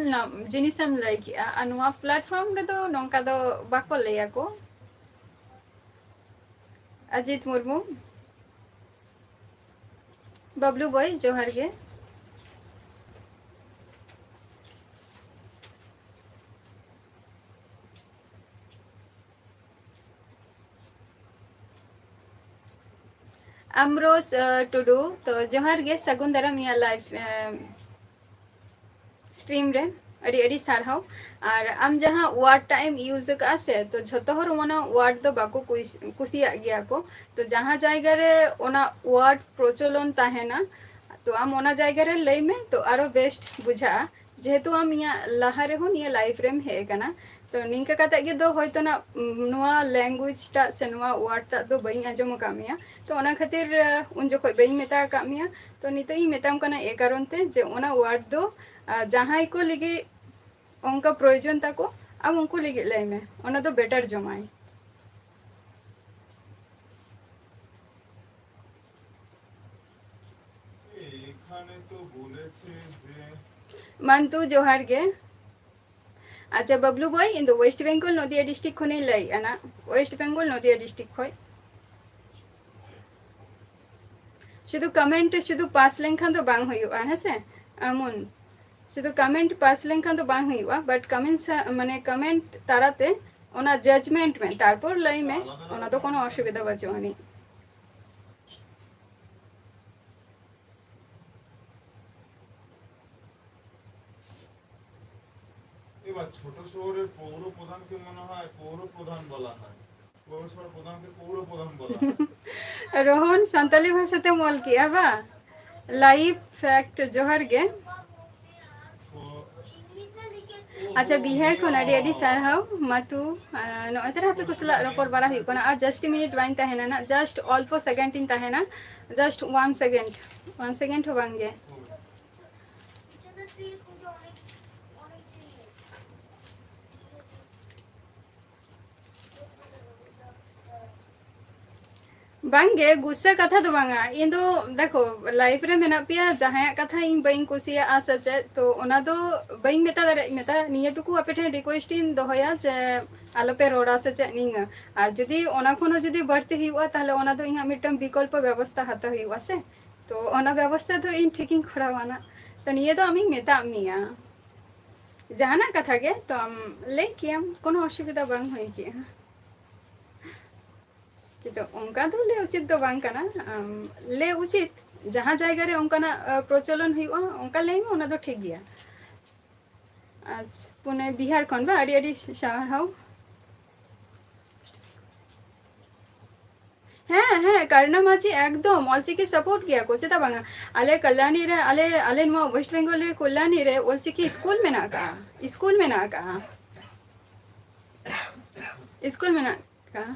ᱡᱤᱱᱤᱥ ᱮᱢ ᱞᱟᱹᱭ ᱠᱮᱜᱼᱟ, ᱟᱨ ᱱᱚᱣᱟ ᱯᱞᱟᱴᱯᱷᱚᱨᱢ ᱨᱮᱫᱚ ᱱᱚᱝᱠᱟ ᱫᱚ ᱵᱟᱠᱚ ᱞᱟᱹᱭᱟᱠᱚ᱾ ᱚᱡᱤᱛ ᱢᱩᱨᱢᱩ, ᱵᱟᱵᱞᱩ ᱵᱚᱭ, ᱡᱚᱦᱟᱨ ᱜᱮ᱾ ᱟᱢᱨᱳᱥ, ᱟᱸ, ᱴᱩᱰᱩ, ᱛᱚ, ᱡᱚᱦᱟᱨ ᱜᱮ, ᱥᱟᱹᱜᱩᱱ ᱫᱟᱨᱟᱢ ᱤᱧᱟᱹᱜ ᱞᱟᱭᱤᱵᱷ, ᱟᱸ, ᱥᱴᱨᱤᱢ ᱨᱮ ᱟᱹᱰᱤ ᱟᱹᱰᱤ ᱥᱟᱨᱦᱟᱣ᱾ ᱟᱨ ᱟᱢ ᱡᱟᱦᱟᱸ ᱣᱟᱨᱰ ᱴᱟᱜ ᱮᱢ ᱤᱭᱩᱡᱽ ᱟᱠᱟᱫᱼᱟ ᱥᱮ, ᱛᱚ, ᱡᱷᱚᱛᱚ ᱦᱚᱲ ᱚᱱᱟ ᱣᱟᱨᱰ ᱫᱚ ᱵᱟᱠᱚ ᱠᱩᱥᱤ-, ᱠᱩᱥᱤᱭᱟᱜ ᱜᱮᱭᱟ ᱠᱚ᱾ ᱛᱚ, ᱡᱟᱦᱟᱸ ᱡᱟᱭᱜᱟ ᱨᱮ ᱚᱱᱟ ᱣᱟᱨᱰ ᱯᱨᱚᱪᱚᱞᱚᱱ ᱛᱟᱦᱮᱱᱟ, ᱛᱚ, ᱟᱢ ᱚᱱᱟ ᱡᱟᱭᱜᱟ ᱨᱮ ᱞᱟᱹᱭ ᱢᱮ, ᱛᱚ, ᱟᱨᱚ ᱵᱮᱥᱴ ᱵᱩᱡᱷᱟᱹᱜᱼᱟ᱾ ᱡᱮᱦᱮᱛᱩ ᱟᱢ ᱤᱧᱟᱹᱜ ᱞᱟᱦᱟ ᱨᱮᱦᱚᱸ ᱱᱤᱭᱟᱹ ᱞᱟᱭᱤᱵᱷ ᱨᱮᱢ ᱦᱮᱡ ᱟᱠᱟᱱᱟ, ᱛᱚ ᱱᱤᱝᱠᱟᱹ ᱠᱟᱛᱮ ᱜᱮ ᱫᱚ ᱦᱚᱭᱛᱳ ᱱᱟᱜ, ᱩᱢ, ᱱᱚᱣᱟ language ᱴᱟᱜ ᱥᱮ ᱱᱚᱣᱟ word ᱴᱟᱜ ᱫᱚ ᱵᱟᱹᱧ ᱟᱸᱡᱚᱢ ᱟᱠᱟᱫ ᱢᱮᱭᱟ᱾ ᱛᱚ ᱚᱱᱟ ᱠᱷᱟᱹᱛᱤᱨ, ᱟᱸ, ᱩᱱ ᱡᱚᱠᱷᱚᱡ ᱵᱟᱹᱧ ᱢᱮᱛᱟ ᱟᱠᱟᱫ ᱢᱮᱭᱟ᱾ ᱛᱚ ᱱᱤᱛᱚᱜ ᱤᱧ ᱢᱮᱛᱟᱢ ᱠᱟᱱᱟ ᱮ ᱠᱟᱨᱚᱱ ᱛᱮ ᱡᱮ ᱚᱱᱟ word ᱫᱚ, ᱟᱸ, ᱡᱟᱦᱟᱸᱭ ᱠᱚ ᱞᱟᱹᱜᱤᱫ ᱚᱱᱠᱟ ᱯᱨᱚᱭᱳᱡᱚᱱ ᱛᱟᱠᱚ, ᱟᱢ ᱩᱱᱠᱩ ᱞᱟᱹᱜᱤᱫ ᱞᱟᱹᱭ ᱢᱮ, ᱚᱱᱟ ᱫᱚ better ᱡᱚᱢᱟᱭ᱾ এখানে তো বলেছে যে ᱢᱟᱱᱛᱩ, ᱡᱚᱦᱟᱨ ᱜᱮ᱾ ᱟᱪᱪᱷᱟ, ᱵᱟᱵᱞᱩ ᱵᱚᱭ, ᱤᱧ ᱫᱚ West Bengal, ᱱᱚᱫᱤᱭᱟ district ᱠᱷᱚᱱᱤᱧ ᱞᱟᱹᱭᱮᱫᱼᱟ ᱱᱟᱜ᱾ West Bengal, ᱱᱚᱫᱤᱭᱟ district ᱠᱷᱚᱱ᱾ ᱥᱩᱫᱷᱩ comment ᱥᱩᱫᱷᱩ pass ᱞᱮᱱᱠᱷᱟᱱ ᱫᱚ ᱵᱟᱝ ᱦᱩᱭᱩᱜᱼᱟ, ᱦᱮᱸ ᱥᱮ? ᱮᱢᱚᱱ ᱥᱩᱫᱷᱩ comment pass ᱞᱮᱱᱠᱷᱟᱱ ᱫᱚ ᱵᱟᱝ ᱦᱩᱭᱩᱜᱼᱟ, but comment ᱥᱟ-, ᱢᱟᱱᱮ comment ᱛᱟᱞᱟᱛᱮ ᱚᱱᱟ judgment ᱢᱮ, ᱛᱟᱨᱯᱚᱨ ᱞᱟᱹᱭ ᱢᱮ, ᱚᱱᱟ ᱫᱚ ᱠᱳᱱᱳ ᱚᱥᱩᱵᱤᱫᱷᱟ ᱵᱟᱹᱪᱩᱜ ᱟᱹᱱᱤᱡ᱾ এবার ছোট শহরের পৌর প্রধানকে মনে হয় পৌর প্রধান বলা হয়। পৌরসভার প্রধানকে পৌর প্রধান বলা হয়। ᱨᱳᱦᱚᱱ, ᱥᱟᱱᱛᱟᱞᱤ ᱵᱷᱟᱥᱟ ᱛᱮᱢ ᱚᱞ ᱠᱮᱜᱼᱟ ᱵᱟ? Live fact, ᱡᱚᱦᱟᱨ ᱜᱮ᱾ ᱟᱪᱪᱷᱟ, ᱵᱤᱦᱟᱨ ᱠᱷᱚᱱ ᱟᱹᱰᱤ ᱟᱹᱰᱤ ᱥᱟᱨᱦᱟᱣ ᱢᱟᱛᱩ᱾ ᱟᱨ ᱱᱚᱜᱼᱚᱭ ᱛᱚᱨᱟ ᱟᱯᱮ ᱠᱚ ᱥᱟᱞᱟᱜ ᱨᱚᱯᱚᱲ ᱵᱟᱲᱟ ᱦᱩᱭᱩᱜ ᱠᱟᱱᱟ, ᱟᱨ just minute ᱵᱟᱹᱧ ᱛᱟᱦᱮᱱᱟ ᱱᱟᱜ, just ᱚᱞᱯᱚ second ᱤᱧ ᱛᱟᱦᱮᱱᱟ, just one second, one second ᱦᱚᱸ ᱵᱟᱝ ᱜᱮ᱾ ᱵᱟᱝᱜᱮ, ᱜᱩᱥᱥᱟᱹ ᱠᱟᱛᱷᱟ ᱫᱚ ᱵᱟᱝᱟ᱾ ᱤᱧ ᱫᱚ, ᱫᱮᱠᱷᱚ, live ᱨᱮ ᱢᱮᱱᱟᱜ ᱯᱮᱭᱟ, ᱡᱟᱦᱟᱸᱭᱟᱜ ᱠᱟᱛᱷᱟ ᱤᱧ ᱵᱟᱹᱧ ᱠᱩᱥᱤᱭᱟᱜᱼᱟ ᱥᱮ ᱪᱮᱫ, ᱛᱚ ᱚᱱᱟ ᱫᱚ ᱵᱟᱹᱧ ᱢᱮᱛᱟ ᱫᱟᱲᱮᱭᱟᱜ, ᱢᱮᱛᱟ, ᱱᱤᱭᱟᱹ ᱴᱩᱠᱩ ᱟᱯᱮ ᱴᱷᱮᱱ request ᱤᱧ ᱫᱚᱦᱚᱭᱟ ᱡᱮ ᱟᱞᱚᱯᱮ ᱨᱚᱲᱟ ᱥᱮ ᱪᱮᱫ ᱱᱤᱝᱟᱹ᱾ ᱟᱨ ᱡᱩᱫᱤ ᱚᱱᱟ ᱠᱷᱚᱱ ᱦᱚᱸ ᱡᱩᱫᱤ ᱵᱟᱹᱲᱛᱤ ᱦᱩᱭᱩᱜᱼᱟ, ᱛᱟᱦᱞᱮ ᱚᱱᱟ ᱫᱚ ᱤᱧᱟᱹᱜ ᱢᱤᱫᱴᱟᱝ ᱵᱤᱠᱚᱞᱯᱚ ᱵᱮᱵᱚᱥᱛᱷᱟ ᱦᱟᱛᱟᱣ ᱦᱩᱭᱩᱜᱼᱟ ᱥᱮ᱾ ᱛᱚ ᱚᱱᱟ ᱵᱮᱵᱚᱥᱛᱷᱟ ᱫᱚ ᱤᱧ ᱴᱷᱤᱠᱤᱧ ᱠᱚᱨᱟᱣᱟ ᱱᱟᱜ᱾ ᱛᱚ ᱱᱤᱭᱟᱹ ᱫᱚ ᱟᱢᱤᱧ ᱢᱮᱛᱟᱫ ᱢᱮᱭᱟ, ᱡᱟᱦᱟᱱᱟᱜ ᱠᱟᱛᱷᱟ ᱜᱮ, ᱛᱚ ᱟᱢ ᱞᱟᱹᱭ ᱠᱮᱭᱟᱢ, ᱠᱳᱱᱳ ᱚᱥᱩᱵᱤᱫᱷᱟ ᱵᱟᱝ ᱦᱩᱭ ᱠᱮᱜᱼᱟ᱾ ᱠᱤᱱᱛᱩ ᱚᱱᱠᱟ ᱫᱚ ᱞᱟᱹᱭ ᱩᱪᱤᱛ ᱫᱚ ᱵᱟᱝ ᱠᱟᱱᱟ᱾ ᱟᱢ ᱞᱟᱹᱭ ᱩᱪᱤᱛ, ᱡᱟᱦᱟᱸ ᱡᱟᱭᱜᱟ ᱨᱮ ᱚᱱᱠᱟᱱᱟᱜ, ᱟ, ᱯᱨᱚᱪᱚᱞᱚᱱ ᱦᱩᱭᱩᱜᱼᱟ, ᱚᱱᱠᱟ ᱞᱟᱹᱭ ᱢᱮ, ᱚᱱᱟ ᱫᱚ ᱴᱷᱤᱠ ᱜᱮᱭᱟ᱾ ᱟᱪᱪᱷᱟ, ᱯᱩᱱᱮ, ᱵᱤᱦᱟᱨ ᱠᱷᱚᱱ ᱵᱟ? ᱟᱹᱰᱤ ᱟᱹᱰᱤ ᱥᱟᱨᱦᱟᱣ᱾ ᱦᱮᱸ, ᱦᱮᱸ, ᱠᱟᱨᱱᱟ ᱢᱟᱹᱡᱷᱤ ᱮᱠᱫᱚᱢ ᱚᱞᱪᱤᱠᱤ support ᱜᱮᱭᱟ ᱠᱚ, ᱪᱮᱫᱟᱜ ᱵᱟᱝᱟ? ᱟᱞᱮ ᱠᱚᱞᱞᱟᱱᱤ ᱨᱮ, ᱟᱞᱮ, ᱟᱞᱮ ᱱᱚᱣᱟ West Bengal ᱨᱮ ᱠᱚᱞᱞᱟᱱᱤ ᱨᱮ ᱚᱞᱪᱤᱠᱤ ᱥᱠᱩᱞ ᱢᱮᱱᱟᱜ ᱟᱠᱟᱜᱼᱟ, ᱥᱠᱩᱞ ᱢᱮᱱᱟᱜ ᱟᱠᱟᱜᱼᱟ᱾ ᱥᱠᱩᱞ ᱢᱮᱱᱟᱜ ᱠᱟᱜᱼᱟ᱾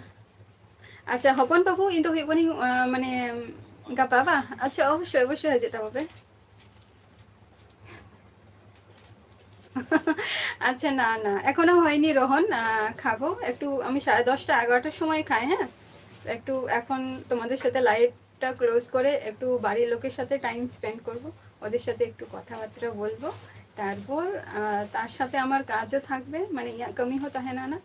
ᱟᱪᱪᱷᱟ, ᱦᱚᱯᱚᱱ ᱵᱟᱹᱵᱩ, ᱤᱧ ᱫᱚ ᱦᱩᱭᱩᱜ ᱠᱟᱹᱱᱟᱹᱧ, ᱟᱸ, ᱢᱟᱱᱮ, ᱜᱟᱯᱟ ᱵᱟ? ᱟᱪᱪᱷᱟ, ᱚᱵᱚᱥᱥᱳᱭ, ᱚᱵᱚᱥᱥᱳᱭ ᱦᱤᱡᱩᱜ ᱛᱟᱵᱚ ᱯᱮ᱾ আচ্ছা, না, না, এখনো হয়নি রোহন, আহ, খাবো একটু। আমি সাড়ে দশটা, এগারোটার সময় খাই, হ্যাঁ। একটু এখন তোমাদের সাথে লাইভটা ক্লোজ করে একটু বাড়ির লোকের সাথে টাইম স্পেন্ড করব, ওদের সাথে একটু কথাবার্তা বলবো। তারপর, আহ, তার সাথে আমার কাজও থাকবে, মানে, ᱤᱧᱟᱹᱜ ᱠᱟᱹᱢᱤ ᱦᱚᱸ ᱛᱟᱦᱮᱱᱟ ᱱᱟ᱾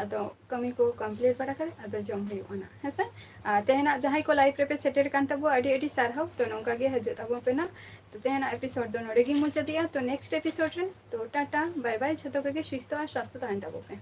ᱟᱫᱚ ᱠᱟᱹᱢᱤ ᱠᱚ ᱠᱚᱢᱯᱞᱤᱴ ᱵᱟᱲᱟ ᱠᱟᱛᱮ ᱟᱫᱚ ᱡᱚᱢ ᱦᱩᱭᱩᱜᱼᱟ ᱱᱟ, ᱦᱮᱸᱥᱮ? ᱟᱨ ᱛᱮᱦᱮᱧᱟᱜ ᱡᱟᱦᱟᱸᱭ ᱠᱚ ᱞᱟᱭᱤᱵᱷ ᱨᱮᱯᱮ ᱥᱮᱴᱮᱨ ᱠᱟᱱ ᱛᱟᱵᱚ, ᱟᱹᱰᱤ ᱟᱹᱰᱤ ᱥᱟᱨᱦᱟᱣ᱾ ᱛᱚ, ᱱᱚᱝᱠᱟ ᱜᱮ ᱦᱤᱡᱩᱜ ᱛᱟᱵᱚᱱ ᱯᱮ ᱱᱟ᱾ ᱛᱚ, ᱛᱮᱦᱮᱧᱟᱜ ᱮᱯᱤᱥᱳᱰ ᱫᱚ ᱱᱚᱰᱮ ᱜᱤᱧ ᱢᱩᱪᱟᱹᱫᱮᱜᱼᱟ᱾ ᱛᱚ, ᱱᱮᱠᱥᱴ ᱮᱯᱤᱥᱳᱰ ᱨᱮ, ᱛᱚ, ᱴᱟᱴᱟ, ᱵᱟᱭ ᱵᱟᱭ, ᱡᱷᱚᱛᱚ ᱠᱚᱜᱮ ᱥᱩᱥᱛᱷᱚ ᱟᱨ ᱥᱟᱥᱛᱷᱚ ᱛᱟᱦᱮᱱ ᱛᱟᱵᱚ ᱯᱮ᱾